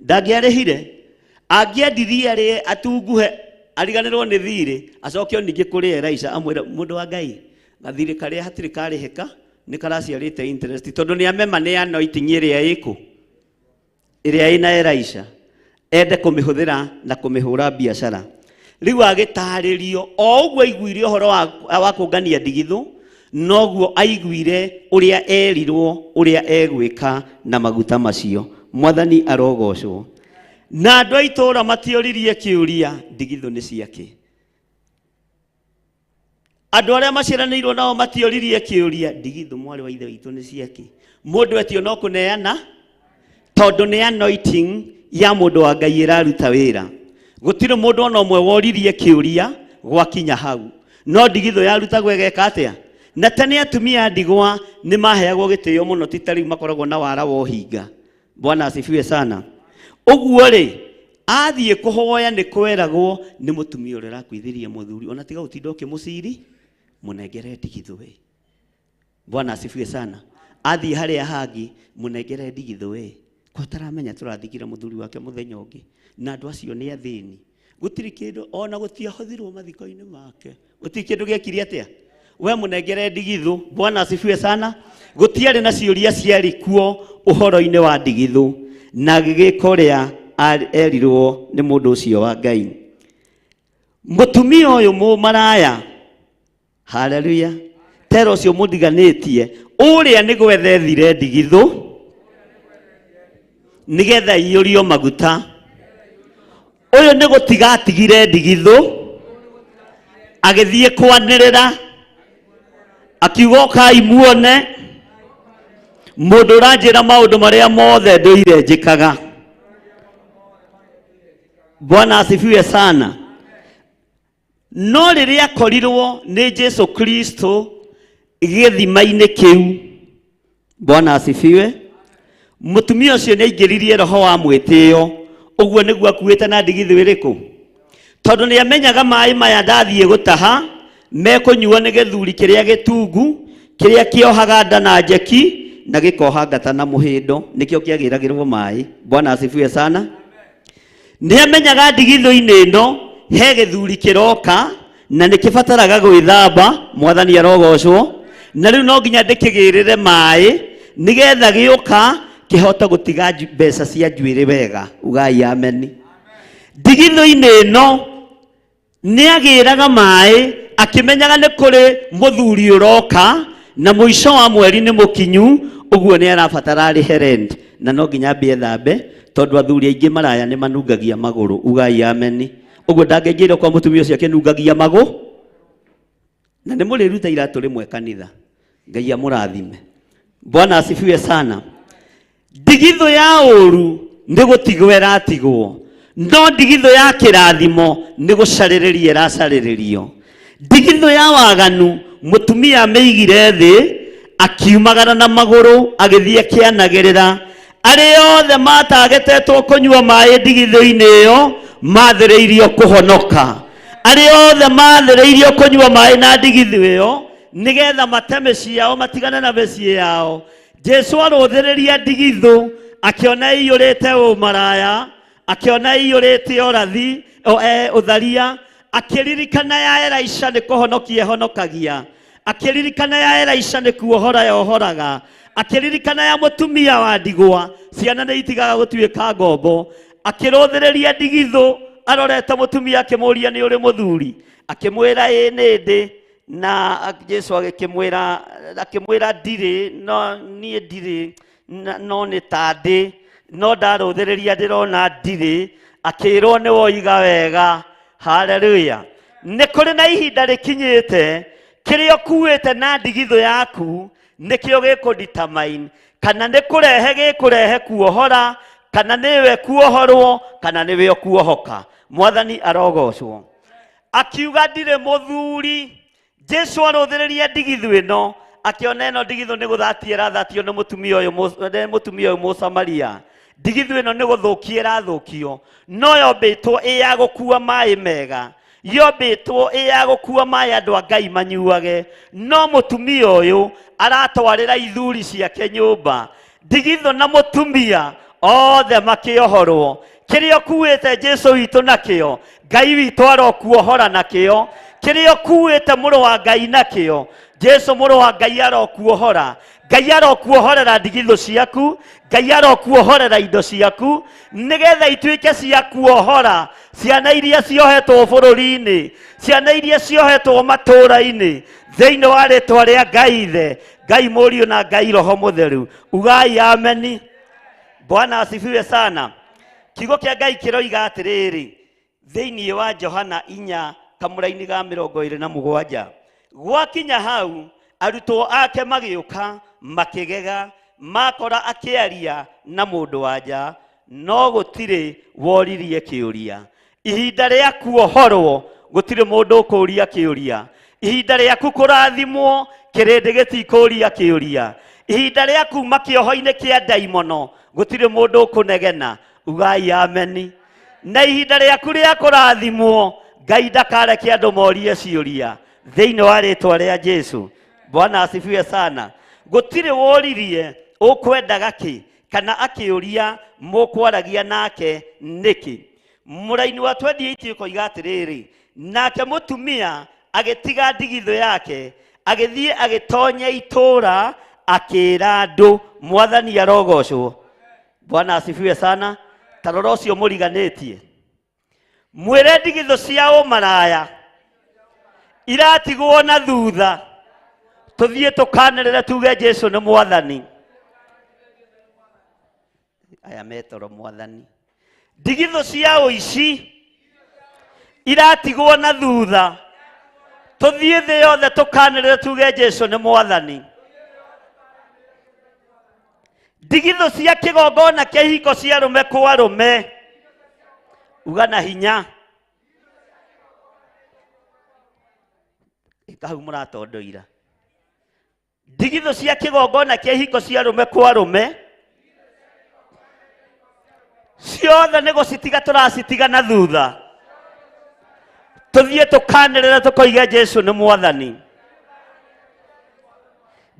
ndangĩarĩhire, angĩendirie arĩe atunguhe ariganĩrwo nĩ thirĩ, acokio ningĩ kũrĩ Elisha amwĩre mũndũ wa Ngai, gathirĩ karĩa hatirĩ karĩhĩka nĩ karaciarĩte interest, tondũ nĩ amema nĩ anointing ĩrĩa ĩkũ ĩrĩa ĩna Elisha, ende kũmĩhũthĩra na kũmĩhũra biacara. Rĩu agĩtarĩrio o ũguo aiguire ũhoro wa kũngania ndigithũ, noguo aiguire ũrĩa erirwo ũrĩa egwĩka na maguta macio. Mwathani arogocwo. Na andũ a itũũra matioririe kĩũria, ndigithũ nĩ ciake? Andũ arĩa maciaranĩirwo nao matioririe kĩũria, ndigithũ mwarĩ wa ithe witũ nĩ ciake? Mũndũ etio no kũneana, tondũ nĩ anointing ya mũndũ wa Ngai ĩraruta wĩra. Gũtirĩ mũndũ ona ũmwe woririe kĩũria gwakinya hau. No ndigithũ yarutagwo ĩgeka atĩa? Na tene atumia a ndigwa nĩ maheagwo gĩtĩo mũno, ti ta rĩu makoragwo na wara wa ũhinga. Bwana asifiwe sana. Ũguo rĩ, athiĩ kũhoya nĩ kweragwo nĩ mũtumia ũrĩa ũrakuithirie mũthuri, ona tiga gũtinda ũkĩmũciri, mũnengere ndigithũ ĩ. Bwana asifiwe sana. Athiĩ harĩa hangĩ, mũnengere ndigithũ ĩ. Kwa ũtaramenya tũrathikire mũthuri wake mũthenya ũngĩ, na andũ acio nĩ athĩni. Gũtirĩ kĩndũ, ona gũtiahothirwo mathiko-inĩ make. Gũtirĩ kĩndũ gĩekire atĩa? We mũnengere ndigithũ. Bwana asifiwe sana. Gũtiarĩ na ciũria ciarĩ kuo ũhoro-inĩ wa ndigithũ, na agĩgĩka ũrĩa erirwo nĩ mũndũ ũcio wa Ngai. Mũtumia ũyũ mũmaraya, haleluya, tera ũcio mũndiganĩtie, ũrĩa nĩ gwetha ethire ndigithũ nĩgetha iyũrio maguta. Ũyũ nĩ gũtiga atigire ndigithũ, agĩthiĩ kwanĩrĩra akiuga ũkai muone mũndũ ũranjĩra maũndũ marĩa mothe ndũire njĩkaga. Bwana asifiwe sana. No rĩrĩa akorirwo nĩ Jesu Kristo gĩthima-inĩ kĩu, Bwana asifiwe, mũtumia ũcio nĩ aingĩririe roho wa mwĩtĩo Ũguo nĩguo akuĩte na ndigithũ ĩrĩkũ? Tondũ nĩ amenyaga maĩ maya ndathiĩ gũtaha mekũnyuo nĩ gĩthuri kĩrĩa gĩtungu kĩrĩa kĩohaga nda na njeki na gĩkoha ngata na mũhĩndo, nĩkĩo kĩagĩragĩrwo maĩ. Bwana asifiwe sana. Nĩ amenyaga ndigithũ-inĩ ĩno he gĩthuri kĩroka na nĩ kĩbataraga gwĩthamba. Mwathani arogocwo. Na rĩu no nginya ndĩkĩgĩrĩre maĩ nĩgetha gĩũka kĩhote gũtiga mbeca cia njuĩrĩ wega. Ugai ameni. Ndigithũ-inĩ ĩno nĩ agĩraga maĩ akĩmenyaga nĩ kũrĩ mũthuri ũroka na mũico wa mweri nĩ mũkinyu, ũguo nĩ arabatara arĩhe rent na no nginya ambie thambe tondũ athuri aingĩ maraya nĩ manungagia magũrũ. Ugai ameni. Ũguo ndangĩingĩra kwa mũtumia ũcio akĩnungagia magũ. Na nĩ mũrĩruta iratũ rĩmwe kanitha. Ngai amũrathime. Bwana asifiwe sana. Ndigithũ ya ũru nĩ gũtigwo ĩratigwo, no ndigithũ ya kĩrathimo nĩ gũcarĩrĩria ĩracarĩrĩrio. Ndigithũ ya waganu mũtumia amĩigire thĩ akiumagara na magũrũ agĩthiĩ akĩanagĩrĩra, arĩa othe matagetetwo kũnyua maĩ ndigithũ-inĩ ĩyo mathĩrĩirio kũhonoka. Arĩa othe mathĩrĩirio kũnyua maĩ na ndigithũ ĩyo nĩgetha mate mĩciĩ yao matigane na mĩciĩ yao. Jesu arũthĩrĩria ndigithũ akĩona ĩiyũrĩte ũmaraya, akĩona ĩiyũrĩte ũrathi, ũtharia, akĩririkana ya Elisha nĩ kũhonokia ehonokagia, akĩririkana ya Elisha nĩ kuohora yohoraga, akĩririkana ya mũtumia wa ndigwa ciana nĩ itigaga gũtuĩka ngombo, akĩrũthĩrĩria ndigithũ arorete mũtumia akĩmũria nĩ ũrĩ mũthuri, akĩmwĩra ĩĩ nĩ ndĩ. Na Jesu agĩkĩmwĩra, akĩmwĩra ndirĩ, no niĩ ndirĩ, no nĩ ta ndĩ, no ndarũthĩrĩria ndĩrona ndirĩ. Akĩrwo nĩ woiga wega. Haleluya. Nĩ kũrĩ na ihinda rĩkinyĩte kĩrĩa ũkuĩte na ndigithũ yaku nĩkĩo gĩkũ-determine kana nĩ kũrehe gĩkũrehe kuohora, kana nĩwe kuohorwo, kana nĩwe ũkuohoka. Mwathani arogocwo. Akiuga ndirĩ mũthuri. Jesu arũthĩrĩria ndigithũ ĩno akĩona ĩno ndigithũ nĩ gũthatia ĩrathatio nĩ mũtumia ũyũ nĩ mũtumia ũyũ Mũsamaria. Ndigithũ ĩno nĩ gũthũkia ĩrathũkio, no yombĩtwo ĩ ya gũkua maĩ mega, yombĩtwo ĩ ya gũkua maĩ andũ a Ngai manyuage, no mũtumia ũyũ aratwarĩra ithuri ciake nyũmba. Ndigithũ na mũtumia othe makĩohorwo. Kĩrĩa ũkuĩte Jesu witũ nakĩo, Ngai witũ arokuohora nakĩo. Kĩrĩa ũkuĩte mũrũ wa Ngai nakĩo, Jesu mũrũ wa Ngai arokuohora. Ngai arokuohorera ndigithũ ciaku, Ngai arokuohorera indo ciaku, nĩgetha ituĩke cia kuohora ciana iria ciohetwo bũrũri-inĩ, ciana iria ciohetwo matũũra-inĩ, thĩinĩ wa rĩtwa rĩa Ngai Ithe, Ngai Mũriũ na Ngai Roho Mũtheru. Ugai ameni. Bwana asifiwe sana. Kiugo kĩa Ngai kĩroiga atĩrĩrĩ thĩinĩ wa Johana 4 kamũraini ga 27, gwakinya hau arutwo ake magĩũka makĩgega, makora akĩaria na mũndũ wa nja, no gũtirĩ woririe kĩũria. Ihinda rĩa kuohorwo gũtirĩ mũndũ ũkũria kĩũria. Ihinda rĩaku kũrathimwo kĩrĩndĩ gĩtikũria kĩũria. Ihinda rĩa kuma kĩoho-inĩ kĩa ndaimono gũtirĩ mũndũ ũkũnegena. Ugai ameni. Na ihinda rĩaku rĩa kũrathimwo Ngai ndakareke andũ morie ciũria thĩinĩ wa rĩtwa rĩa Jesu. Bwana asifiwe sana. Gũtirĩ woririe ũkwendaga kĩ kana akĩũria mũkwaragia nake nĩkĩ. Mũraini wa 28 ũkoiga atĩrĩrĩ, nake mũtumia agĩtiga ndigithũ yake agĩthiĩ agĩtonya itũũra akĩĩra andũ. Mwathani arogocwo. Bwana asifiwe sana. Ta rora ũcio mũriganĩtie, mwĩre ndigithũ cia ũmaraya iratigwo na thutha, tũthiĩ tũkanĩrĩre tuge Jesu nĩ mwathani. Aya metoro mwathani. Ndigithũ cia ũici iratigwo na thutha, tũthiĩ thĩ yothe tũkanĩrĩre tuge Jesu nĩ mwathani. Ndigithũ cia kĩgongona kĩa ihiko cia arũme kwa arũme, uga na hinya. Ĩka hau mũratondoira. Ndigithũ cia kĩgongona kĩa ihiko cia arũme kwa arũme, Ciothe nĩ gũcitiga tũracitiga na thutha, tũthiĩ tũkanĩrĩra tũkoiga Jesu nĩ mwathani.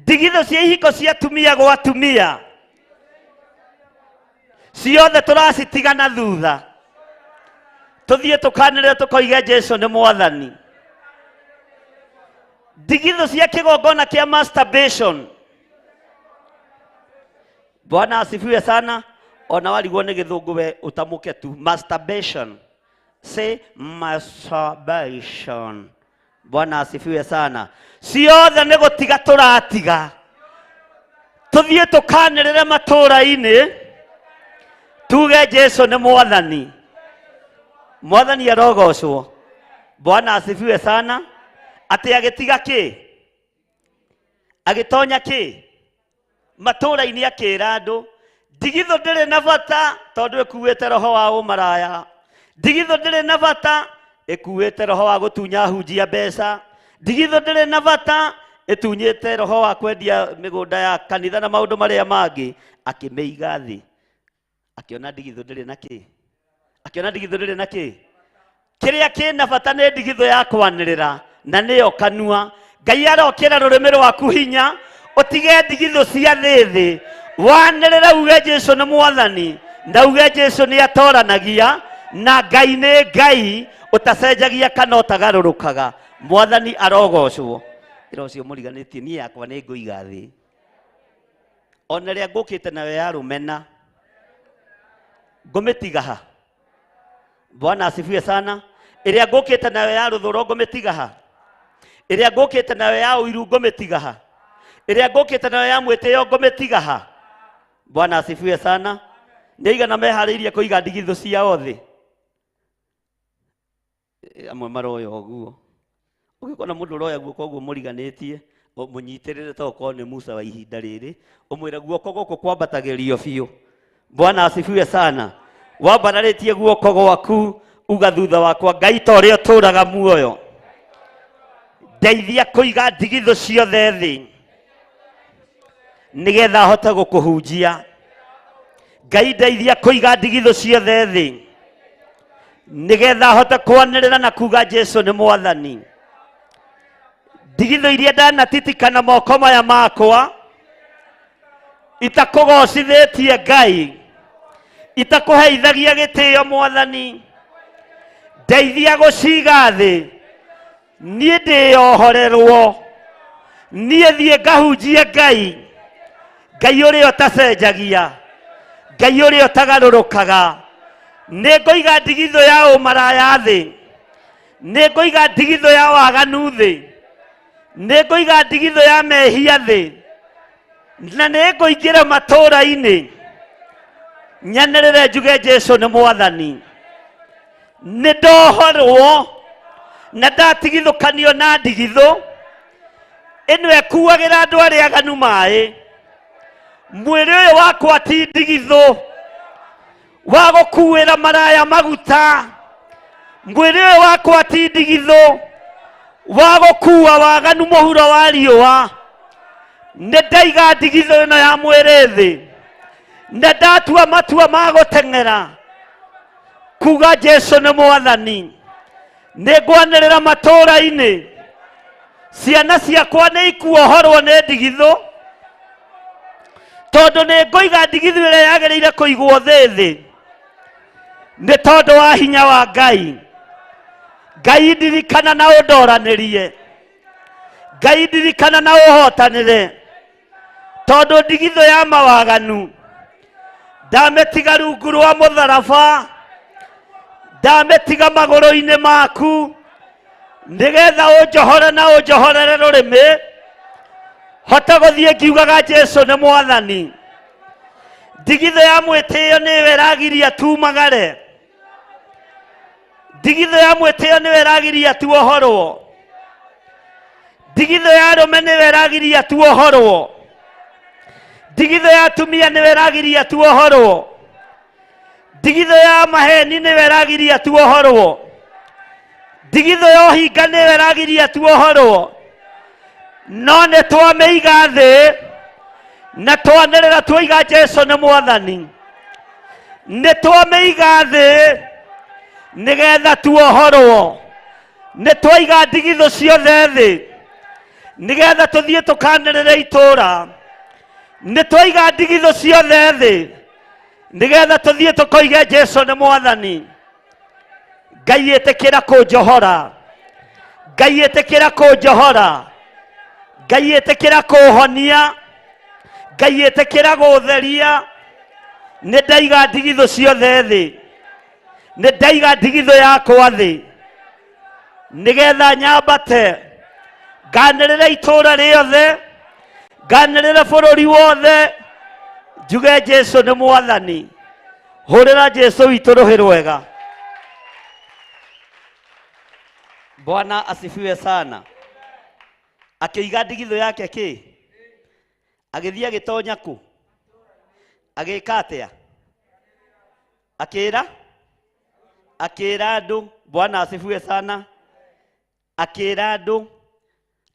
Ndigithũ cia ihiko cia atumia gwa atumia ciothe tũracitiga na thutha, tũthiĩ tũkanĩrĩra tũkoiga Jesu nĩ mwathani. Ndigithũ cia kĩgongona kĩa masturbation. Bwana asifiwe sana. Ona warigwo nĩ gĩthũngũ we ũtamũke tu masturbation. Say masturbation. Bwana asifiwe sana. Ciothe nĩ gũtiga tũratiga, tũthiĩ tũkanĩrĩre matũũra-inĩ tuge Jesu nĩ mwathani. Mwathani arogocwo. Bwana asifiwe sana. Atĩ agĩtiga kĩ? Agĩtonya kĩ? Matũũra-inĩ akĩra andũ ndigithũ ndĩrĩ na bata tondũ ĩkuĩte roho wa ũmaraya. Ndigithũ ndĩrĩ na bata ĩkuĩte roho wa gũtunya hunjia mbeca. Ndigithũ ndĩrĩ na bata ĩtunyĩte roho wa kwendia mĩgũnda ya kanitha na maũndũ marĩa mangĩ. Akĩmĩiga thĩ, akĩona ndigithũ ndĩrĩ na kĩ, akĩona ndigithũ ndĩrĩ na kĩ. Kĩrĩa kĩna bata nĩ ndigithũ ya kwanĩrĩra na nĩyo kanua. Ngai arokĩra rũrĩmĩ rwaku hinya, ũtige ndigithũ cia thĩ, wanĩrĩre uge Jesu nĩ mwathani, na uge Jesu nĩ atoranagia, na Ngai nĩ Ngai ũtacenjagia kana ũtagarũrũkaga. Mwathani arogocwo. Ĩra ũcio mũriganĩtie, niĩ yakwa nĩ ngũiga thĩ, ona ĩrĩa ngũkĩte nayo ya rũmena ngũmĩtiga ha. Bwana asifiwe sana. Ĩrĩa ngũkĩte nayo ya rũthũro ngũmĩtiga ha. Ĩrĩa ngũkĩte nayo ya ũiru ngũmĩtiga ha. Ĩrĩa ngũkĩte nayo ya mwĩtĩo ngũmĩtiga ha. Bwana asifiwe sana. Nĩ aigana meharĩirie kũiga ndigithũ ciao thĩ? Amwe maroya ũguo. Ũngĩkona mũndũ ũroya guoko ũguo mũriganĩtie, mũnyitĩrĩre to okorwo nĩ Musa wa ihinda rĩrĩ, ũmwĩre guoko gũkũ kwambatagĩrio biũ. Bwana asifiwe sana. Wambararĩtie guoko gwaku uga thutha wakwa, Ngai ta ũrĩa ũtũũraga muoyo, ndeithia kũiga ndigithũ ciothe thĩ nĩgetha hote gũkũhunjia. Ngai ndeithia kũiga ndigithũ ciothe thĩ nĩgetha hote kwanĩrĩra na kuga Jesu nĩ mwathani. Ndigithũ iria ndanatitika na moko maya makwa itakũgocithĩtie Ngai, itakũheithagia gĩtĩo mwathani, ndeithia gũciga thĩ, niĩ ndĩyohorerwo, niĩ thiĩ ngahunjie Ngai, Ngai ũrĩa ũtacenjagia, Ngai ũrĩa ũtagarũrũkaga. Nĩ ngũiga ndigithũ ya ũmaraya thĩ, nĩ ngũiga ndigithũ ya waganu thĩ, nĩ ngũiga ndigithũ ya mehia thĩ, na nĩ ngũingĩra matũũra-inĩ nyanĩrĩre njuge Jesu nĩ mwathani. Nĩ ndohorwo na ndatigithũkanio na ndigithũ ĩno ĩkuagĩra andũ arĩa aganu maĩ. Mwĩrĩ ũyũ wakwa ti ndigithũ wa gũkuĩra maraya maguta. Mwĩrĩ ũyũ wakwa ti ndigithũ wa gũkua waganu mũhuro wa riũa. Nĩ ndaiga ndigithũ ĩno ya mwĩrĩ thĩ, na ndatua matua ma gũteng'era kuga Jesu nĩ mwathani. Nĩ ngwanĩrĩra matũũra-inĩ, ciana ciakwa nĩ ikuohorwo nĩ ndigithũ, tondũ nĩ ngũiga ndigithũ ĩrĩa yagĩrĩire kũigwo thĩ thĩ, nĩ tondũ wa hinya wa Ngai. Ngai ndirikana na ũndoranĩrie, Ngai ndirikana na ũhotanĩre, tondũ ndigithũ ya mawaganu ndamĩtiga rungu rwa mũtharaba, ndamĩtiga magũrũ-inĩ maku, nĩgetha ũnjohore na ũnjohorere rũrĩmĩ, hote gũthiĩ ngiugaga Jesu nĩ mwathani. Ndigithũ ya mwĩtĩo nĩyo ĩragiria tumagare, ndigithũ ya mwĩtĩo nĩyo ĩragiria tuohorwo, ndigithũ ya arũme nĩyo ĩragiria tuohorwo, ndigithũ ya atumia nĩyo ĩragiria tuohorwo, ndigithũ ya maheni nĩyo ĩragiria tuohorwo, ndigithũ ya ũhinga nĩyo ĩragiria tuohorwo. No nĩ twamĩiga thĩ na twanĩrĩra tuoiga Jesu nĩ mwathani. Nĩ twamĩiga thĩ nĩgetha tuohorwo. Nĩ twaiga ndigithũ ciothe thĩ nĩgetha tũthiĩ tũkanĩrĩre itũũra. Nĩ twaiga ndigithũ ciothe thĩ nĩgetha tũthiĩ tũkoige Jesu nĩ mwathani. Ngai ĩtĩkĩra kũnjohora. Ngai ĩtĩkĩra kũnjohora. Ngai ĩtĩkĩra kũhonia. Ngai ĩtĩkĩra gũtheria. Nĩ ndaiga ndigithũ ciothe thĩ. Nĩ ndaiga ndigithũ yakwa thĩ nĩgetha nyambate nganĩrĩre itũũra rĩothe, nganĩrĩre bũrũri wothe, njuge Jesu nĩ mwathani. Hũrĩra Jesu witũ rũhĩ rwega. Bwana asifiwe sana. Akĩiga ndigithũ yake kĩ? Agĩthiĩ agĩtonya kũ? Agĩka atĩa? Akĩra? Akĩra andũ. Bwana asifiwe sana. Akĩra andũ,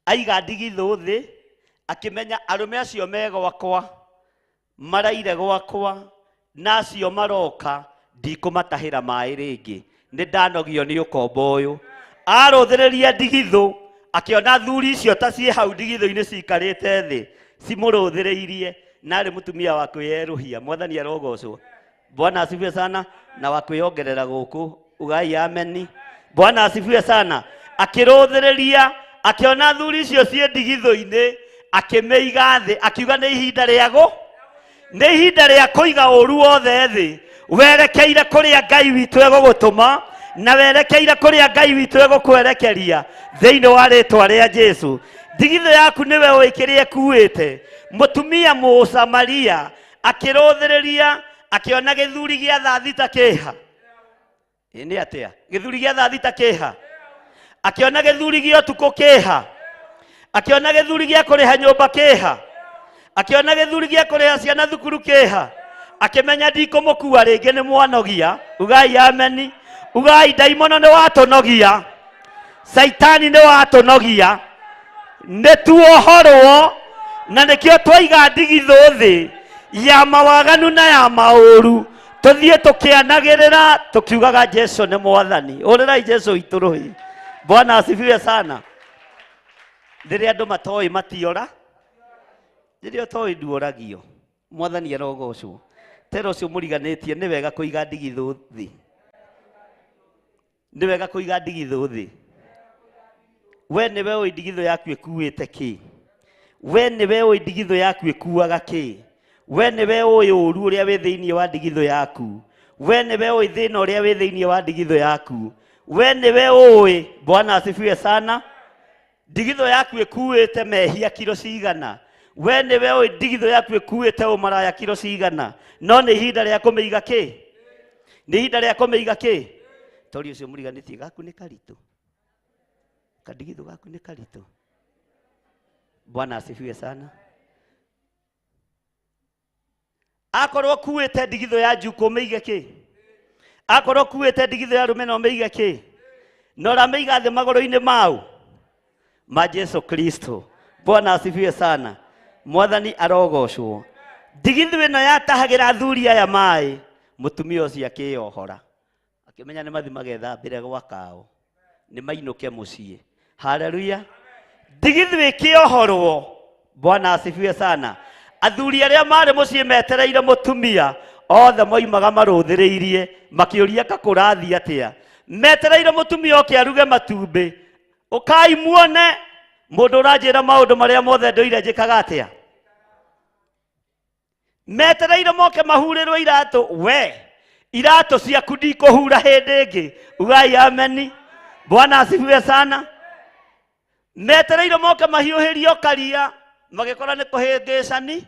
aiga ndigithũ thĩ, akĩmenya arũme acio me gwakwa, maraire gwakwa, na acio maroka, ndikũmatahĩra maĩ rĩngĩ. Nĩ ndanogio nĩ ũkombo ũyũ. Arũthĩrĩria ndigithũ, akĩona thuri icio ta ciĩ hau ndigithũ-inĩ cikarĩte thĩ, cimũrũthĩrĩirie, na arĩ mũtumia wa kwĩyerũhia. Mwathani arogocwo. Bwana asifiwe sana. Na wa kwĩyongerera gũkũ, ugai ameni. Bwana asifiwe sana. Akĩrũthĩrĩria, akĩona thuri icio ciĩ ndigithũ-inĩ, akĩmĩiga thĩ, akiuga nĩ ihinda rĩago, nĩ ihinda rĩa kũiga ũru wothe thĩ, werekeire kũrĩa Ngai witũ egũgũtũma, na werekeire kũrĩa Ngai witũ egũkwerekeria thĩinĩ wa rĩtwa rĩa Jesu. Ndigithũ yaku nĩwe ũĩ kĩrĩa ĩkuĩte. Mũtumia Mũsamaria akĩrũthĩrĩria, akĩona gĩthuri gĩa thaa thita kĩha. Ĩ nĩ atĩa? Gĩthuri gĩa thaa thita kĩha. Akĩona gĩthuri gĩa ũtukũ kĩha. Akĩona gĩthuri gĩa kũrĩha nyũmba kĩha. Akĩona gĩthuri gĩa kũrĩha ciana thukuru kĩha. Akĩmenya ndikũmũkua rĩngĩ nĩ mwanogia. Ugai ameni. Ugai ndaimono nĩ watũnogia. Saitani nĩ watũnogia. Nĩ tuohorwo na nĩkĩo twaiga ndigithũ thĩ ya mawaganu na ya maũru, tũthiĩ tũkĩanagĩrĩra tũkiugaga Jesu nĩ mwathani. Ũrĩrai Jesu witũ rũhĩ. Bwana asifiwe sana. Rĩrĩa andũ matoĩ matiora, rĩrĩa ũtoĩ nduoragio. Mwathani arogocwo. Tera ũcio mũriganĩtie, nĩ wega kũiga ndigithũ thĩ. Nĩ wega kũiga ndigithũ thĩ. We nĩwe ũĩ ndigithũ yaku ĩkuĩte kĩ. We nĩwe ũĩ ndigithũ yaku ĩkuaga kĩ. We nĩwe ũĩ ũru ũrĩa wĩ thĩinĩ wa ndigithũ yaku. We nĩwe ũĩ thĩna ũrĩa wĩ thĩinĩ wa ndigithũ yaku. We nĩwe ũĩ. Bwana asifiwe sana. Ndigithũ yaku ĩkuĩte mehia kiro cigana. We nĩwe ũĩ ndigithũ yaku ĩkuĩte ũmaraya kiro cigana. No nĩ ihinda rĩa kũmĩiga kĩ? Nĩ ihinda rĩa kũmĩiga kĩ? Tori ũcio mũriganĩtie gaku nĩ karitũ. Kandigithũ gaku nĩ karitũ. Bwana asifiwe sana. Akorwo kuĩte ndigithũ ya njukũ ũmĩige kĩ? Akorwo kuĩte ndigithũ ya rũmena ũmĩige kĩ? Na ũramĩiga thĩ magũrũ-inĩ mau ma Jesu Kristo. Bwana asifiwe sana. Mwathani arogocwo. Ndigithũ ĩno yatahagĩra athuri aya maĩ, mũtumia ũcio akĩyohora. Akĩmenya nĩ mathi magethambĩre gwa kao, nĩ mainũke mũciĩ. Haleluya. Ndigithũ ĩkĩohorwo. Bwana asifiwe sana. Athuri arĩa marĩ mũciĩ metereire mũtumia othe moimaga marũthĩrĩirie makĩũria ka kũrathiĩ atĩa. Metereire mũtumia oke aruge matumbĩ. Ũkai muone mũndũ ũranjĩra maũndũ marĩa mothe ndũire njĩkaga atĩa. Metereire moke mahurĩrwo iratũ. We iratũ ciaku ndikũhura hĩndĩ ĩngĩ. Ugai ameni. Bwana asifiwe sana. Metereire moke mahiũhĩrio karia, magĩkora nĩ kũhĩngĩcani,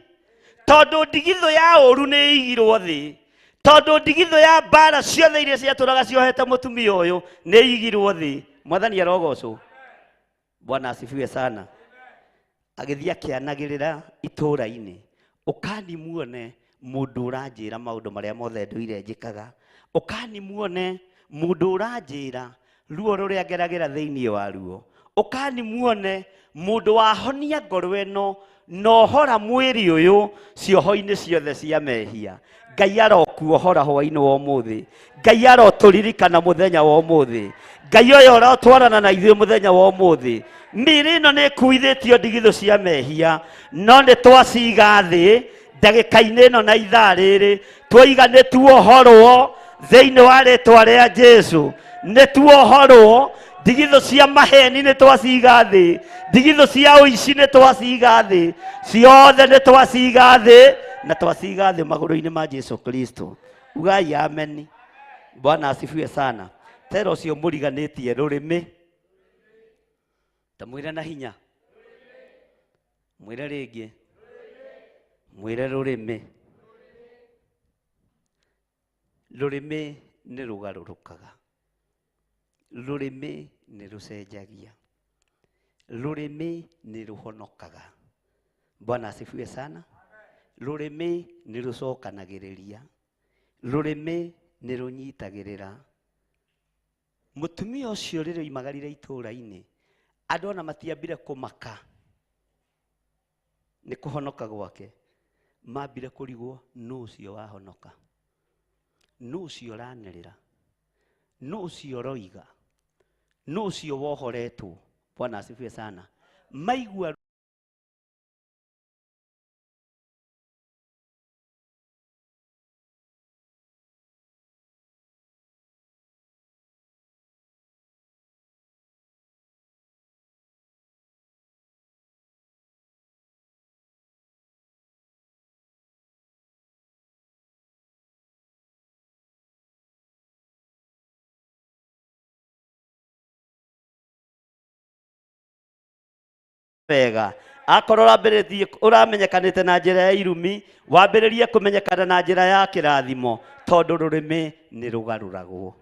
tondũ ndigithũ ya ũru nĩ ĩigirwo thĩ, tondũ ndigithũ ya mbara ciothe iria ciatũraga ciohete mũtumia ũyũ nĩ ĩigirwo thĩ. Mwathani arogocwo. Bwana asifiwe sana. Agĩthiĩ akĩanagĩrĩra itũũra-inĩ, ũkani muone mũndũ ũranjĩra maũndũ marĩa mothe ndũire njĩkaga. Ũkani muone mũndũ ũranjĩra ruo rũrĩa ngeragĩra thĩinĩ wa ruo. Ũkani muone mũndũ wahonia ngoro ĩno na ũhora mwĩrĩ ũyũ cioho-inĩ ciothe cia mehia. Ngai arokuohora hwainĩ wa ũmũthĩ. Ngai arotũririkana mũthenya wa ũmũthĩ. Ngai ũyũ ũrotwarana na ithuĩ mũthenya wa ũmũthĩ. Mĩĩrĩ ĩno nĩ ĩkuithĩtio ndigithũ cia mehia, no nĩ twaciga thĩ ndagĩka-inĩ ĩno na ithaa rĩrĩ, twoiga nĩ tuohorwo thĩinĩ wa rĩtwa rĩa Jesu. Nĩ tuohorwo ndigithũ cia maheni nĩ twaciga thĩ, ndigithũ cia ũici nĩ twaciga thĩ, ciothe nĩ twaciga thĩ na twaciga thĩ magũrũ-inĩ ma Jesu Kristo. Ugai ameni. Bwana asifiwe sana. Tera ũcio mũriganĩtie rũrĩmĩ, ta mwĩre na hinya, mwĩre rĩngĩ, mwĩre rũrĩmĩ. Rũrĩmĩ nĩ rũgarũrũkaga, rũrĩmĩ nĩ rũcenjagia, rũrĩmĩ nĩ rũhonokaga. Bwana asifiwe sana. Rũrĩmĩ nĩ rũcokanagĩrĩria, rũrĩmĩ nĩ rũnyitagĩrĩra. Mũtumia ũcio rĩrĩa oimagarire itũũra-inĩ, andũ ona matiambire kũmaka nĩ kũhonoka gwake, mambire kũrigwo nũ ũcio wahonoka, nũ ũcio ũranĩrĩra, nũ ũcio ũroiga, nũ ũcio wohoretwo. Bwana asifiwe sana. Maigua wega. Akorwo ũrambĩrĩtie ũramenyekanĩte na njĩra ya irumi, wambĩrĩrie kũmenyekana na njĩra ya kĩrathimo, tondũ rũrĩmĩ nĩ rũgarũragwo.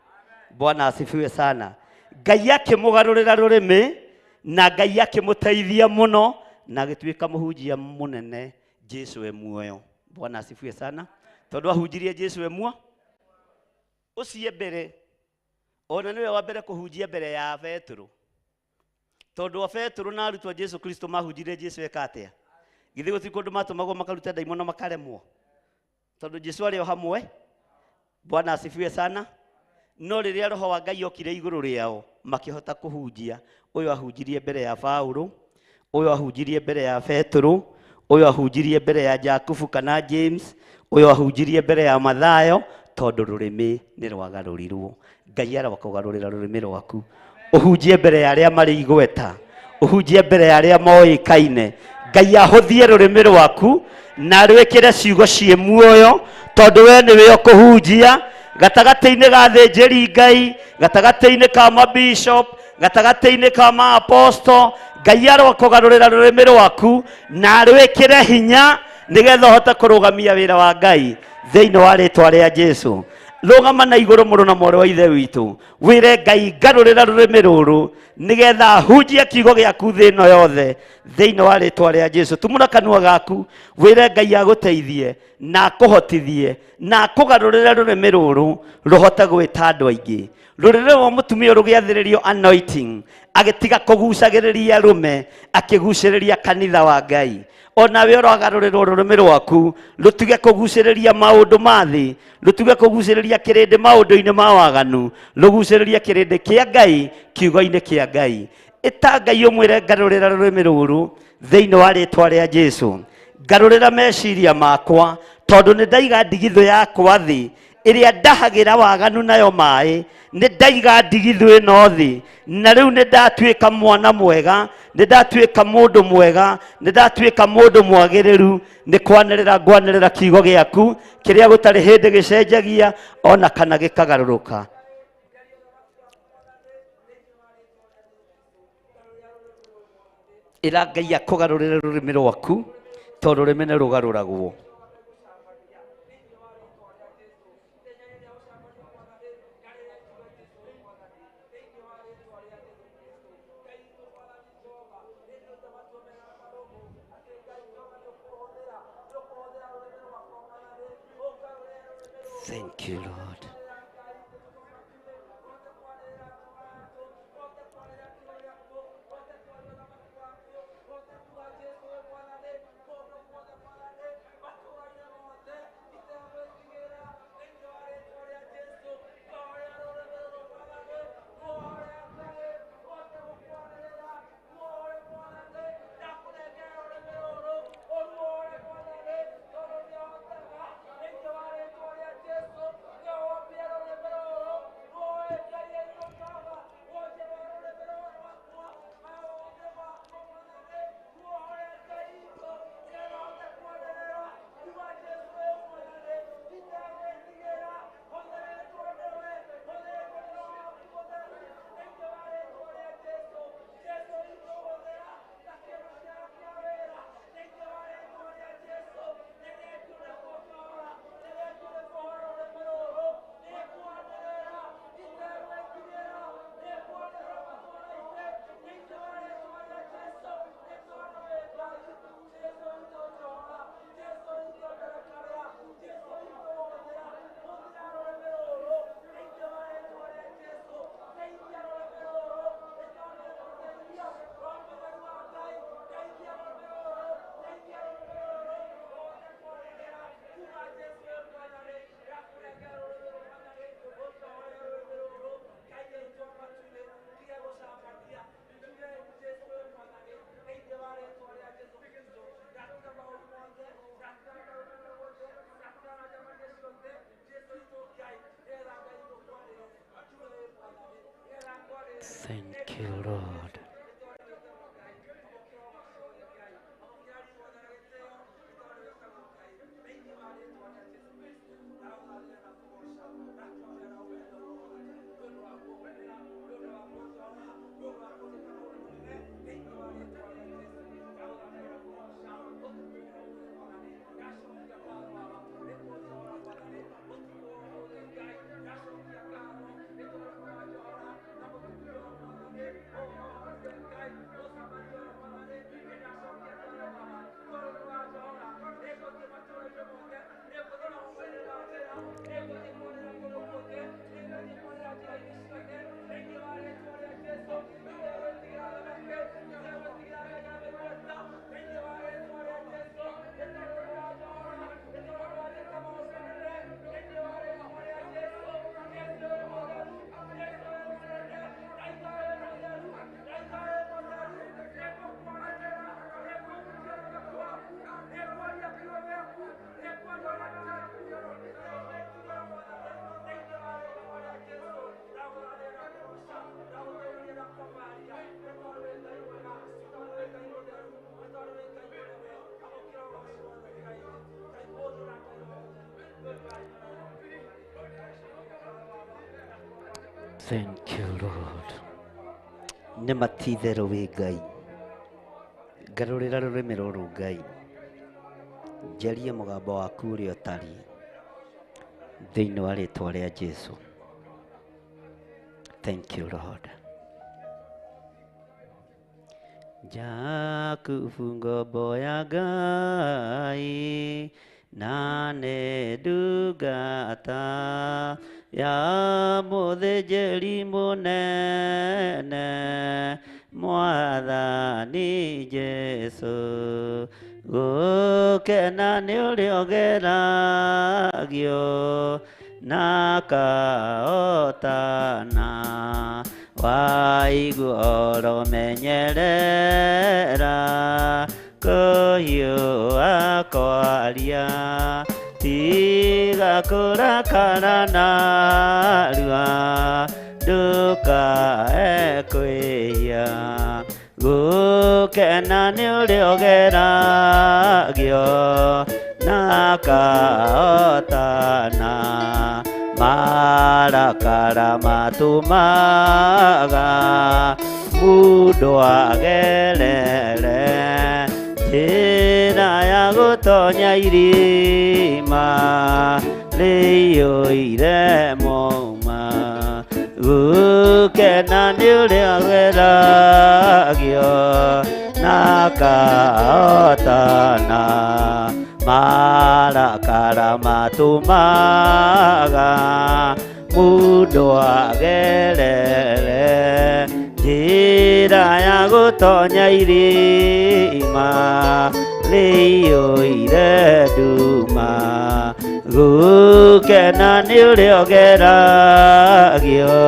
Bwana asifiwe sana. Ngai akĩmũgarũrĩra rũrĩmĩ na Ngai akĩmũteithia mũno na agĩtuĩka mũhunjia mũnene Jesu e muoyo. Bwana asifiwe sana. Tondũ ahunjirie Jesu e muoyo ũcio mbere, ona nĩwe wa mbere kũhunjia mbere ya Petero. Tondũ Petero na arutwo a Jesu Kristo mahunjirie Jesu eka atĩa? Githĩ gũtirĩ kũndũ matũmagwo makaruta ndaimono makaremwo? Tondũ Jesu arĩ o hamwe. Bwana asifiwe sana. No rĩrĩa roho wa Ngai okire igũrũ rĩao makĩhota kũhunjia. Ũyũ ahunjirie mbere ya Paulo, ũyũ ahunjirie mbere ya Petero, ũyũ ahunjirie mbere ya Jakubu kana James, ũyũ ahunjirie mbere ya Mathayo, tondũ rũrĩmĩ nĩ rwagarũrirwo. Ngai arokũgarũrĩra rũrĩmĩ rwaku, ũhunjie mbere ya arĩa marĩ igweta, ũhunjie mbere ya arĩa moĩkaine. Ngai ahũthie rũrĩmĩ rwaku na rwĩkĩre ciugo ciĩ muoyo, tondũ we nĩwe ũkũhunjia gatagatĩ-inĩ ga thĩnjĩri Ngai, gatagatĩ-inĩ ka mabishop, gatagatĩ-inĩ ka maaposto. Ngai arokũgarũrĩra rũrĩmĩ rwaku na rwĩkĩre hinya nĩgetha ũhote kũrũgamia wĩra wa Ngai thĩinĩ wa rĩtwa rĩa Jesu. Rũgama na igũrũ mũrũ na mwarĩ wa Ithe witũ, wĩre Ngai ngarũrĩra rũrĩmĩ rũrũ nĩgetha hunjie kiugo gĩaku thĩ ĩno yothe thĩinĩ wa rĩtwa rĩa Jesu. Tumũra kanua gaku wĩre Ngai agũteithie na akũhotithie na akũgarũrĩre rũrĩmĩ rũrũ rũhote gwĩta andũ aingĩ. Rũrĩrĩ rwa mũtumia rũgĩathĩrĩrio anointing, agĩtiga kũgucagĩrĩria arũme, akĩgucĩrĩria kanitha wa Ngai. Onawe ũragarũrĩrwo rũrĩmĩ rwaku rũtige kũgucĩrĩria maũndũ ma thĩ, rũtige kũgucĩrĩria kĩrĩndĩ maũndũ-inĩ ma waganu, rũgucĩrĩrie kĩrĩndĩ kĩa Ngai kiugo-inĩ kĩa Ngai. Ĩta Ngai ũmwĩre ngarũrĩra rũrĩmĩ rũrũ thĩinĩ wa rĩtwa rĩa Jesu. Ngarũrĩra meciria makwa, tondũ nĩ ndaiga ndigithũ yakwa thĩ ĩrĩa ndahagĩra waganu nayo maĩ, nĩ ndaiga ndigithũ ĩno thĩ, na rĩu nĩ ndatuĩka mwana mwega, nĩ ndatuĩka mũndũ mwega, nĩ ndatuĩka mũndũ mwagĩrĩru. Nĩ kwanĩrĩra ngwanĩrĩra kiugo gĩaku kĩrĩa gũtarĩ hĩndĩ gĩcenjagia ona kana gĩkagarũrũka. Ĩra Ngai akũgarũrĩre rũrĩmĩ rwaku, tondũ rũrĩmĩ nĩ rũgarũragwo. Thank you, Lord. Thank you, Lord. Thank you, Lord. Nĩ ma ti itherũ wĩ Ngai. Ngarũrĩra rũrĩmĩ rũrũ Ngai. Njarie mũgambo waku ũrĩa ũtariĩ. Thĩinĩ wa rĩtwa rĩa Jesu. Thank you, Lord. Jakubu ngombo ya Ngai na nĩ ndungata ya mũthĩnjĩri mũnene Mwathani Jesũ. Gũkena nĩ ũrĩa ũgeragio na kaotana waigua oromenyerera kũhiũha kwaria tiga kũrakara narua ndũkae kwĩhia. Gũkena nĩ ũrĩa ũgeragio na kaotana marakara matũmaga mũndũ agerere njĩra ya gũtonya irima rĩiyũire mauma. Gũkena nĩ ũrĩa ũgeragio na kaotana marakara matũmaga mũndũ agerere njĩra ya gũtonya irima rĩiyũire nduma. Gũkena nĩ ũrĩa ũgeragio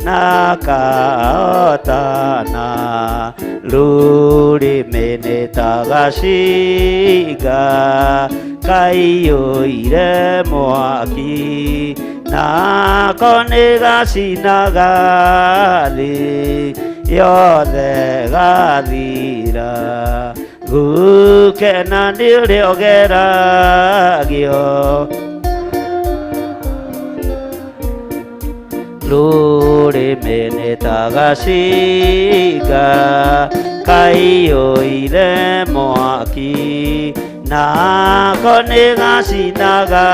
na kaotana rũrĩmĩ nĩ ta gacinga kaiyũire mwaki nako nĩ gacinaga thĩ yothe gathira. Gũkena nĩ ũrĩa ũgeragio rũrĩmĩ nĩ ta gacinga kaiyũire mwaki nako nĩ gacinaga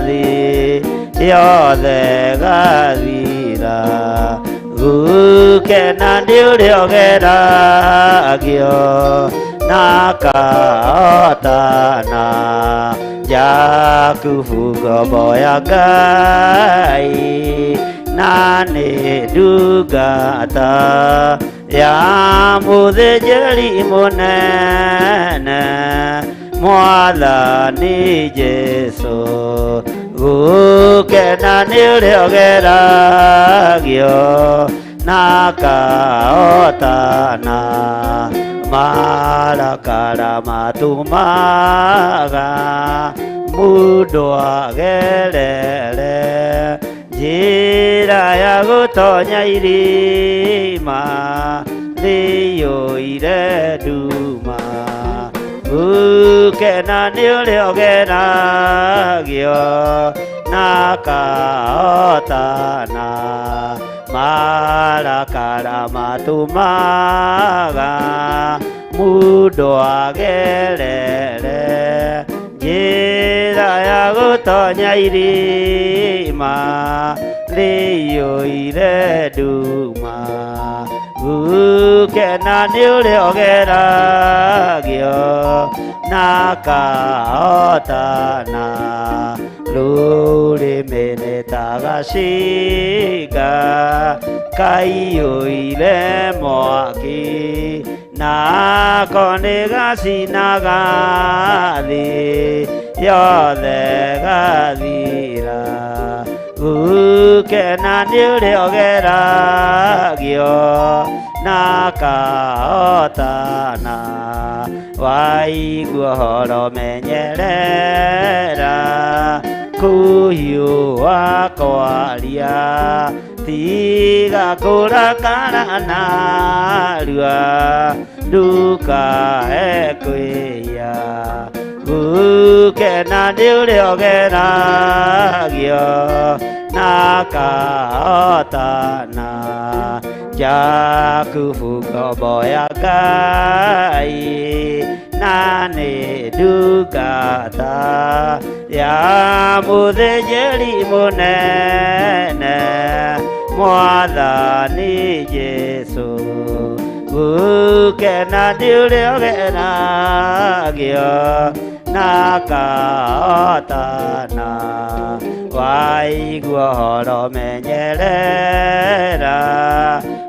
thĩ yothe gathira. Gũkena nĩ ũrĩa ũgeragio na kaotana Jakubu ngombo ya Ngai na nĩ ndungata ya mũthĩnjĩri mũnene Mwathani Jesũ. Gũkena nĩ ũrĩa ũgeragio na kaotana marakara matũmaga mũndũ agerere Njĩra ya gũtonya irima rĩiyũire nduma. Gũkena nĩ ũrĩa ũgeragio na akahotana. Marakara matũmaga mũndũ agerere njĩra ya gũtonya irima rĩiyũire nduma. Gũkena nĩ ũrĩa ũgeragio na akahotana. Rũrĩmĩ nĩ ta gacinga kaiyũire mwaki, nako nĩ gacinaga thĩ yothe gathira. Gũkena nĩ ũrĩa ũgeragio na akahotana. Waigua ũhoro menyerera kũhiũha kwaria, tiga kũrakara narua ndũkae kwĩhia. Gũkena nĩ ũrĩa ũgeragio na akahotana. Jakubu ngombo ya Ngai na nĩ ndungata ya mũthĩnjĩri mũnene Mwathani Jesũ. Gũkena nĩ ũrĩa ũgeragio na akahotana. Waigua ũhoro menyerera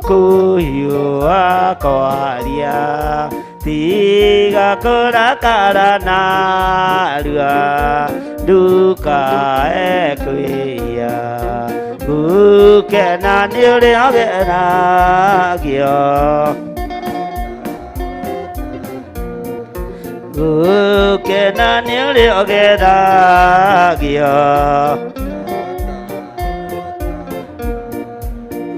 kũhiũha kwaria, tiga kũrakara narua ndũkae kwĩhia. Gũkena nĩ ũrĩa ũgeragio, gũkena nĩ ũrĩa ũgeragio,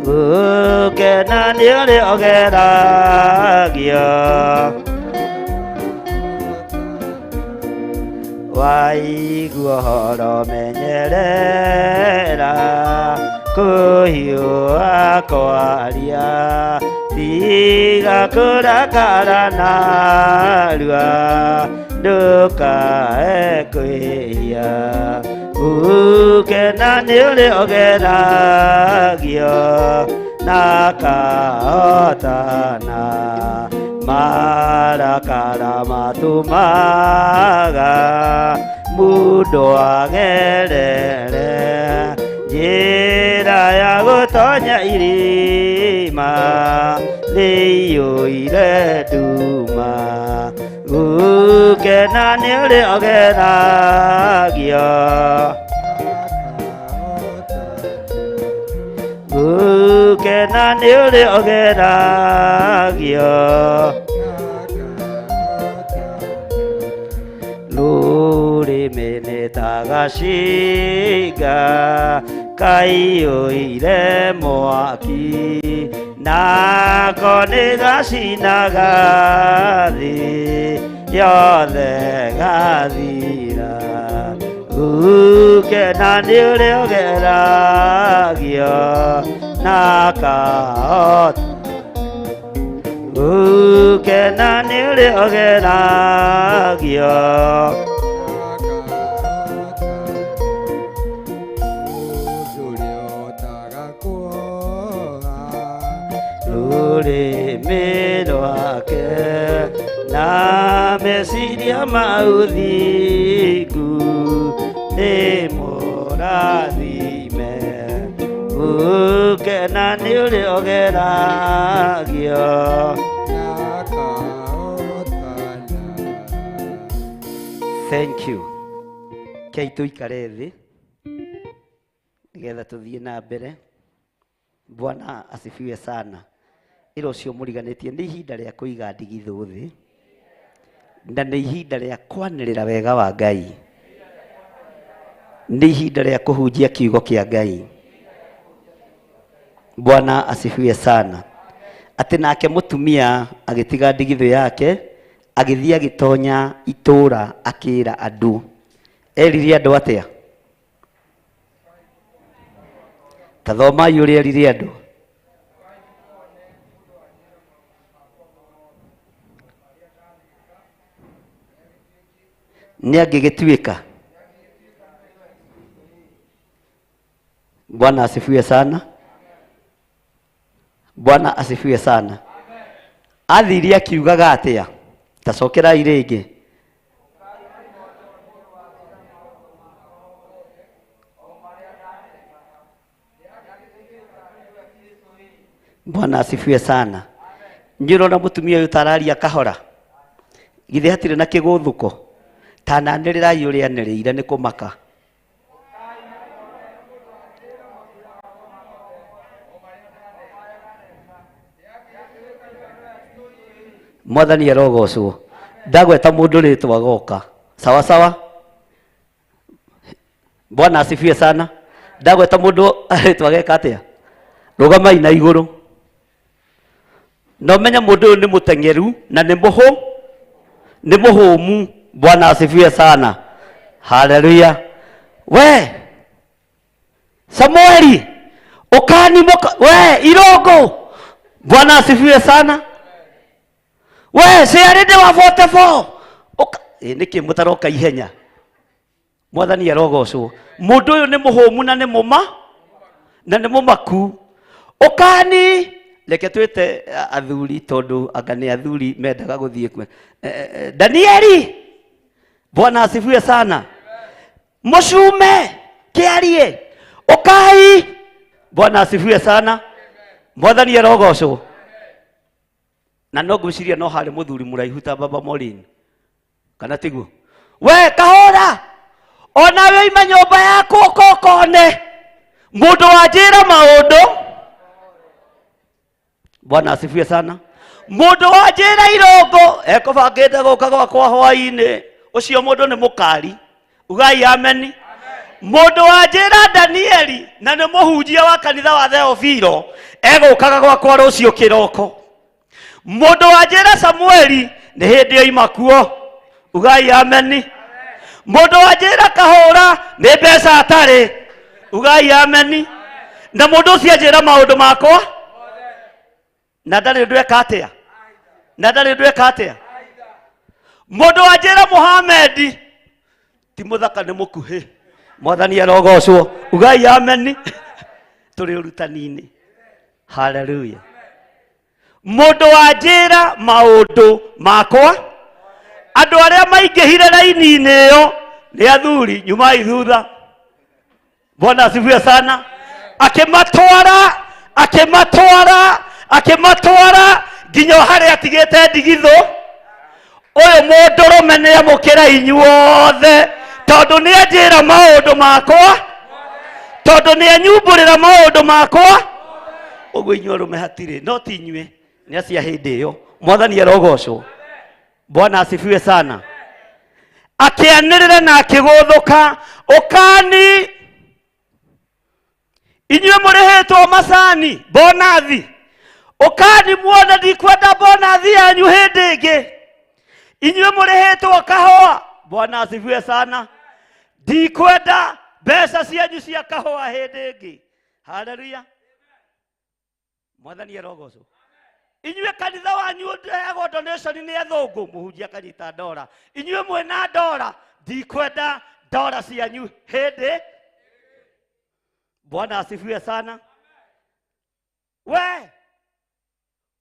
gũkena nĩ ũrĩa ũgeragio. Waigua ũhoro menyerera kũhiũha kwaria, tiga kũrakara narua ndũkae kwĩhia. Gũkena nĩ ũrĩa ũgeragio na akahotana. Marakara matũmaga mũndũ agerere njĩra ya gũtonya irima rĩiyũire nduma. Gũkena nĩ ũrĩa ũgeragio, gũkena nĩ ũrĩa ũgeragio. Rũrĩmĩ nĩ ta gacinga kaiyũire mwaki, nako nĩ gacinaga thĩ yothe gathira. Gũkena nĩ ũrĩa ũgeragio na akahota. Gũkena nĩ ũrĩa ũgeragio. Rũrĩmĩ rwake na meciria ma ũthingu nĩ mũrathime. Gũkena nĩ ũrĩa ũgeragio. Thank you. Kei tũikare thĩ nĩgetha tũthiĩ na mbere. Bwana asifiwe sana. Ĩra ũcio mũriganĩtie nĩ ihinda rĩa kũiga ndigithũ thĩ na nĩ ihinda rĩa kwanĩrĩra wega wa Ngai, nĩ ihinda rĩa kũhunjia kiugo kĩa Ngai. Bwana asifiwe sana. Atĩ nake mũtumia agĩtiga ndigithũ yake agĩthiĩ agĩtonya itũũra akĩra andũ. Erire andũ atĩa? Ta thomai ũrĩa erire andũ. Nĩ angĩgĩtuĩka. Bwana asifiwe sana. Bwana asifiwe sana. Athire akiugaga atĩa? Ta cokerai rĩngĩ. Bwana asifiwe sana. Njirona mũtumia ũyũ tararia kahora. Githĩ hatirĩ na kĩgũthũko? Tananĩrĩrai ũrĩa anĩrĩire nĩ kũmaka. Mwathani arogocwo. Ndagweta mũndũ rĩtwa goka. Sawa sawa. Bwana asifiwe sana. Ndagweta mũndũ rĩtwa geka atĩa? Rũgamai na igũrũ. Na ũmenye mũndũ ũyũ nĩ mũteng'eru na nĩ mũhũ nĩ mũhũmu. Bwana asifiwe sana. Haleluya. We Samueli ukani moka we Irongo. Bwana asifiwe sana. We ciarĩndĩ wa 44 Ũka ĩ nĩkĩ mũtaroka ihenya? Mwathani arogocwo. Mũndũ ũyũ nĩ mũhũmu na nĩ mũma na nĩ mũmaku. Ũkani reke twĩte athuri tondũ anga nĩ athuri mendaga gũthiĩ kwe. Danieli, Bwana asifiwe sana. Mũcume kĩarie ũkai. Bwana asifiwe sana. Mwathani arogocwo. Na no ngwĩciria no harĩ mũthuri mũraihu ta baba Maureen. Kana tiguo? We kahũra ona we ima nyũmba yaku ũkokone mũndũ wanjĩra maũndũ. Bwana asifiwe sana. Mũndũ wanjĩra Irongo ekũbangĩte gũka gwakwa hwaĩ-inĩ, ũcio mũndũ nĩ mũkari. Ugai ameni. Mũndũ wanjĩra Danieli na nĩ mũhunjia wa kanitha wa Theofilo egũkaga gwakwa rũciũ kĩroko. Mũndũ wanjĩra Samueli nĩ hĩndĩ oima kuo. Ugai ameni. Mũndũ wanjĩra Kahũra nĩ mbeca atarĩ. Ugai ameni. Na mũndũ ũcio anjĩra maũndũ makwa na ndarĩ ũndũ eka atĩa? Na ndarĩ ũndũ eka atĩa? Mũndũ wanjĩra Muhamedi ti mũthaka nĩ mũkuhĩ. Mwathani arogocwo. Ugai ameni. Tũrĩ ũrutani-inĩ. Haleluya. Mũndũ wanjĩra maũndũ makwa andũ arĩa maingĩhire raini-inĩ ĩyo nĩ athuri nyumai thutha. Bwana asifiwe sana. Akĩmatwara akĩmatwara akĩmatwara nginya harĩa atigĩte ndigithũ. Ũyũ mũndũrũme nĩ amũkĩra inyuothe tondũ nĩ anjĩra maũndũ makwa, tondũ nĩ anyumbũrĩra maũndũ makwa. Ũguo inyuĩ arũme hatirĩ, no ti inyuĩ, nĩ acia hĩndĩ ĩyo. Mwathani arogocwo. Bwana asifiwe sana. Akĩanĩrĩra na akĩgũthũka, ũkani inyuĩ mũrĩhĩtwo macani bonathi, ũkani muone ndikwenda bonathi yanyu hĩndĩ ĩngĩ. Inyuĩ mũrĩhĩtwo kahũa, Bwana asifiwe sana, ndikwenda mbeca cianyu cia kahũa hĩndĩ ĩngĩ. Haleluya. Mwathani arogocwo. Inyuĩ kanitha wanyu ũheagwo donation nĩ athũngũ, mũhunjia akanyita ndora. Inyuĩ mwĩna ndora, ndikwenda ndora cianyu hĩndĩ. Bwana asifiwe sana. We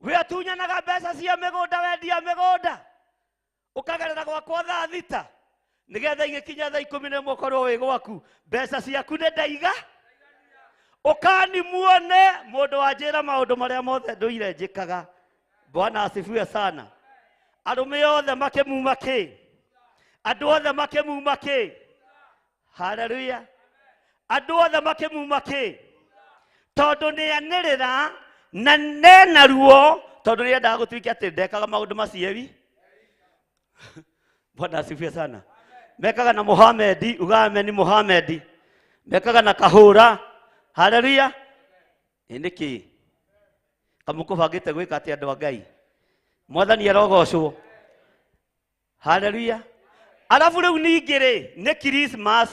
we atunyanaga mbeca cia mĩgũnda, wendia mĩgũnda ũkagerera gwakwa thaa thita nĩgetha igĩkinya thaa 11 ũkorwo wĩ gwaku, mbeca ciaku nĩ ndaiga. Ũkani muone mũndũ wanjĩra maũndũ marĩa mothe ndũire njĩkaga. Bwana asifiwe sana. Arũme othe makĩmuma kĩ? Andũ othe makĩmuma kĩ? Haleluya. Andũ othe makĩmuma kĩ? Tondũ nĩ anĩrĩra na nena ruo, tondũ nĩ endaga gũtuĩke atĩ ndekaga maũndũ macio ewi. Bwana asifiwe sana. Mekaga na Muhamedi, uga ameni Muhamedi. Mekaga na Kahũra. Haleluya. Ĩ nĩkĩ? Kamũkũbangĩte gwĩka atĩa andũ a Ngai? Mwathani arogocwo. Haleluya. Arabu rĩu ningĩ rĩ nĩ Christmas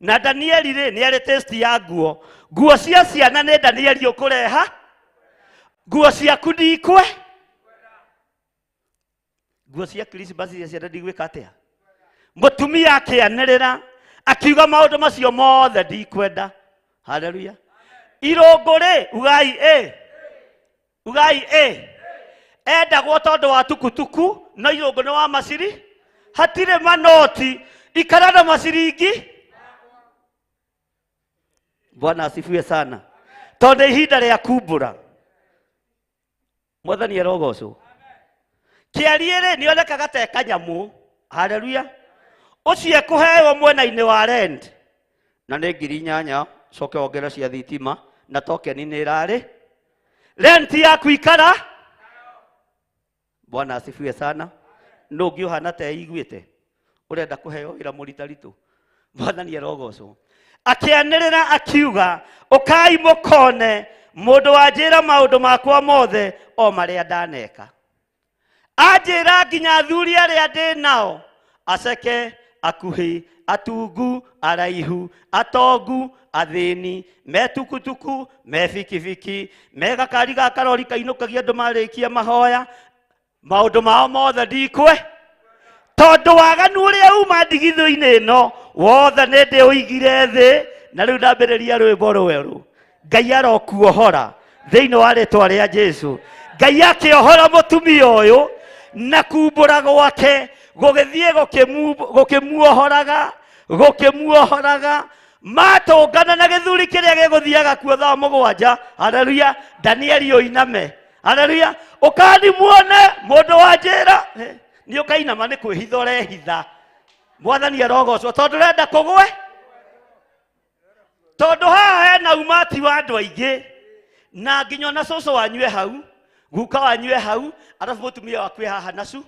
na Danieli rĩ nĩ arĩ taste ya nguo. Nguo cia ciana nĩ Danieli ũkũreha, nguo ciaku ndikwe. Nguo cia Christmas cia ciana ndigwĩka atĩa? Mũtumia akĩanĩrĩra akiuga maũndũ macio mothe ndikwenda. Haleluya. Irũngũ rĩ ugai ĩ ugai ĩ endagwo tondũ wa tukutuku no irũngũ nĩ wa maciri hatirĩ manoti ikara na maciringi. Bwana asifiwe sana. Tondũ ihinda rĩa kumbũra. Mwathani arogocwo. Kĩariĩ rĩ nĩonekaga ta kanyamũ. Haleluya. Ũcio ekũheo mwena-inĩ wa rent na nĩ 8,000 coke wongerere cia thitima na tokeni nĩ ĩrarĩ rent yaku ikara. Bwana asifiwe sana. Nũ ũngĩ ũhana ta eiguĩte ũrenda kũheo wĩra mũritaritũ? Mwathani arogocwo. Akĩanĩrĩra akiuga ũkai mũkone mũndũ wanjĩra maũndũ makwa mothe o marĩa ndaneka. Anjĩra nginya athuri arĩa ndĩ nao aceke akuhĩ atungu araihu atongu athĩni me tukutuku me bikibiki me gakari ga karori kainũkagia andũ marĩkia mahoya maũndũ mao mothe ndikwe tondũ waganu ũrĩa uma ndigithũ-inĩ ĩno wothe nĩ ndĩũigire thĩ na rĩu ndambĩrĩria rwĩmbo rwerũ. Ngai arokuohora thĩinĩ wa rĩtwa rĩa Jesu. Ngai akĩohora mũtumia ũyũ na kumbũra gwake gũgĩthiĩ gũkĩmuohoraga gũkĩmuohoraga matũngana na gĩthuri kĩrĩa gĩgũthiaga kuo thaa 7. Haleluya. Danieli ũiname. Haleluya. Ũkani muone mũndũ wa njĩra nĩ ũkainama nĩ kwĩhitha ũrehitha. Mwathani arogocwo tondũ ũrenda kũgwe tondũ haha hena umati wa andũ aingĩ na nginya ona cũcũ wanyu e hau guka wanyu e hau arabu mũtumia waku e haha nacu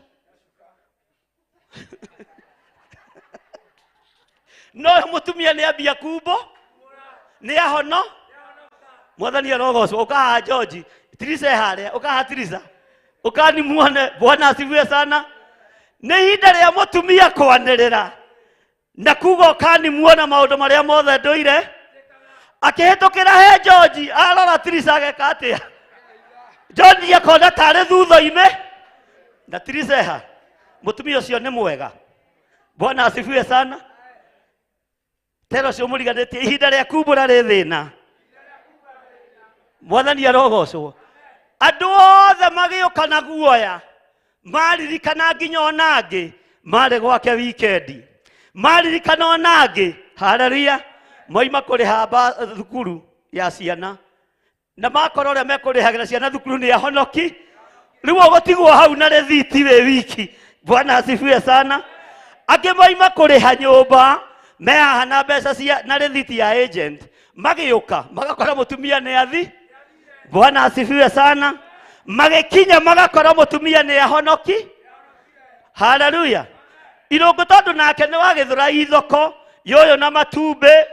no mũtumia nĩ ambia kumbo nĩ ahono. Mwathani arogocwo. Ũkahaha George Tirisa e harĩa ũkahaha Tirisa ũkani muone. Bwana asifiwe sana. Nĩ ihinda rĩa mũtumia kwanĩrĩra na kuga ũkani muona maũndũ marĩa mothe ndũire. Akĩhĩtũkĩra he George arora Tirisa ageka atĩa? George akona tarĩ thutha-inĩ na Tirisa eha. Mũtumia ũcio nĩ mwega. Bwana asifiwe sana. Tero ũcio mũriganĩtie ihinda rĩa kumbũra rĩ thĩna. Mwathani arogocwo. Andũ othe magĩũka na guoya maririkana nginya ona angĩ marĩ gwake wikendi maririkana ona angĩ. Haleluya. Moima kũrĩha thukuru ya ciana na makora ũrĩa mekũrĩhagĩra ciana thukuru nĩ ahonoki rĩu ũgũtigwo hau na rĩthiti wĩ wiki. Bwana asifiwe sana. Angĩ moima kũrĩha nyũmba me haha na mbeca cia na rĩthiti ya agent magĩũka magakora mũtumia nĩ athi. Bwana asifiwe sana. Magĩkinya magakora mũtumia nĩ ahonoki. Haleluya. Irũngũ tondũ nake nĩ wagĩthũra ithoko yoyo na matumbĩ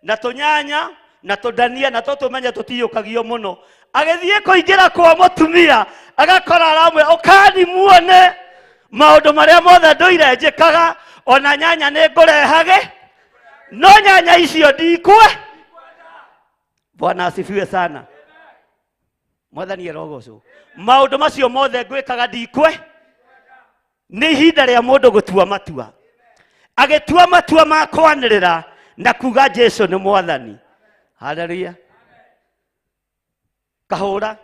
na tũnyanya na tũndania na tũtũmenye tũtiyũkagio mũno. Agĩthiĩ kũingĩra kwa mũtumia agakora aramwĩra ũkani muone maũndũ marĩa mothe ndũire njĩkaga ona nyanya nĩ ngũrehage no nyanya icio ndikwe. Bwana asifiwe sana. Mwathani arogocwo. Maũndũ macio mothe ngwĩkaga ndikwe. Nĩ ihinda rĩa mũndũ gũtua matua. Agĩtua matua ma kwanĩrĩra na kuga Jesu nĩ Mwathani. Haleluya. Kahũra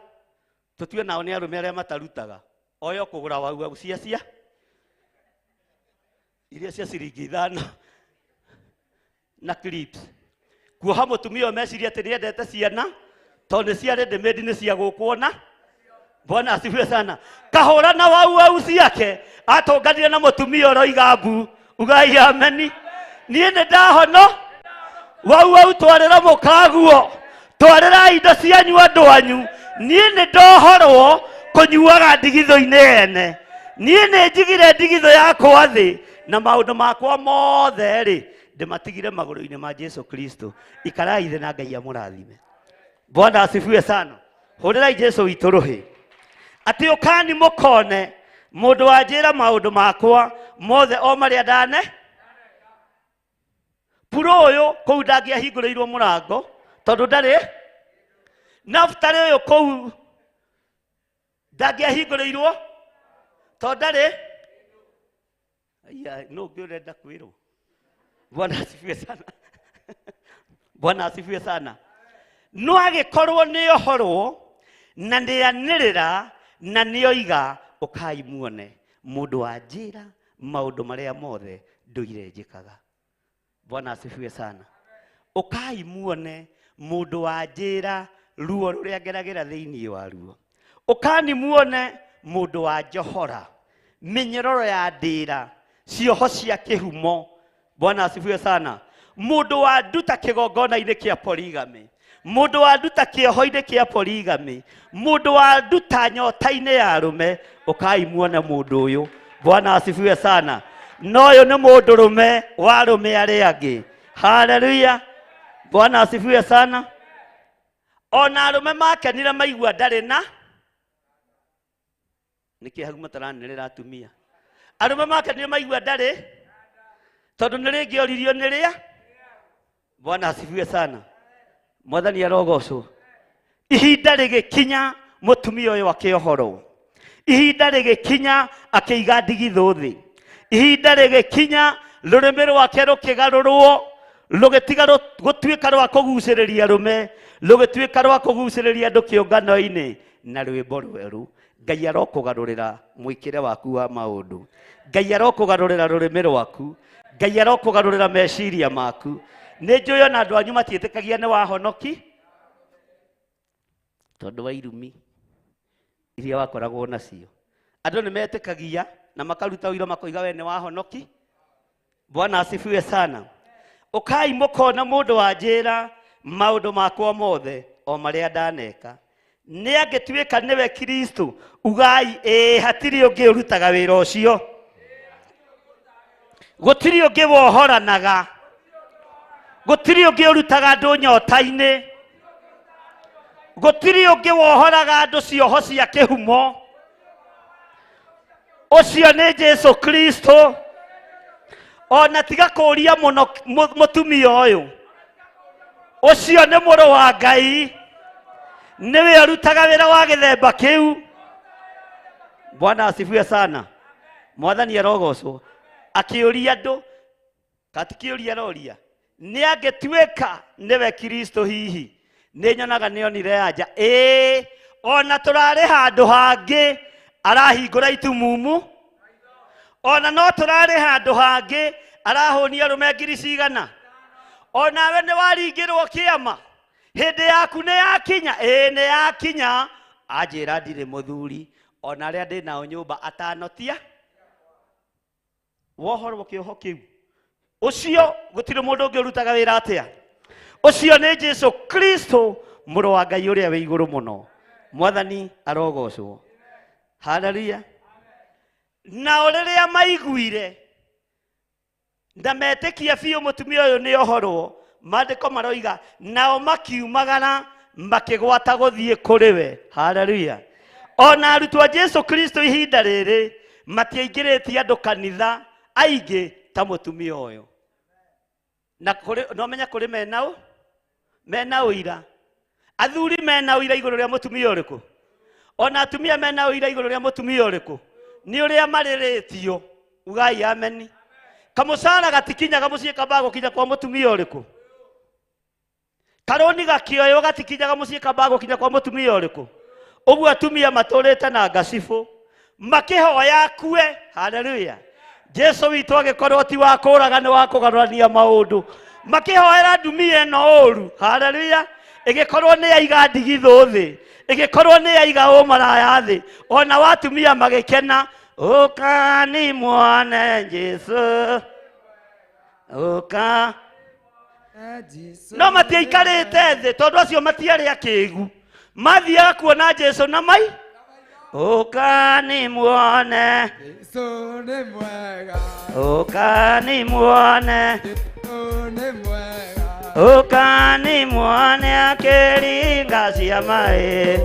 tũtue nao nĩ arũme arĩa matarutaga oyo kũgũra wau wau cia cia iria cia ciringi 5 na clips kuoha mũtumia ũyũ meciria atĩ nĩendete ciana tondũ nĩ cia ready made nĩ cia gũkwo na. Bwana asifiwe sana. Kahũra na wau wau ciake atũnganire na mũtumia ũroiga mbu ugai ameni. Niĩ nĩ ndahono wau wau twarĩra mũkaguo twarĩra indo cianyu andũ anyu. Niĩ nĩ ndohorwo kũnyuaga ndigithũ-inĩ ene. Niĩ nĩ njigire ndigithũ yakwa thĩ na maũndũ makwa mothe rĩ ndĩmatigire magũrũ-inĩ ma Jesu Kristo. Ikarai thĩ na Ngai amũrathime. Bwana asifiwe sana. Hũrĩrai Jesu witũ rũhĩ. Atĩ ũkani mũkone mũndũ wanjĩra maũndũ makwa mothe o marĩa ndane. Puro ũyũ kũu ndangĩahingũrĩirwo mũrango tondũ ndarĩ. Naftali ũyũ kũu ndangĩahingũrĩirwo tondũ ndarĩ. Aya, no ũngĩ ũrenda kwĩrwo. Bwana asifiwe sana. Bwana asifiwe sana. No agĩkorwo nĩ ohorwo na nĩanĩrĩra na nĩoiga ũkai muone mũndũ wanjĩra maũndũ marĩa mothe ndũire njĩkaga. Bwana asifiwe sana. Ũkai muone mũndũ wanjĩra ruo rũrĩa ngeragĩra thĩinĩ wa ruo. Ũkani muone mũndũ wa njohora mĩnyororo ya ndĩra cioho cia kĩhumo. Bwana asifiwe sana. Mũndũ wa nduta kĩgongona-inĩ kĩa polygamy, mũndũ wa nduta kĩoho-inĩ kĩa polygamy, mũndũ wa nduta nyota-inĩ ya arũme, ũkai muone mũndũ ũyũ. Bwana asifiwe sana. Na ũyũ nĩ mũndũrũme wa arũme arĩa angĩ. Haleluya. Bwana asifiwe sana. Ona arũme makenire maigua ndarĩ na nĩkĩ hau mataranĩrĩra atumia. Arũme makenire maigua ndarĩ tondũ nĩ rĩngĩ oririo nĩ rĩa. Bwana asifiwe sana. Mwathani arogocwo. Ihinda rĩgĩkinya mũtumia ũyũ akĩohorwo. Ihinda rĩgĩkinya akĩiga ndigithũ thĩ. Ihinda rĩgĩkinya rũrĩmĩ rwake rũkĩgarũrwo rũgĩtiga gũtuĩka rwa kũgucĩrĩria arũme, rũgĩtuĩka rwa kũgucĩrĩria andũ kĩũngano-inĩ na rwĩmbo rwerũ. Ngai arokũgarũrĩra mwĩkĩre waku wa maũndũ. Ngai arokũgarũrĩra rũrĩmĩ rwaku. Ngai arokũgarũrĩra meciria maku. Nĩ njũĩ ona andũ anyu matiĩtĩkagia nĩ wahonoki tondũ wa irumi iria wakoragwo nacio. Andũ nĩ metĩkagia na makaruta ũira makoiga we nĩ wahonoki. Bwana asifiwe sana. Ũkai mũkona mũndũ wanjĩra maũndũ makwa mothe o marĩa ndaneka. Nĩ angĩtuĩka nĩwe Kristo, ugai ĩĩ, hatirĩ ũngĩ ũrutaga wĩra ũcio. Gũtirĩ ũngĩ wohoranaga. Gũtirĩ ũngĩ ũrutaga andũ nyota-inĩ. Gũtirĩ ũngĩ wohoraga andũ cioho cia kĩhumo. Ũcio nĩ Jesu Kristo. Ona tiga kũũria mũno mũtumia ũyũ. Ũcio nĩ mũrũ wa Ngai. Nĩwe ũrutaga wĩra wa gĩthemba kĩu. Bwana asifiwe sana. Mwathani arogocwo. Akĩũria andũ, katikĩũria aroria, nĩ angĩtuĩka nĩwe Kristo hihi? Nĩ nyonaga nĩ onire anja. Ĩĩ, ona tũrarĩ handũ hangĩ arahingũra itumumu. Ona no tũrarĩ handũ hangĩ arahũnia arũme ngiri cigana. Onawe nĩ waringĩrwo kĩama. Hĩndĩ yaku nĩ yakinya. Ĩĩ nĩ yakinya. Anjĩra ndirĩ mũthuri, ona arĩa ndĩ nao nyũmba atanotia. Wohorwo kĩoho kĩu. Ũcio gũtirĩ mũndũ ũngĩ ũrutaga wĩra atĩa. Ũcio nĩ Jesu Kristo mũrũ wa Ngai ũrĩa wĩ igũrũ mũno. Mwathani arogocwo. Haleluya. Nao rĩrĩa maiguire na metĩkia biũ mũtumia ũyũ nĩ ohorwo, maandĩko maroiga nao makiumagara makĩgwata gũthiĩ kũrĩ we. Haleluya. Ona arutwo a Jesu Kristo ihinda rĩrĩ matiaingĩrĩtie andũ kanitha aingĩ ta mũtumia ũyũ. Na kũrĩ, no menya kũrĩ mena ũira. Athuri mena ũira igũrũ rĩa mũtumia ũrĩkũ? Ona atumia mena ũira igũrũ rĩa mũtumia ũrĩkũ? Nĩ ũrĩa marĩrĩtio. Ugai ameni. Kamũcara gatikinyaga mũciĩ kamba gũkinya kwa mũtumia ũrĩkũ? Karũni gakĩoywo gatikinyaga mũciĩ kamba gũkinya kwa mũtumia ũrĩkũ? Ũguo atumia matũrĩte na ngacibũ makĩhoya akue. Haleluya. Jesu witũ agĩkorwo ti wa kũraga nĩ wa kũgarũrania maũndũ. Makĩhoera ndumia ĩno ũru. Haleluya. Ĩgĩkorwo nĩ yaiga ndigithũ thĩ, ĩgĩkorwo nĩ yaiga ũmaraya thĩ. Ona watumia magĩkena, ũkani muone Jesu, ũka. No matiaikarĩte thĩ tondũ acio matiarĩ akĩgu. Mathiaga kuona Jesu na mai. Ũkani muone, Jesu nĩ mwega. ũkani muone, Jesu nĩ mwega. ũkani muone akĩringa ciama ĩ.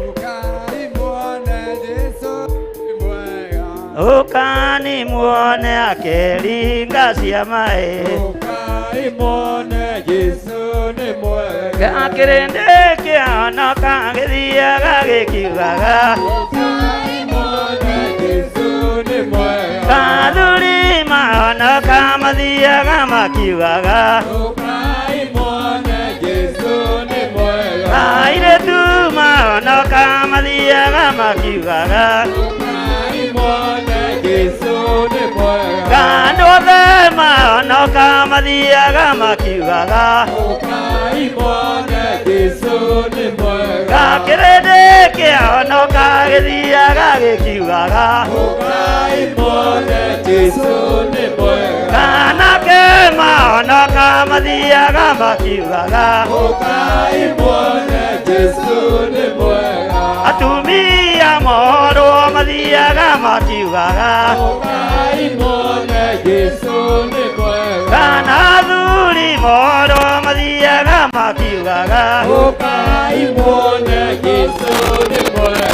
Ũkani muone akĩringa ciama ĩ. Ũkai muone Jesũ nĩ mwega. Gakĩrĩndĩ kĩahonoka gĩthiaga gĩkiugaga. Ũkai muone Jesũ nĩ mwega. Athuri mahonoka mathiaga makiugaga. Ũkai muone Jesũ nĩ mwega. Airĩtu mahonoka mathiaga makiugaga. Ũkai muone Jesũ nĩ mwega. Andũ othe mahonoka mathiaga makiugaga. Ũkai muone Jesũ nĩ mwega. Gakĩrĩndĩ kĩahonoka gĩthiaga gĩkiugaga. Ũkai muone Jesũ nĩ mwega. Anake mahonoka mathiaga makiugaga. Ũkai muone Jesũ nĩ mwega. Atumia mohorwo mathiaga makiugaga. Ũkai muone Jesũ nĩ mwega. Kana athuri mohorwo mathiaga makiugaga. Ũkai muone Jesũ nĩ mwega.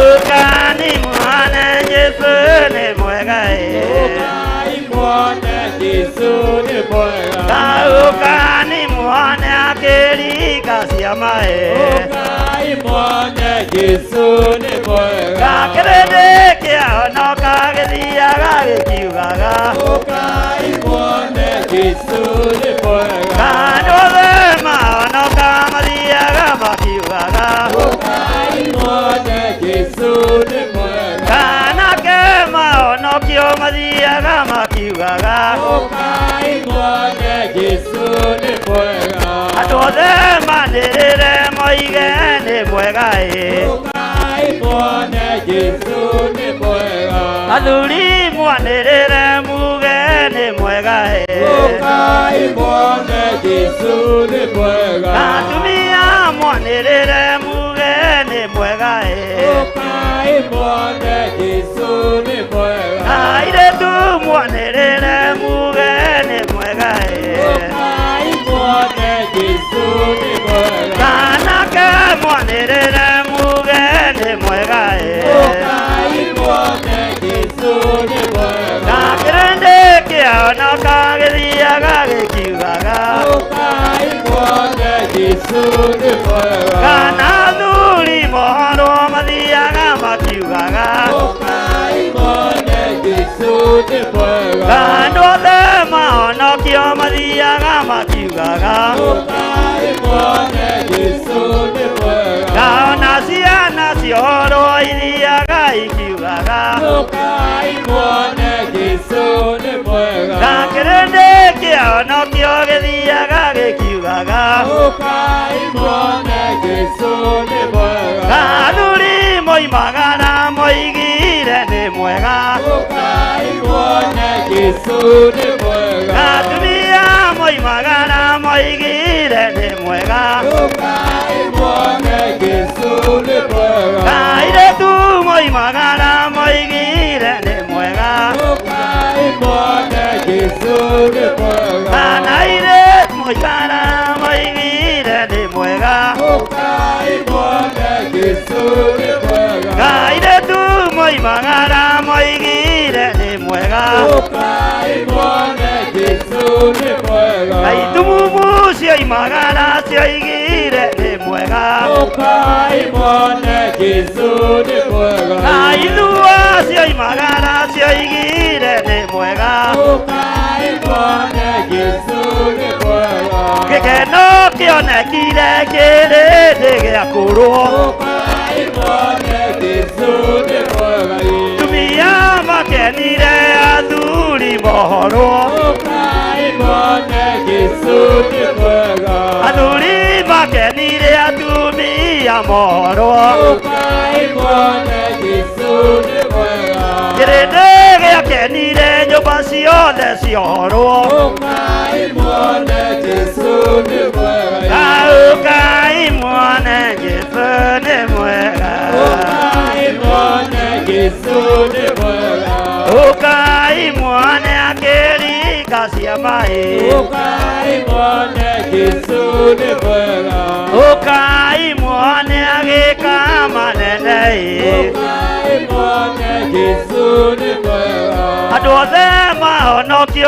Ũkani muone Jesũ nĩ mwega ĩ. Ũkai muone Jesũ nĩ mwega. Ũkani muone akĩringa ciama ĩ. Ũkai muone Jesũ nĩ mwega. Gakĩrĩndĩ kĩahonoka gĩthiaga gĩkiugaga. Ũkai muone Jesũ nĩ mwega. Andũ othe mahonoka mathiaga makiugaga. Ũkai muone Jesũ nĩ mwega. Anake mahonokio mathiaga makiugaga. Ũkai muone Jesũ nĩ mwega. Andũ othe manĩrĩre moige nĩ mwega ĩ. Ũkai muone Jesũ nĩ mwega. Athuri mwanĩrĩre muge nĩ mwega ĩ. Ũkai muone Jesũ nĩ mwega. Atumia mwanĩrĩre muge nĩ mwega ĩ. Ũkai muone Jesũ nĩ mwega. Airĩtu mwanĩrĩre muge nĩ mwega ĩ. Ũkai muone Jesũ nĩ mwega. Anake mwanĩrĩre muge nĩ mwega ĩ. Ũkai muone Jesũ nĩ mwega. Gakĩrĩndĩ kĩahonoka gĩthiaga gĩkiugaga. Ũkai muone Jesũ nĩ mwega. Kana athuri mohorwo mathiaga makiugaga. Ũkai muone Jesũ nĩ mwega. Andũ othe mahonokio mathiaga makiugaga. Ũkai muone Jesũ nĩ mwega. Ona ciana ciohorwo ithiaga ikiugaga. Ũkai muone Jesũ nĩ mwega. Gakĩrĩndĩ kĩahonokio gĩthiaga gĩkiugaga. Ũkai muone Jesũ nĩ mwega. Athuri moimagara moigire nĩ mwega. Ũkai muone Jesũ nĩ mwega. Atumia moimagara moigire nĩ mwega. Ũkai muone Jesũ nĩ mwega. Airĩtu moimagara moigire nĩ mwega. Ũkai muone Jesũ nĩ mwega. Kana airĩtu moimagara moigire nĩ mwega. Ũkai muone Jesũ nĩ mwega. Airĩtu moimagara moigire nĩ mwega. Ũkai muone Jesũ nĩ mwega. Aitumumu cioimagara cioigire nĩ mwega. Ũkai muone Jesũ nĩ mwega. Aithua cioimagara cioigire nĩ mwega. Ũkai muone Jesũ nĩ mwega. Gĩkeno kĩonekire kĩrĩndĩ gĩakũrwo. Ũkai muone Jesũ nĩ mwega. Tumia makenire athuri mohorwo. Ũkai muone Jesũ nĩ mwega. Athuri makenire atumia mohorwo. Ũkai muone Jesũ nĩ mwega. Kĩrĩndĩ gĩakenire nyũmba ciothe ciohorwo. Ũkai muone Jesũ nĩ mwega. Ũkai muone Jesũ nĩ mwega. Ũkai muone Jesũ nĩ mwega. Ũkai muone akĩringa ciama ĩ. Ũkai muone Jesũ nĩ mwega. Ũkai muone agĩka manene ĩ. Ũkai muone Jesũ nĩ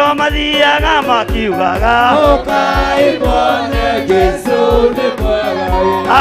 Monwo mathiaga makiugaga Ũkai muone Jesũ nĩ mwega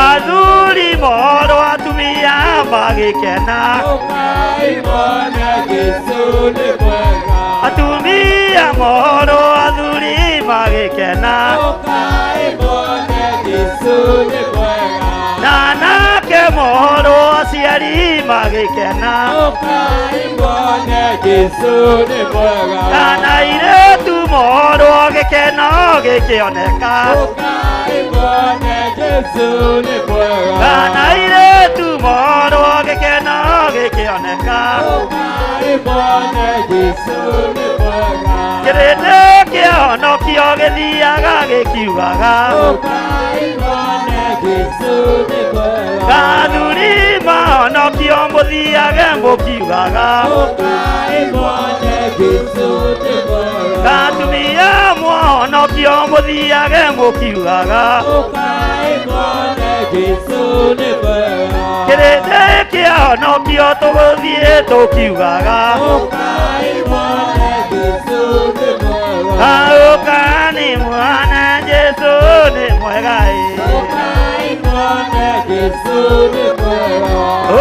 Athuri mohoro atumia magĩkena Ũkai muone Jesũ nĩ mwega Atumia mohoro athuri magĩkena Ũkai muone Jesũ nĩ mwega Na anake mohoro aciari magĩkena Ũkai muone Jesũ nĩ mwega Kana airĩtu mohoro gĩkeno gĩkĩoneka Ũkai muone Jesũ nĩ mwega Kana airĩtu mohoro gĩkeno gĩkĩoneka Ũkai muone Jesũ nĩ mwega Kĩrĩndĩ kĩahonokio gĩthiaga gĩkiugaga Ũkai muone Jesũ nĩ mwega Athuri mahonokio mũthiage mũkiugaga Ũkai muone Jesũ nĩ mwega Atumia mwahonokio mũthiage mũkiugaga Ũkai muone Jesũ nĩ mwega Kĩrĩndĩ kĩahonokio tũgũthiĩ tũkiugaga Ũkai muone Jesũ nĩ mwega Ũkani muone Jesũ nĩ mwega ĩ Ũkai muone Jesũ nĩ mwega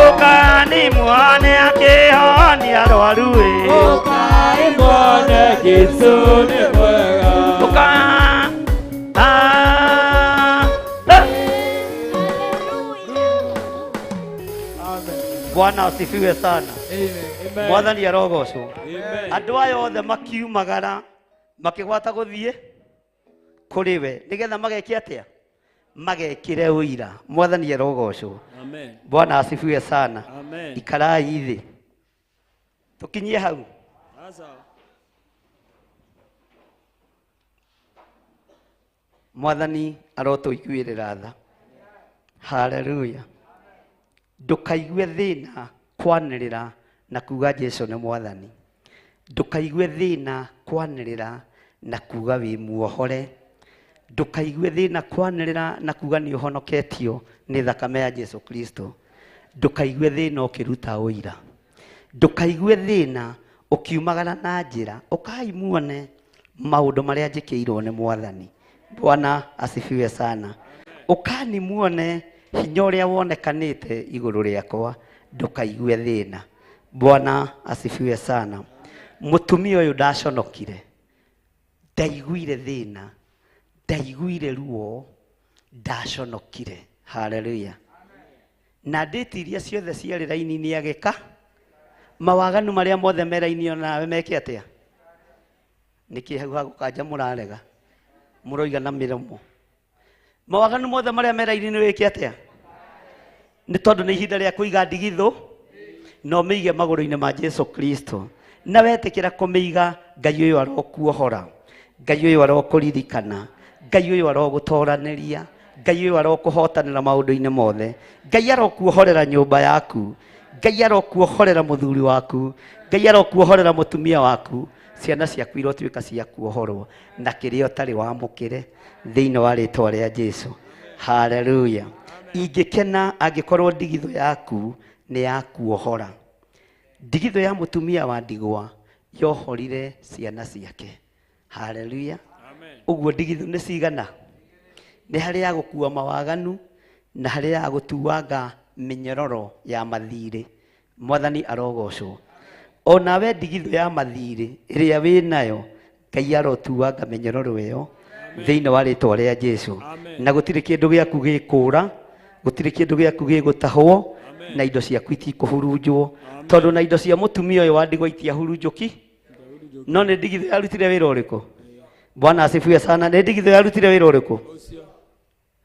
Ũkani muone akĩhonia arwaru ĩ Ũkai muone Jesũ nĩ mwega Ũka ah, eh. Bwana asifiwe sana. Amen. Mwathani arogocwo. Amen. Andũ aya othe makiumagara makĩgwata gũthiĩ kũrĩ we nĩgetha mageke atĩa? Magekĩre ũira. Mwathani arogocwo. Amen. Bwana asifiwe sana. Amen. Ikarai thĩ. Tũkinyie hau. Sasa. Mwathani arotũiguĩrĩra tha. Haleluya. Ndũkaigue thĩna kwanĩrĩra na kuga Jesũ nĩ Mwathani. Ndũkaigue thĩna kwanĩrĩra na kuga wĩ muohore. Ndũkaigue thĩna kwanĩrĩra na kuga nĩ ũhonoketio nĩ thakame ya Jesũ Kristo. Ndũkaigue thĩna ũkĩruta ũira. Ndũkaigue thĩna ũkiumagara na njĩra. Ũkai muone maũndũ marĩa njĩkĩirwo nĩ Mwathani. Bwana asifiwe sana. Ũkani muone hinya ũrĩa wonekanĩte igũrũ rĩakwa. Ndũkaigue thĩna. Bwana asifiwe sana. Mũtumia ũyũ ndaconokire, ndaiguire thĩna, ndaiguire ruo, ndaconokire. Haleluya. Na ndĩti iria ciothe ciarĩ raini-inĩ agĩka mawaganu marĩa mothe me raini onawe meke atĩa? Nĩkĩ hau hagũkanja mũrarega? Mũroiga na mĩromo. Mawaganu mothe marĩa me raini-inĩ wĩke atĩa? Nĩ tondũ nĩ ihinda rĩa kũiga ndigithũ na ũmĩige magũrũ-inĩ ma Jesũ Kristo. Na wetĩkĩra kũmĩiga, Ngai ũyũ arokuohora, Ngai ũyũ arokũririkana, Ngai ũyũ arogũtoranĩria, Ngai ũyũ arokũhotanĩra maũndũ-inĩ mothe, Ngai arokuohorera nyũmba yaku, Ngai arokuohorera mũthuri waku, Ngai arokuohorera mũtumia waku, ciana ciaku irotuĩka cia kuohorwo na kĩrĩa ũtarĩ wamũkĩre thĩinĩ wa rĩtwa rĩa Jesũ. Haleluya. Ingĩkena angĩkorwo ndigithũ yaku nĩ ya kuohora. Ndigithũ ya mũtumia wa ndigwa yohorire ciana ciake. Haleluya. Ũguo ndigithũ nĩ cigana? Nĩ harĩ ya gũkua mawaganu na harĩ ya gũtuanga mĩnyororo ya mathirĩ. Mwathani arogocwo. Onawe ndigithũ ya mathirĩ ĩrĩa wĩnayo, Ngai arotuanga mĩnyororo ĩyo thĩinĩ wa rĩtwa rĩa Jesũ. Na gũtirĩ kĩndũ gĩaku gĩkũra, gũtirĩ kĩndũ gĩaku gĩgũtahwo, na indo ciaku itikũhurunjwo. Tondũ na indo cia mũtumia ũyũ wa ndigwa itiahurunjũki, no nĩ ndigithũ yarutire wĩra ũrĩkũ? Bwana asifiwe sana. Nĩ ndigithũ yarutire wĩra ũrĩkũ?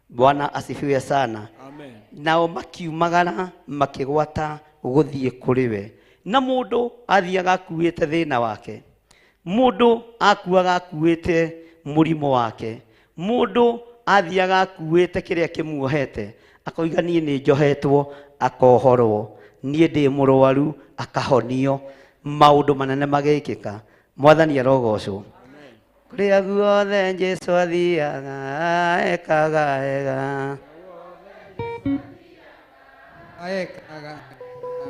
Bwana asifiwe sana. Amen. Nao makiumagara makĩgwata gũthiĩ kũrĩ we. Na mũndũ athiaga akuĩte thĩna wake, mũndũ akuaga akuĩte mũrimũ wake, mũndũ athiaga akuĩte kĩrĩa kĩmuohete, akoiga niĩ nĩ njohetwo, akohorwo, niĩ ndĩ mũrwaru, akahonio, maũndũ manene magĩkĩka. Mwathani arogocwo. Kũrĩa guothe Jesũ athiaga ekaga wega.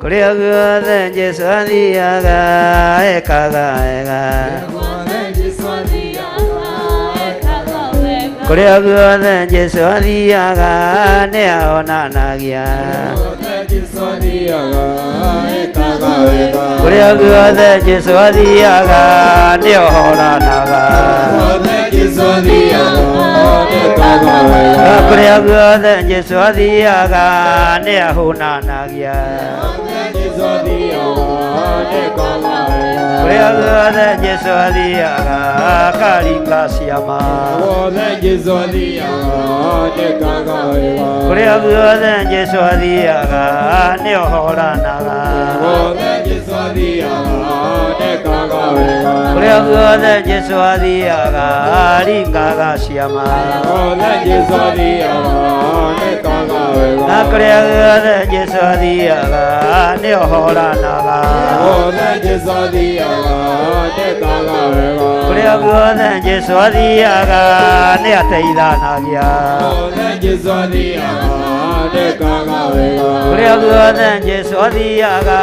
Kũrĩa guothe Jesũ athiaga ekaga wega. Kũrĩa guothe Jesũ athiaga nĩ ahonanagia. Kũrĩa guothe Jesũ athiaga nĩ ohoranaga. Kũrĩa guothe Jesũ athiaga nĩ ahũnanagia. Kũrĩa guothe Jesũ athiaga akaringa ciama. Kũrĩa guothe Jesũ athiaga nĩ ohoranaga. Kũrĩa guothe Jesũ athiaga aringaga ciama. Na kũrĩa guothe Jesũ athiaga nĩ ohoranaga. Kũrĩa guothe Jesũ athiaga nĩ ateithanagia. Kũrĩa guothe Jesũ athiaga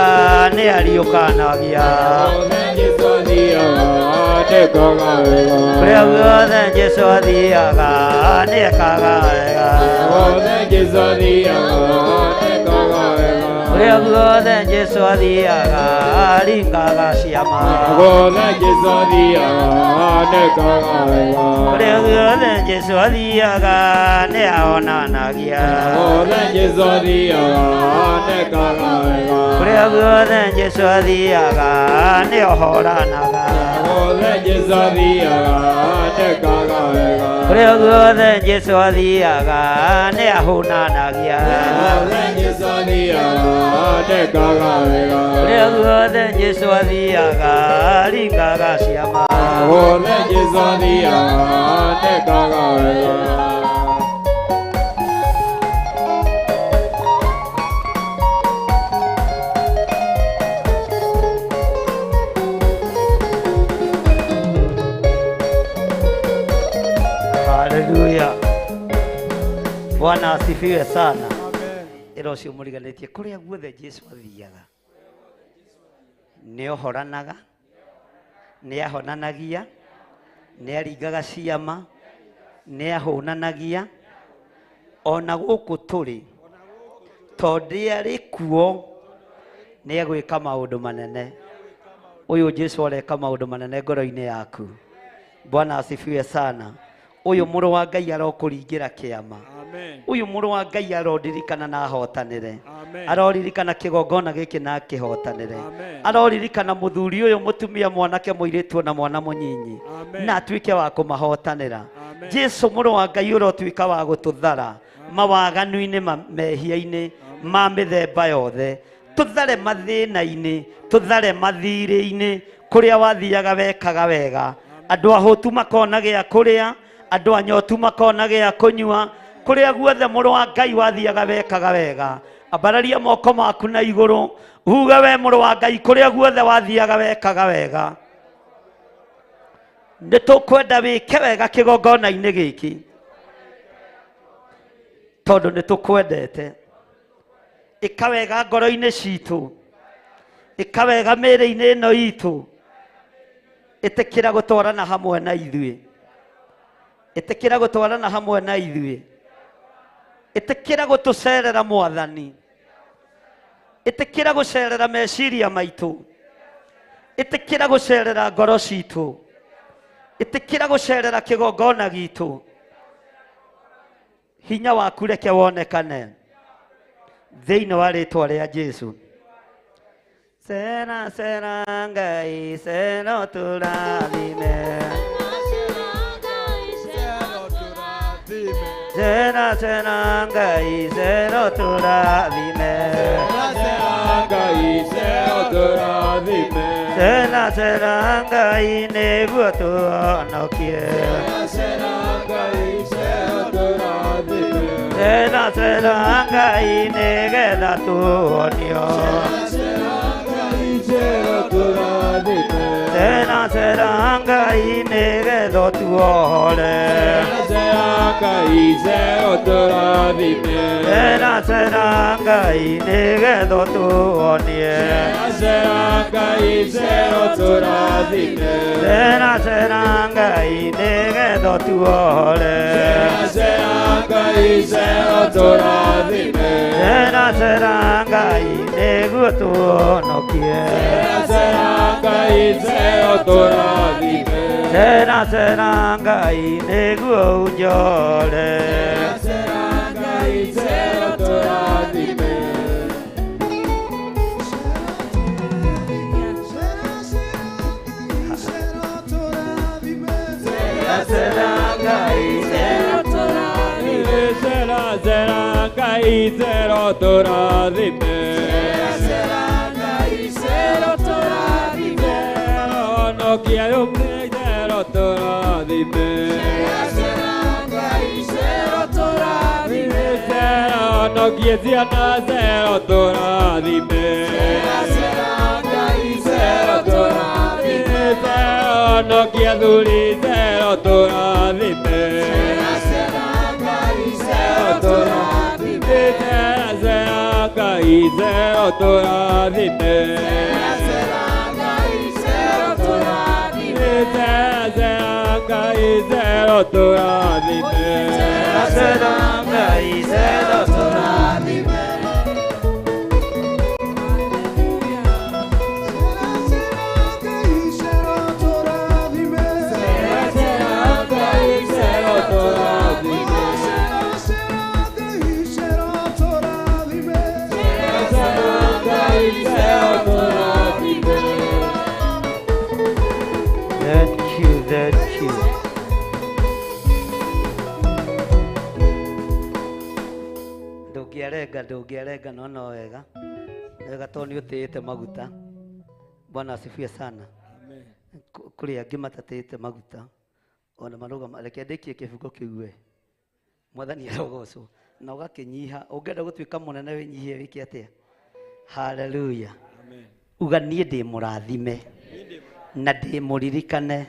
nĩ ariũkanagia. Kũrĩa guothe Jesũ athiaga nĩ ekaga wega. Kũrĩa guothe Jesũ athiaga aringaga ciama. Kũrĩa guothe Jesũ athiaga nĩ ahonanagia. Kũrĩa guothe Jesũ athiaga nĩ ohoranaga. Kũrĩa guothe Jesũ athiaga nĩ ahũnanagia. Kũrĩa guothe Jesũ athiaga aringaga ciama. Haleluya. Bwana asifiwe sana. Ĩra ũcio mũriganĩtie kũrĩa guothe Jesũ athiaga nĩ ohoranaga, nĩ ahonanagia, nĩ aringaga ciama, nĩ ahũnanagia. Ona gũkũ tũrĩ tondũ arĩ kuo nĩ egwĩka maũndũ manene. Ũyũ Jesũ areka maũndũ manene ngoro-inĩ yaku. Bwana asifiwe sana. Ũyũ mũrũ wa Ngai arokũringĩra kĩama. Ũyũ mũrũ wa Ngai arondirikana na ahotanĩre. Aroririkana kĩgongona gĩkĩ na akĩhotanĩre. Aroririkana mũthuri ũyũ, mũtumia, mwanake, mũirĩtu na mwana mũnyinyi na atuĩke wa kũmahotanĩra. Jesũ mũrũ wa Ngai ũrotuĩka wa gũtũthara mawaganu-inĩ, mehia-inĩ ma mĩthemba yothe. Tũthare mathĩna-inĩ, tũthare mathirĩ-inĩ, kũrĩa wathiaga wekaga wega. Andũ ahũtu makona gĩa kũrĩa, andũ anyotu makona gĩa kũnyua. Kũrĩa guothe mũrũ wa Ngai wathiaga wekaga wega. Ambararia moko maku na igũrũ uge we mũrũ wa Ngai kũrĩa guothe wathiaga wekaga wega. Nĩ tũkwenda wĩke wega kĩgongona-inĩ gĩkĩ tondũ nĩ tũkwendete. Ĩka wega ngoro-inĩ citũ, ĩka wega mĩĩrĩ-inĩ ĩno itũ. Ĩtĩkĩra gũtwarana hamwe na ithuĩ. Ĩtĩkĩra gũtwarana hamwe na ithuĩ. Ĩtĩkĩra gũtũcerera Mwathani. Ĩtĩkĩra gũcerera meciria maitũ. Ĩtĩkĩra gũcerera ngoro citũ. Ĩtĩkĩra gũcerera kĩgongona gitũ. Hinya waku reke wonekane thĩinĩ wa rĩtwa rĩa Jesũ. Cera cera Ngai cera ũtũrathime. Cera cera Ngai cera ũtũrathime. Cera cera Ngai nĩguo tũhonokie. Cera cera Ngai nĩgetha tuonio. Cera cera Ngai nĩgetha tuohore. Ngai cero tũrathime. Cera cera Ngai nĩgetha ũtuonie. Cera Ngai cero tũrathime. Cera cera Ngai nĩgetha ũtuohore. Cera Ngai cero tũrathime. Cera cera Ngai nĩguo tuonokie. Cera Ngai cero tũrathime. Cera cera Ngai nĩguo unjore. Cera Ngai cero tũrathime. Cera Ngai cero tũrathime. Cera cera Ngai cero tũrathime. Cera Ngai cero tũrathime. Honokia arũme cero tũrathime. Cera Ngai cero tũrathime. Cera honokie ciana cero tũrathime. Cera Ngai cero tũrathime. Cera honokie athuri cero tũrathime. Cera Ngai cero tũrathime. Cera cera Ngai cero tũrathime. Cera Ngai cero tũrathime. Cera cera Ngai cero tũrathime. Cera Ngai cero tũrathime. Thank you, thank you. Ndũngĩarenga no no wega. Wega tondũ nĩ ũtĩĩte maguta. Bwana asifiwe sana. Kũrĩ angĩ matatĩĩte maguta ona marũgama. Reke ndĩkie kĩbungo kĩu we. Mwathani arogocwo. Na ũgakĩnyiha. Ũngĩenda gũtuĩka mũnene wĩnyihie wĩke atĩa? Hallelujah. Uga niĩ ndĩ mũrathime na ndĩ mũririkane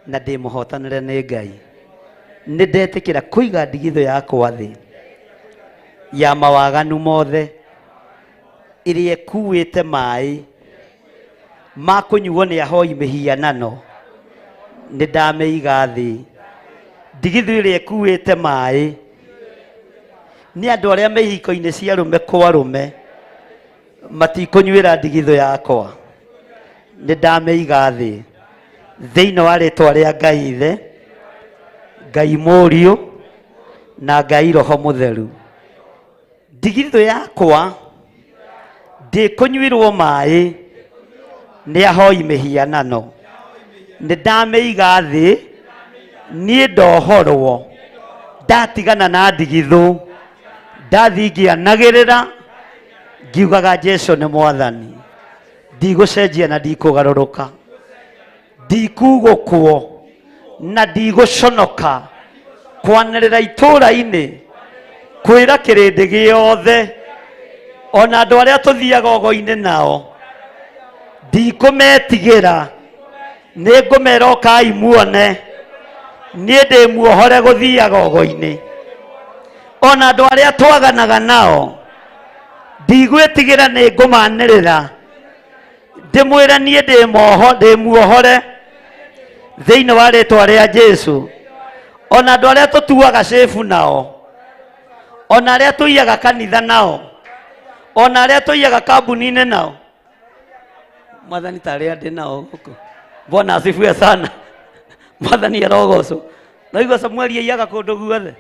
na ndĩ mũhotanĩre nĩ Ngai. Nĩ ndetĩkĩra kũiga ndigithũ yakwa thĩ ya mawaganu mothe ĩrĩa ĩkuĩte maĩ ma kũnyuo nĩ ahoi mĩhianano. Nĩ ndamĩiga thĩ. Ndigithũ ĩrĩa ĩkuĩte maĩ nĩ andũ arĩa me ihiko-inĩ cia arũme kwa arũme matikũnyuĩra ndigithũ yakwa. Nĩ ndamĩiga thĩ thĩinĩ wa rĩtwa rĩa Ngai Ithe, Ngai Mũriũ na Ngai Roho Mũtheru. Ndigithũ yakwa ndĩkũnyuĩrwo maĩ nĩ ahoi mĩhianano. Nĩ ndamĩiga thĩ niĩ ndohorwo ndatigana na ndigithũ ndathiĩ ngĩanagĩrĩra ngiugaga Jesũ nĩ Mwathani. Ndigũcenjia na ndikũgarũrũka, ndikugũkwo na ndigũconoka kwanĩrĩra itũũra-inĩ kwĩra kĩrĩndĩ gĩothe ona andũ arĩa tũthiaga ogo-inĩ nao ndikũmetigĩra. Nĩ ngũmera ũkai muone niĩ ndĩ muohore gũthiaga ogo-inĩ. Ona andũ arĩa twaganaga nao ndigwĩtigĩra, nĩ ngũmanĩrĩra ndĩmwĩre niĩ ndĩ muohore thĩinĩ wa rĩtwa rĩa Jesũ. Ona andũ arĩa tũtuaga cĩbu nao, ona arĩa tũiyaga kanitha nao, ona arĩa tũiyaga kambuni-inĩ nao, Mwathani ta arĩa ndĩ nao gũkũ. Bwana asifiwe sana. Mwathani arogocwo. Naigua Samueli aiyaga kũndũ guothe.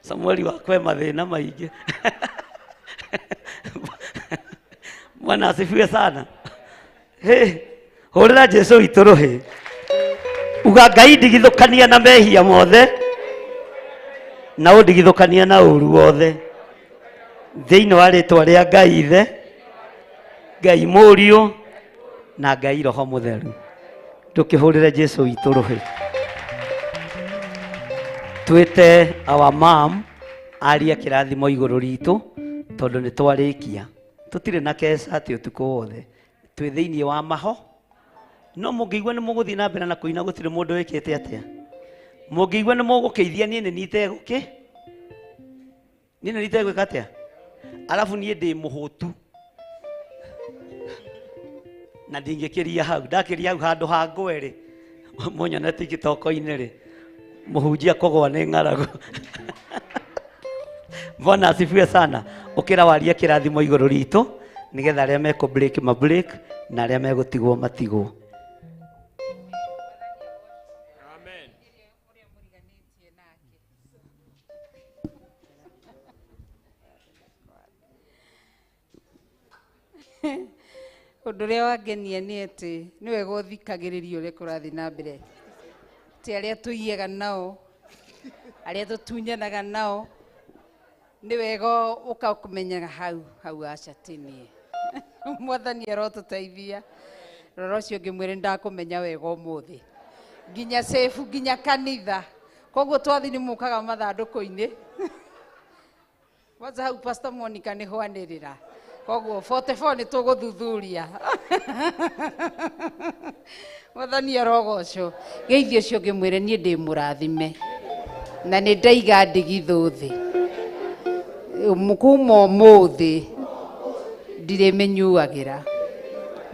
Samueli wakwa e mathĩna maingĩ. Bwana asifiwe sana. Hĩ, hũrĩra Jesũ witũ rũhĩ. Uga Ngai ndigithũkania na mehia mothe na ũndigithũkania na ũru wothe thĩinĩ wa rĩtwa rĩa Ngai Ithe, Ngai Mũriũ na Ngai Roho Mũtheru. Ndũkĩhũrĩre Jesũ witũ rũhĩ. Twĩte our mom arie kĩrathimo igũrũ ritũ tondũ nĩ twarĩkia. Tũtirĩ na keca atĩ ũtukũ wothe twĩ thĩinĩ wa maho. No mũngĩigua nĩ mũgũthiĩ na mbere na kũina gũtirĩ mũndũ wĩkĩte atĩa. Mũngĩigua nĩ mũgũkĩithia niĩ nĩ nitegũkĩ niĩ nĩ nitegwĩka atĩa arabu niĩ ndĩ mũhũtu na ndingĩkĩria hau ndakĩria hau handũ ha ngwe rĩ mũnyone tikitoko-inĩ rĩ mũhunjia kũgwa nĩ ng'aragu. Bwana asifiwe sana. Ũkĩra warie kĩrathimo igũrũ ritũ nĩgetha arĩa mekũ break ma break na arĩa megũtigwo matigwo. Amen. Ũndũ ũrĩa wangenia nĩ atĩ nĩ wega ũthikagĩrĩria ũrĩa kũrathiĩ na mbere, ti arĩa tũiyaga nao, arĩa tũtunyanaga nao, nĩ wega ũkamenyaga hau hau aca ti niĩ. Mwathani arotũteithia. Rora ũcio ũngĩ mwĩre nĩndakũmenya wega ũmũthĩ, nginya cebu nginya kanitha, koguo twathi nĩ mũkaga mathandũkũ-inĩ. Kwanza hau Pastor Monica nĩ hwanĩrĩra, koguo 44 nĩ tũgũthuthuria. Mwathani arogocwo. Geithio ũcio ũngĩ mwĩre niĩ ndĩ mũrathime na nĩ ndaiga ndigithũ thĩ, kuma ũmũthĩ ndirĩmĩnyuagĩra,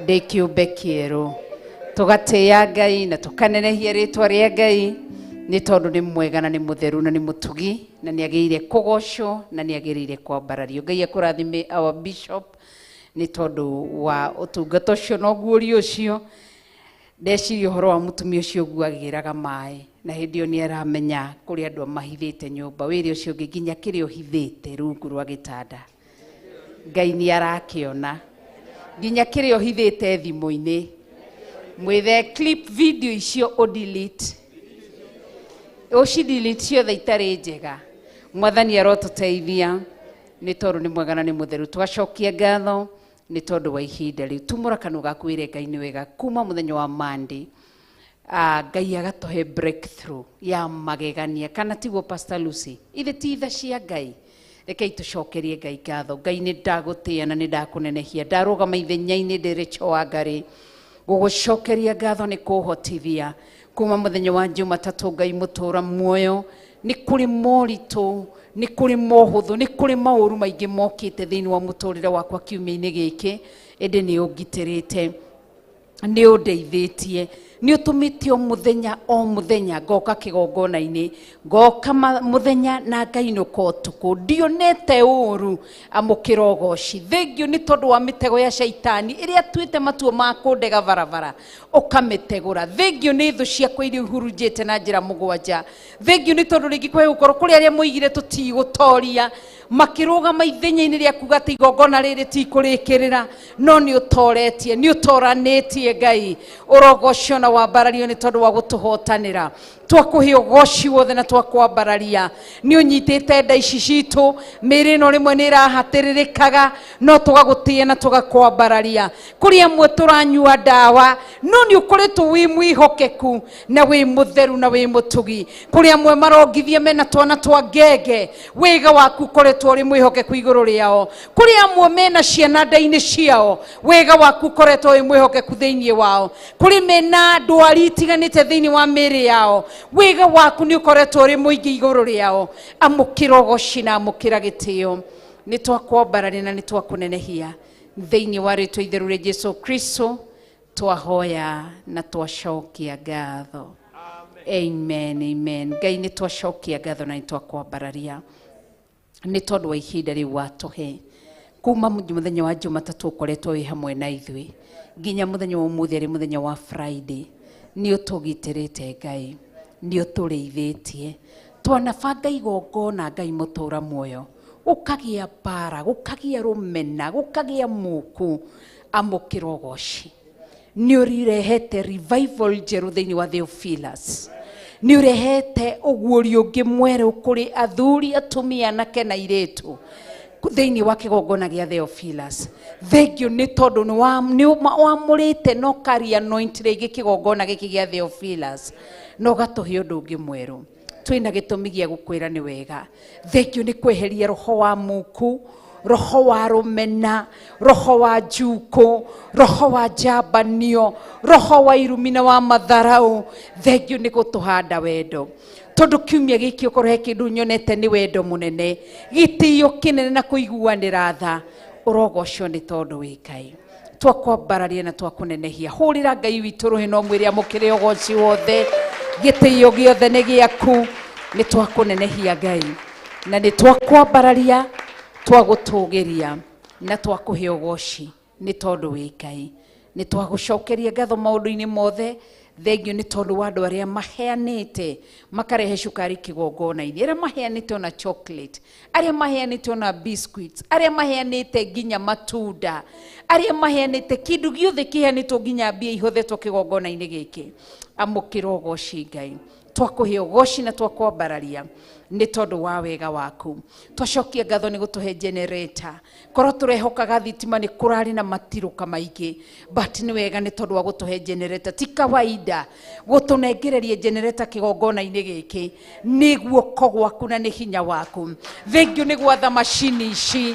ndĩ kĩũmbe kĩerũ. Tũgatĩĩa Ngai na tũkanenehia rĩtwa rĩa Ngai nĩ tondũ nĩ mwega na nĩ mũtheru na nĩ mũtugi na nĩ agĩrĩire kũgocwo na nĩ agĩrĩire kwambarario. Ngai akũrathime our bishop nĩ tondũ wa ũtungata ũcio na ũguũrio ũcio. Ndeciria ũhoro wa mũtumia ũcio ũguo agĩraga maĩ na hĩndĩ ĩyo nĩ aramenya kũrĩ andũ amahithĩte nyũmba, wĩre ũcio ũngĩ nginya kĩrĩa ũhithĩte rungu rwa gĩtanda Ngai nĩ arakĩona, nginya kĩrĩa ũhithĩte thimũ-inĩ mwĩthe clip video icio ũdelete, ũcidelete ciothe itarĩ njega. Mwathani arotũteithia nĩ tondũ nĩ mwega na nĩ mũtheru. Twacokia ngatho nĩ tondũ wa ihinda rĩu. Tumũra kanua gaku wĩre Ngai nĩ wega kuma mũthenya wa Monday. Ngai agatũhe breakthrough ya magegania, kana tiguo Pastor Lucy? Ithe ti tha cia Ngai. Rekei tũcokerie Ngai ngatho. Ngai nĩ ndagũtĩĩa na nĩ ndakũnenehia, ndarũgama ithenya-inĩ ndĩ Rachel Wangari gũgũcokeria ngatho nĩ kũhotithia kuma mũthenya wa Jumatatũ. Ngai mũtũra muoyo, nĩ kũrĩ moritũ, nĩ kũrĩ mohũthũ, nĩ kũrĩ maũru maingĩ mokĩte thĩinĩ wa mũtũrĩre wakwa kiumia-inĩ gĩkĩ, ĩndĩ nĩ ũngitĩrĩte, nĩ ũndeithĩtie, nĩ ũtũmĩte o mũthenya o mũthenya ngoka kĩgongona-inĩ, ngoka mũthenya na ngainũka ũtukũ, ndionete ũru. Amũkĩra ũgoci. Thengiũ nĩ tondũ wa mĩtego ya caitani ĩrĩa atuĩte matua ma kũndega barabara ũkamĩtegũra. Thengiũ nĩ thũ ciakwa iria ihurunjĩte na njĩra mũgwanja. Thengiũ nĩ tondũ rĩngĩ kwahe gũkorwo kũrĩ arĩa moigire tũtigũtoria, makĩrũgama ithenya-inĩ rĩa kuga atĩ igongona rĩrĩ tikũrĩkĩrĩra, no nĩ ũtoretie, nĩ ũtoranĩtie. Ngai ũrogocio na wambarario nĩ tondũ wa gũtũhotanĩra. Twakũhe ũgoci wothe na twakwambararia. Nĩ ũnyitĩte nda ici citũ, mĩĩrĩ ĩno rĩmwe nĩ ĩrahatĩrĩrĩkaga, no tũgagũtĩĩa na tũgakwambararia. Kũrĩ amwe tũranyua ndawa, no nĩ ũkoretwo wĩ mwĩhokeku na wĩ mũtheru na wĩ mũtugi. Kũrĩ amwe marongithia mena twana twa ngenge, wega waku ũkoretwo ũrĩ mwĩhokeku igũrũ rĩao. Kũrĩ amwe mena ciana nda-inĩ ciao, wega waku ũkoretwo wĩ mwĩhokeku thĩinĩ wao. Kũrĩ mena ndwari itiganĩte thĩinĩ wa mĩĩrĩ yao, wega waku nĩ ũkoretwo ũrĩ mũingĩ igũrũ rĩao. Amũkĩra ũgoci na amũkĩra gĩtĩo. Nĩ twakwambararia na nĩ twakũnenehia thĩinĩ wa rĩtwa itheru rĩa Jesu Kristo twahoya na twacokia ngatho. Amen, amen. Ngai nĩ twacokia ngatho na nĩ twakwambararia nĩ tondũ wa ihinda rĩu watũhe kuma mũthenya wa Jumatatũ ũkoretwo wĩ hamwe na ithuĩ nginya mũthenya wa ũmũthĩ arĩ mũthenya wa Friday. Nĩ ũtũgitĩrĩte Ngai, nĩ ũtũrĩithĩtie, twanabanga igongona Ngai mũtũra muoyo, gũkagĩa mbara, gũkagĩa rũmena, gũkagĩa muku. Amũkĩra ũgoci. Nĩ ũrehete revival njerũ thĩinĩ wa Theophilus, nĩ ũrehete ũguũrio ũngĩ mwerũ kũrĩ athuri, atumia, anake na airĩtu thĩinĩ wa kĩgongona gĩa Theophilus. Thengiũ nĩ tondũ nĩ wamũrĩte na ũkari anoint rĩngĩ kĩgongona gĩkĩ gĩa Theophilus na ũgatũhe ũndũ ũngĩ mwerũ. Twĩna gĩtũmi gĩa gũkwĩra nĩ wega. Thengiũ nĩ kweheria roho wa muku, roho wa rũmena, roho wa njukũ, roho wa njambanio, roho wa irumi na wa matharau. Thengiũ nĩ gũtũhanda wendo. Tondu kiumia giki okorwo he kindu nyonete ni wendo munene, gitio kinene na kuiguanira tha, urogocwo ni tondu wi Ngai. Twakwambararia na twakunenehia. Hurira Ngai witũ rũhĩ no mwĩre amũkĩre ũgoci wothe, gĩtĩo gĩothe nĩ gĩaku. Nĩ twakũnenehia Ngai, na nĩ twakwambararia, twagũtũgĩria na twakũhe ũgoci nĩ tondũ wĩ Ngai. Nĩ twagũcokeria ngatho maũndũ-inĩ mothe. Thengiũ nĩ tondũ wa andũ arĩa maheanĩte makarehe cukari kĩgongona-inĩ, arĩa maheanĩte ona chocolate, arĩa maheanĩte ona biscuits, arĩa maheanĩte nginya matunda, arĩa maheanĩte kĩndũ gĩothe kĩheanĩtwo, nginya mbia ihothetwo kĩgongona-inĩ gĩkĩ. Amũkĩra ũgoci Ngai, twakũhe ũgoci na twakwambararia nĩ tondũ wa wega waku. Twacokia ngatho nĩ gũtũhe generator. Korwo tũrehokaga thitima nĩ kũrarĩ na matirũka maingĩ, but nĩ wega nĩ tondũ wa gũtũhe generator. Ti kawaida gũtũnengereria generator kĩgongona-inĩ gĩkĩ, nĩ guoko gwaku na nĩ hinya waku. Thengiũ nĩ gwatha macini ici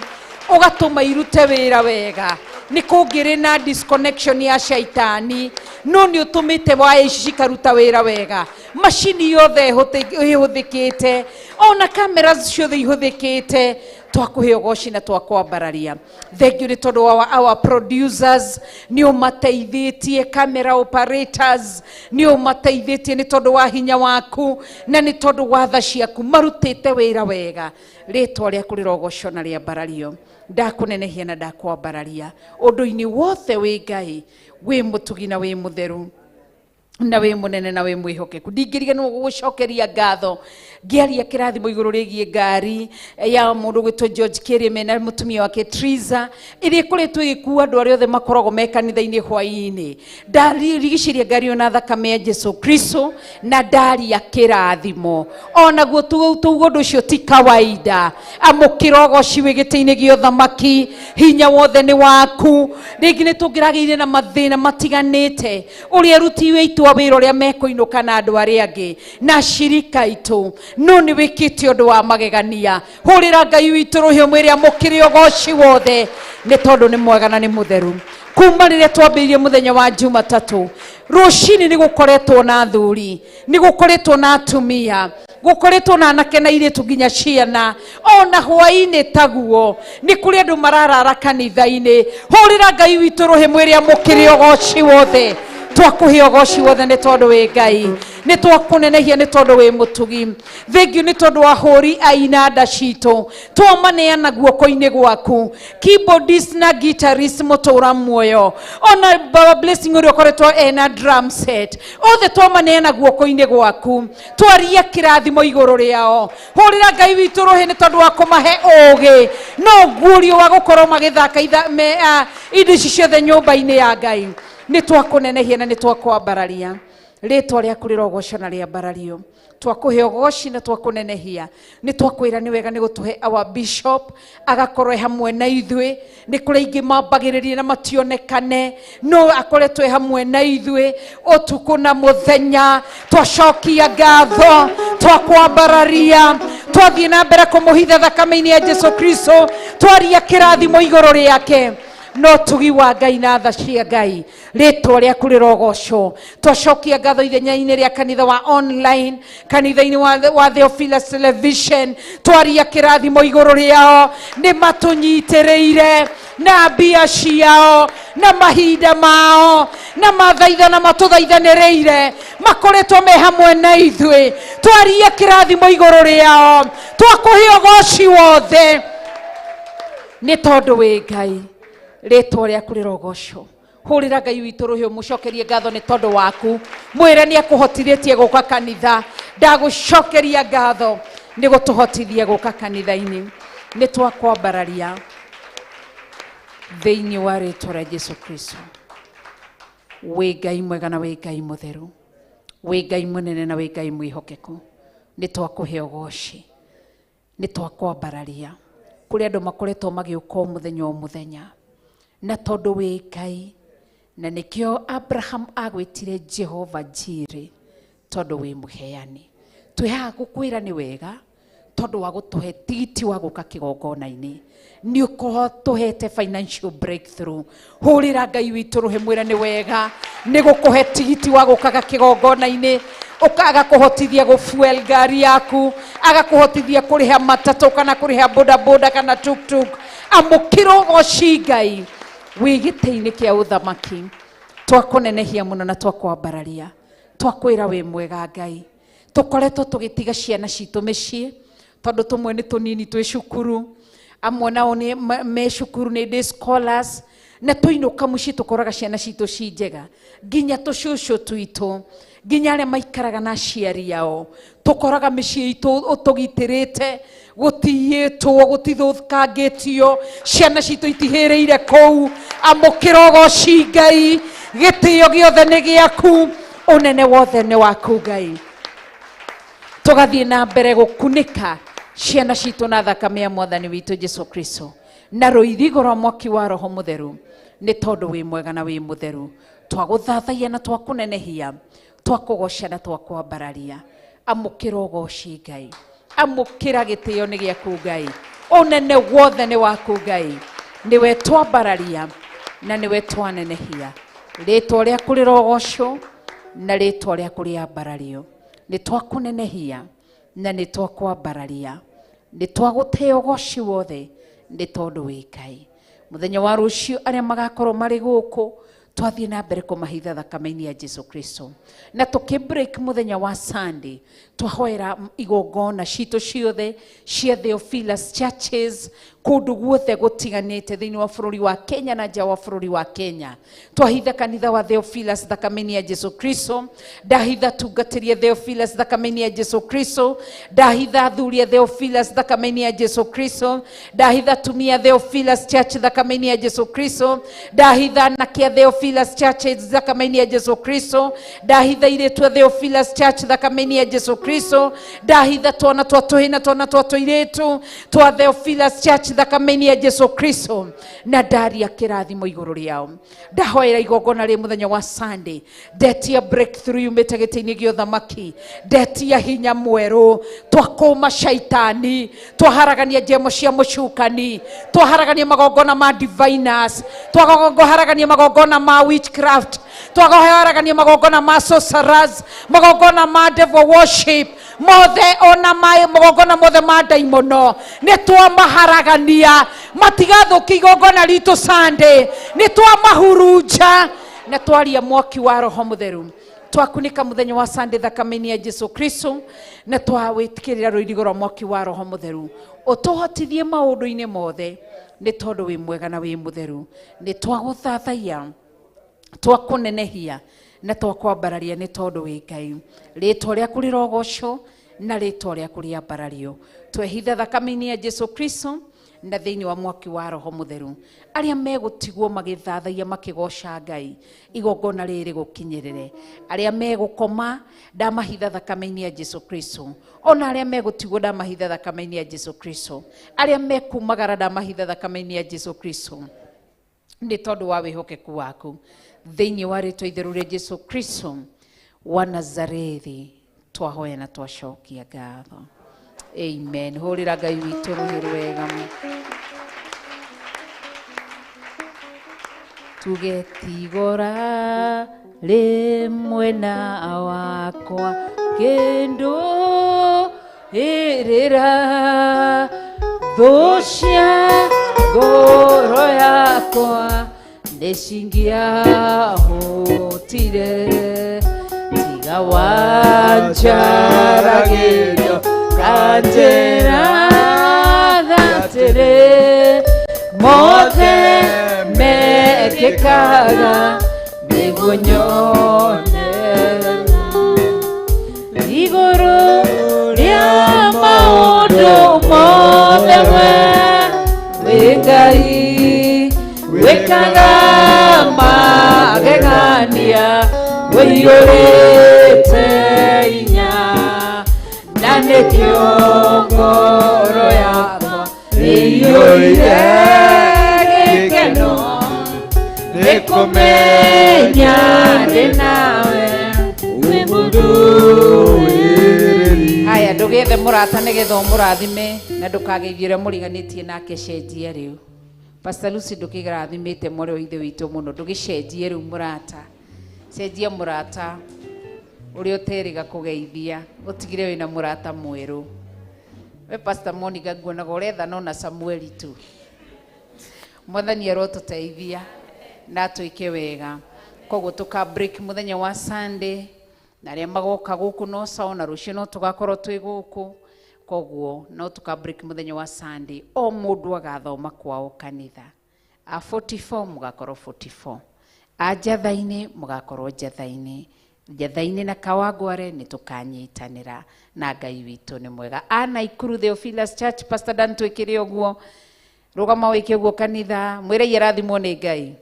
ũgatũma irute wĩra wega. Nĩ kũngĩrĩ na disconnection ya shaitani, no nĩ ũtũmĩte waya ici cikaruta wĩra wega. Macini yothe ĩhũthĩkĩte, ona kamera ciothe ihũthĩkĩte, twakũhe ũgoci na twakwambararia. Thengiũ nĩ tondũ wa our producers, nĩ ũmateithĩtie, camera operators nĩ ũmateithĩtie nĩ tondũ wa hinya waku na nĩ tondũ wa tha ciaku, marutĩte wĩra wega. Rĩtwa rĩaku rĩrogocwo na rĩambarario. Ndakũnenehia na ndakwambararia ũndũ-inĩ wothe. Wĩ Ngai wĩ mũtugi na wĩ mũtheru na wĩ mũnene na wĩ mwĩhokeku. Ndingĩriganĩrwo gũgũcokeria ngatho ngĩaria kĩrathimo igũrũ rĩgiĩ ngari ya mũndũ gwĩtwo George Kĩrĩme na mũtumia wake Triza, ĩrĩa ĩkoretwo ĩgĩkua andũ arĩa othe makoragwo me kanitha-inĩ hwaĩ-inĩ. Ndarigicĩria ngari ĩyo na thakame ya Jesu Kristo na ndaria kĩrathimo onaguo. Tuguo ũndũ ũcio ti kawaida. Amũkĩra ũgoci wĩ gĩtĩ-inĩ gĩa ũthamaki, hinya wothe nĩ waku. Rĩngĩ nĩ tũngĩragĩire na mathĩna matiganĩte, ũrĩa aruti witũ a wĩra ũrĩa mekũinũka na andũ arĩa angĩ na ashirika aitũ, no nĩ wĩkĩte ũndũ wa magegania. Hũrĩra Ngai witũ rũhĩ mwĩre amũkĩre ũgoci wothe nĩ tondũ nĩ mwega na nĩ mũtheru. Kuma rĩrĩa twambĩrĩirie mũthenya wa Jumatatũ rũcinĩ, nĩ gũkoretwo na athuri, nĩ gũkoretwo na atumia, gũkoretwo na anake na airĩtu, nginya ciana. Ona hwaĩ-inĩ taguo nĩ kũrĩ andũ mararara kanitha-inĩ. Hũrĩra Ngai witũ rũhĩ mwĩre amũkĩre ũgoci wothe. Twakũhe ũgoci wothe nĩ tondũ wĩ Ngai. Nĩ twakũnenehia nĩ tondũ wĩ mũtugi. Thengiũ nĩ tondũ wa hũri a inanda citũ, twamaneana guoko-inĩ gwaku, keyboardist na guitarist mũtũra muoyo, ona Baba Blessing ũrĩa ũkoretwo ena drum set, othe twamaneana guoko-inĩ gwaku, twaria kĩrathimo igũrũ rĩao. Hũrĩra Ngai witũ rũhĩ nĩ tondũ wa kũmahe ũgĩ no guũrio wa gũkorwo magĩthaka indo ici ciothe nyũmba-inĩ ya Ngai. Nĩ twakũnenehia na nĩ twakwambararia. Rĩtwa rĩaku rĩrogocwo na rĩambarario. Twakũhe ũgoci na twakũnenehia. Nĩ twakwĩra nĩ wega nĩ gũtũhe our bishop agakorwo e hamwe na ithuĩ. Nĩ kũrĩ aingĩ mambagĩrĩria na mationekane, no akoretwo e hamwe na ithuĩ ũtukũ na mũthenya. Twacokia ngatho, twakwambararia, twathiĩ na mbere kũmũhitha thakame-inĩ ya Jesu Kristo, twaria kĩrathimo igũrũ rĩake. No tugi wa Ngai na tha cia Ngai, rĩtwa rĩaku rĩrogocwo. Twacokia ngatho ithenya-inĩ rĩa kanitha wa online, kanitha-inĩ wa Theophilus Television, twaria kĩrathimo igũrũ rĩao. Nĩ matũnyitĩrĩire na mbia ciao na mahinda mao na mathaitha na matũthaithanĩrĩire, makoretwo me hamwe na ithuĩ. Twaria kĩrathimo igũrũ rĩao. Twakũhe ũgoci wothe nĩ tondũ wĩ Ngai. Rĩtwa rĩaku rĩrogocwo. Hũrĩra Ngai witũ rũhĩ ũmũcokerie ngatho nĩ tondũ waku. Mwĩre nĩ akũhotithĩtie gũka kanitha. Ndagũcokeria ngatho nĩ gũtũhotithia gũka kanitha-inĩ. Nĩ twakwambararia thĩinĩ wa rĩtwa rĩa Jesu Kristo. Wĩ Ngai mwega na wĩ Ngai mũtheru, wĩ Ngai mũnene na wĩ Ngai mwĩhokeku. Nĩ twakũhe ũgoci, nĩ twakwambararia. Kũrĩ andũ makoretwo magĩũka o mũthenya o mũthenya, na tondũ wĩ Ngai, na nĩkĩo Abraham agwĩtire Jehova Jire, tondũ wĩ mũheani. Twĩ haha gũkwĩra nĩ wega tondũ wa gũtũhe tigiti wa gũka kĩgongona-inĩ. Nĩ ũkorwo tũhete financial breakthrough. Hũrĩra Ngai witũ rũhĩ mwĩre nĩ wega nĩ gũkũhe tigiti wa gũkaga kĩgongona-inĩ. Agakũhotithia gũfuel ngari yaku, agakũhotithia kũrĩha matatũ kana kũrĩha bodaboda kana tuktuk. Amũkĩra ũgoci Ngai wĩ gĩtĩ-inĩ kĩa ũthamaki. Twakũnenehia mũno na twakwambararia, twakwĩra wĩ mwega Ngai. Tũkoretwo tũgĩtiga ciana citũ mĩciĩ tondũ tũmwe nĩ tũnini twĩ cukuru, amwe nao nĩ me cukuru nĩ day scholars, na tũinũka mũciĩ tũkoraga ciana citũ ci njega, nginya tũcũcũ twitũ, nginya arĩa maikaraga na aciari ao, tũkoraga mĩciĩ itũ ũtũgitĩrĩte, gũtiyĩtwo, gũtithũkangĩtio, ciana citũ itihĩrĩire kũu. Amũkĩra ũgoci Ngai, gĩtĩo gĩothe nĩ gĩaku, ũnene wothe nĩ waku Ngai. Tũgathiĩ na mbere gũkunĩka ciana citũ na thakame ya mwathani witũ Jesu Kristo na rũirigo rwa mwaki wa Roho Mũtheru, nĩ tondũ wĩ mwega na wĩ mũtheru. Twagũthathaiya na twakũnenehia, twakũgoca na twakwambararia. Amũkĩra ũgoci Ngai, amũkĩra gĩtĩo nĩ gĩaku Ngai, ũnene wothe nĩ waku Ngai, nĩwe twambararia na nĩwe twanenehia. Rĩtwa rĩaku rĩrogocwo na rĩtwa rĩaku rĩambarario. Nĩ twakũnenehia na nĩ twakwambararia, nĩ twagũtĩa ũgoci wothe nĩ tondũ wĩ Ngai. Mũthenya wa rũciũ arĩa magakorwo marĩ gũkũ twathiĩ na mbere kũmahitha thakame-inĩ ya Jesu Kristo, na tũkĩ break mũthenya wa Sunday twahoera igongona citũ ciothe cia Theophilus Churches kũndũ guothe gũtiganĩte thĩinĩ wa bũrũri wa Kenya na nja wa bũrũri wa Kenya. Twahitha kanitha wa Theophilus thakame-inĩ ya Jesu Kristo, ndahitha tungatĩria Theophilus thakame-inĩ ya Jesu Kristo, ndahitha athuria Theophilus thakame-inĩ ya Jesu Kristo, ndahitha tumia Theophilus Church thakame-inĩ ya Jesu Kristo, ndahitha anake a Theophilus Churches thakame-inĩ ya Jesu Kristo, ndahitha airĩtu a Theophilus Church thakame-inĩ ya Jesu Kristo, ndahitha twana twa tũhĩ na twana twa tũirĩtu twa Theophilus Church thakame-inĩ ya Jesu Kristo, na ndaria kĩrathimo igũrũ rĩao. Ndahoera igongona rĩ mũthenya wa Sunday, ndetia breakthrough yumĩte gĩtĩ-inĩ gĩa ũthamaki, ndetia hinya mwerũ, twakũma shaitani, twaharagania njemo cia mũcukani, twaharagania magongona ma diviners, twaharagania magongona ma witchcraft, twaharagania magongona ma sorcerers, magongona ma devil worship mothe, ona magongona mothe ma ndaimono nĩ twamaharagania, matigathũkia igongona ritũ Sunday, nĩ twamahurunja na twaria mwaki wa Roho Mũtheru. Twakunĩka mũthenya wa Sunday thakame-inĩ ya Jesu Kristo na twawĩtĩkĩrĩra rũirigo rwa mwaki wa Roho Mũtheru ũtũhotithie maũndũ-inĩ mothe, nĩ tondũ wĩ mwega na wĩ mũtheru. Nĩ twagũthathaiya, twakũnenehia na twakwambararia nĩ tondũ wĩ Ngai. Rĩtwa rĩaku rĩrogocwo na rĩtwa rĩaku rĩambarario. Twehitha thakame-inĩ ya Jesu Kristo na thĩinĩ wa mwaki wa Roho Mũtheru. Arĩa megũtigwo magĩthathaiya makĩgoca Ngai, igongona rĩrĩ gũkinyĩrĩre. Arĩa megũkoma ndamahitha thakame-inĩ ya Jesu Kristo, ona arĩa megũtigwo ndamahitha thakame-inĩ ya Jesu Kristo, arĩa mekumagara ndamahitha thakame-inĩ ya Jesu Kristo, nĩ tondũ wa wĩhokeku waku. Thĩinĩ wa rĩtwa itheru rĩa Jesu Kristo wa Nazarethi twahoya na twacokia ngatho. Amen. Hũrĩra Ngai witũ rũhĩ rwega. Tuge tigora rĩ mwena wakwa kĩndũ ĩrĩra thũ cia ngoro yakwa nĩcingĩahotire, tiga wanjaragĩria kanjĩra atĩrĩ mothe mekĩkaga nĩguo nyone igũrũ rĩa maũndũ mothe we wĩ Ngai wĩkaga magegania wĩiyũrĩte hinya, na nĩkĩo ngoro yakwa ĩiyũire gĩkeno nĩ kũmenya ndĩ nawe wĩ mũndũĩrĩri. Haya, ndũgĩethe mũrata nĩgetha ũmũrathime na ndũkageithie ũrĩa mũriganĩtie nake, cenjia rĩu. Pastor Lucy, ndũkĩrathimĩte mwarĩ wa ithe witũ mũno, ndũgĩcenjie rĩu mũrata, cenjia mũrata. Ũrĩa ũterĩga kũgeithia ũtigire wĩna mũrata mwerũ. We Pastor Monica nguonaga ũretha no na Samueli tu. Mwathani arotũteithia na atwĩke wega. Koguo tũka break mũthenya wa Sunday na arĩa magoka gũkũ no sawa, na rũciũ no tũgakorwo twĩ gũkũ. Koguo no tũka break mũthenya wa Sunday, o mũndũ agathoma kwao kanitha. A 44 mũgakorwo 44, a njatha-inĩ mũgakorwo njatha-inĩ, njatha-inĩ na Kawangware nĩ tũkanyitanĩra na Ngai witũ nĩ mwega. A Naikuru Theophilus Church, Pastor Dan twĩkĩre ũguo, rũgama wĩke ũguo kanitha, mwĩre arathimwo nĩ Ngai.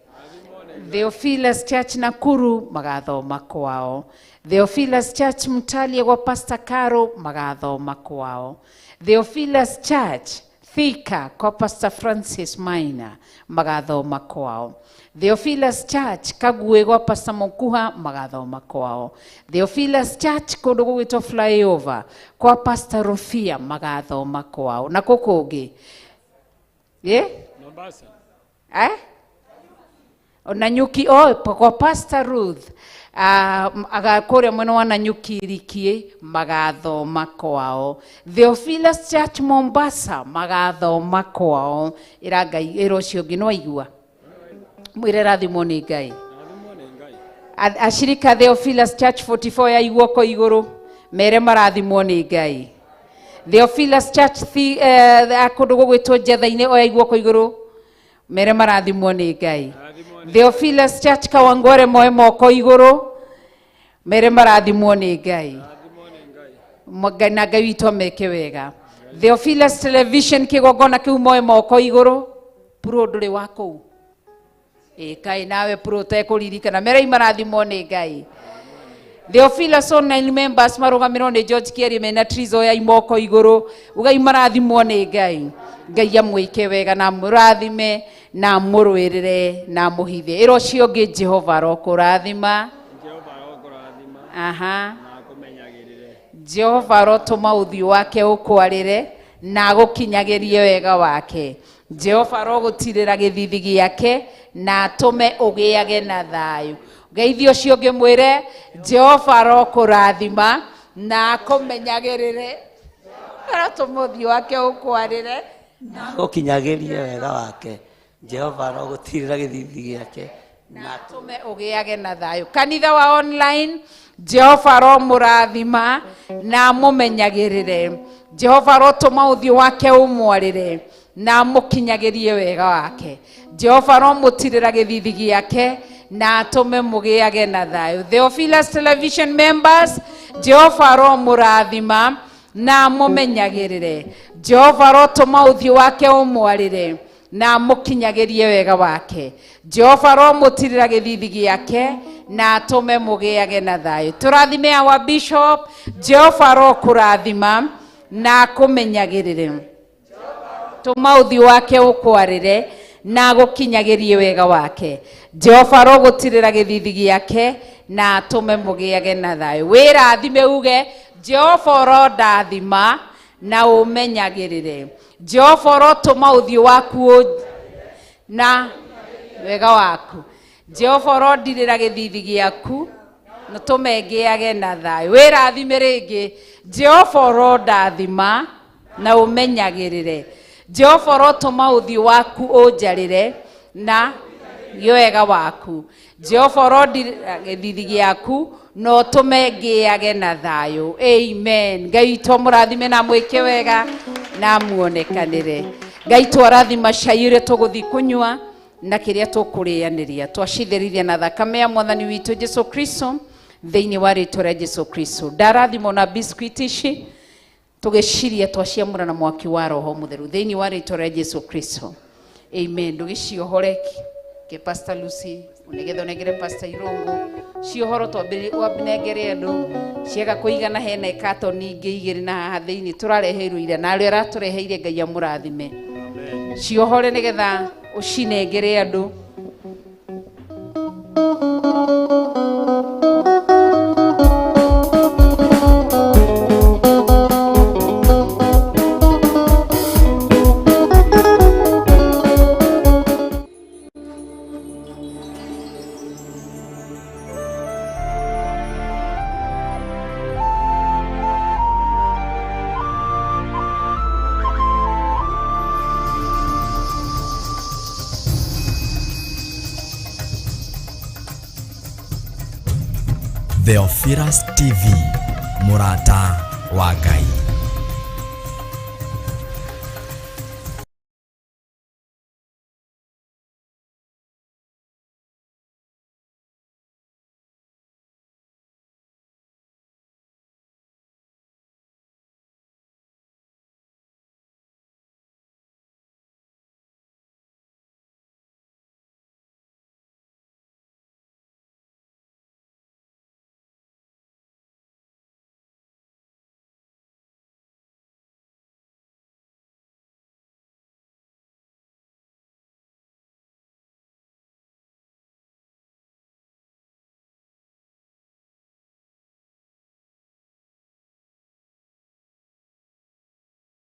Theophilus Church Nakuru magathoma kwao. Theophilus Church Mtalia gwa Pastor Caro magathoma kwao. Theophilus Church Thika kwa Pastor Francis Maina magathoma kwao. Theophilus Church Kague gwa Pastor Mokuha magathoma kwao. Theophilus Church kũndũ gũgwĩtwo Flyover kwa Pastor Rofia magathoma kwao. Na kũ kũngĩ? Yeah? Mombasa. Eh? Nanyuki, oh, kwa Pastor Ruth kũrĩa mwena wa Nanyuki Rikie magathoma kwao. Theophilus Church Mombasa magathoma kwao. Ĩra Ngai, ĩra ũcio ũngĩ no aigua, mwĩre rathimwo nĩ Ngai. Ashirika Theophilus Church 44 ya iguoko igũrũ mere marathimwo nĩ Ngai. Theophilus Church kũndũ gũgwĩtwo Njetha-inĩ oya iguoko igũrũ mere marathimwo nĩ Ngai. Theophilus Church Kawangware moe moko igũrũ mere marathimwo nĩ Ngai. Na Ngai witũ ameke wega. Theophilus Television kĩgongona kĩu moe moko igũrũ. Puro ndũrĩ wa kũu? Ĩ kaĩ nawe puro ũtekũririkana, mere marathimwo nĩ Ngai. Theophilus online members marũgamĩrwo nĩ George Kiarie mena Trizo ya imoko igũrũ, ugai marathimwo nĩ Ngai. Ngai amwĩke wega na amũrathime na amũrũĩrĩre na amũhithe. Ĩra ũcio ũngĩ Jehova arokũrathima. Jehova arokũrathima. Aha. Na akũmenyagĩrĩre. Jehova arotũma ũthiũ wake ũkwarĩre na agũkinyagĩrie wega wake. Jehova arogũtirĩra gĩthithi gĩake na atũme ũgĩage na thayũ. Geithio ũcio ũngĩ mwĩre Jehova arokũrathima na akũmenyagĩrĩre, arotũma ũthiũ wake ũkwarĩre na gũkinyagĩrie wega wake. Jehova arogũtirĩra gĩthithi gĩake na atũme ũgĩage na thayũ. Kanitha wa online, Jehova aromũrathima na amũmenyagĩrĩre. Jehova arotũma ũthiũ wake ũmwarĩre na amũkinyagĩrie wega wake. Jehova aromũtirĩra gĩthithi gĩake na atũme mũgĩage na thayũ. Theophilus Television members, Jehova aromũrathima na amũmenyagĩrĩre. Jehova arotũma ũthiũ wake ũmwarĩre na amũkinyagĩrie wega wake. Jehova aromũtirĩra gĩthithi gĩake na atũme mũgĩage na thayũ. Tũrathime our bishop, Jehova arokũrathima na akũmenyagĩrĩre. Tũma ũthiũ wake ũkwarĩre na agũkinyagĩrie wega wake. Jehova arogũtirĩra gĩthithi gĩake na atũme mũgĩage na thayũ. Wĩrathime uge Jehova ũrondathima na ũmenyagĩrĩre. Jehova ũrotũma ũthiũ waku na wega waku. Jehova ũrondirĩra gĩthithi gĩaku na tũme ngĩage na thayũ. Wĩrathime rĩngĩ, Jehova ũrondathima na ũmenyagĩrĩre. Jehova ũrotũma ũthiũ waku ũnjarĩre na wega waku. Jehova ũrondirĩra gĩthithi gĩaku na ũtũme ngĩage na thayũ. Amen. Ngai witũ amũrathime na amwĩke wega na amuonekanĩre. Ngai twarathima cai ũrĩa tũgũthiĩ kũnyua na kĩrĩa tũkũrĩanĩria, twacitherithia na thakame ya mwathani witũ Jesu Kristo thĩinĩ wa rĩtwa rĩa Jesu Kristo. Ndarathimwo na biscuit ici tũgĩciria twaciamũra na mwaki wa Roho Mũtheru thĩinĩ wa rĩtwa rĩa Jesu Kristo. Amen. Ndũgĩciohore ke Pastor Lucy nĩgetha ũnengere Pastor Irũngũ ciohoro twambĩrĩrie wanengere andũ ciaga kũigana hena ĩkatoni ingĩ igĩrĩ na haha thĩinĩ tũrareheirwo ira na arĩa aratũreheire Ngai amũrathime. Ciohore nĩgetha ũcinengere andũ. Theophilus TV, mũrata wa Ngai.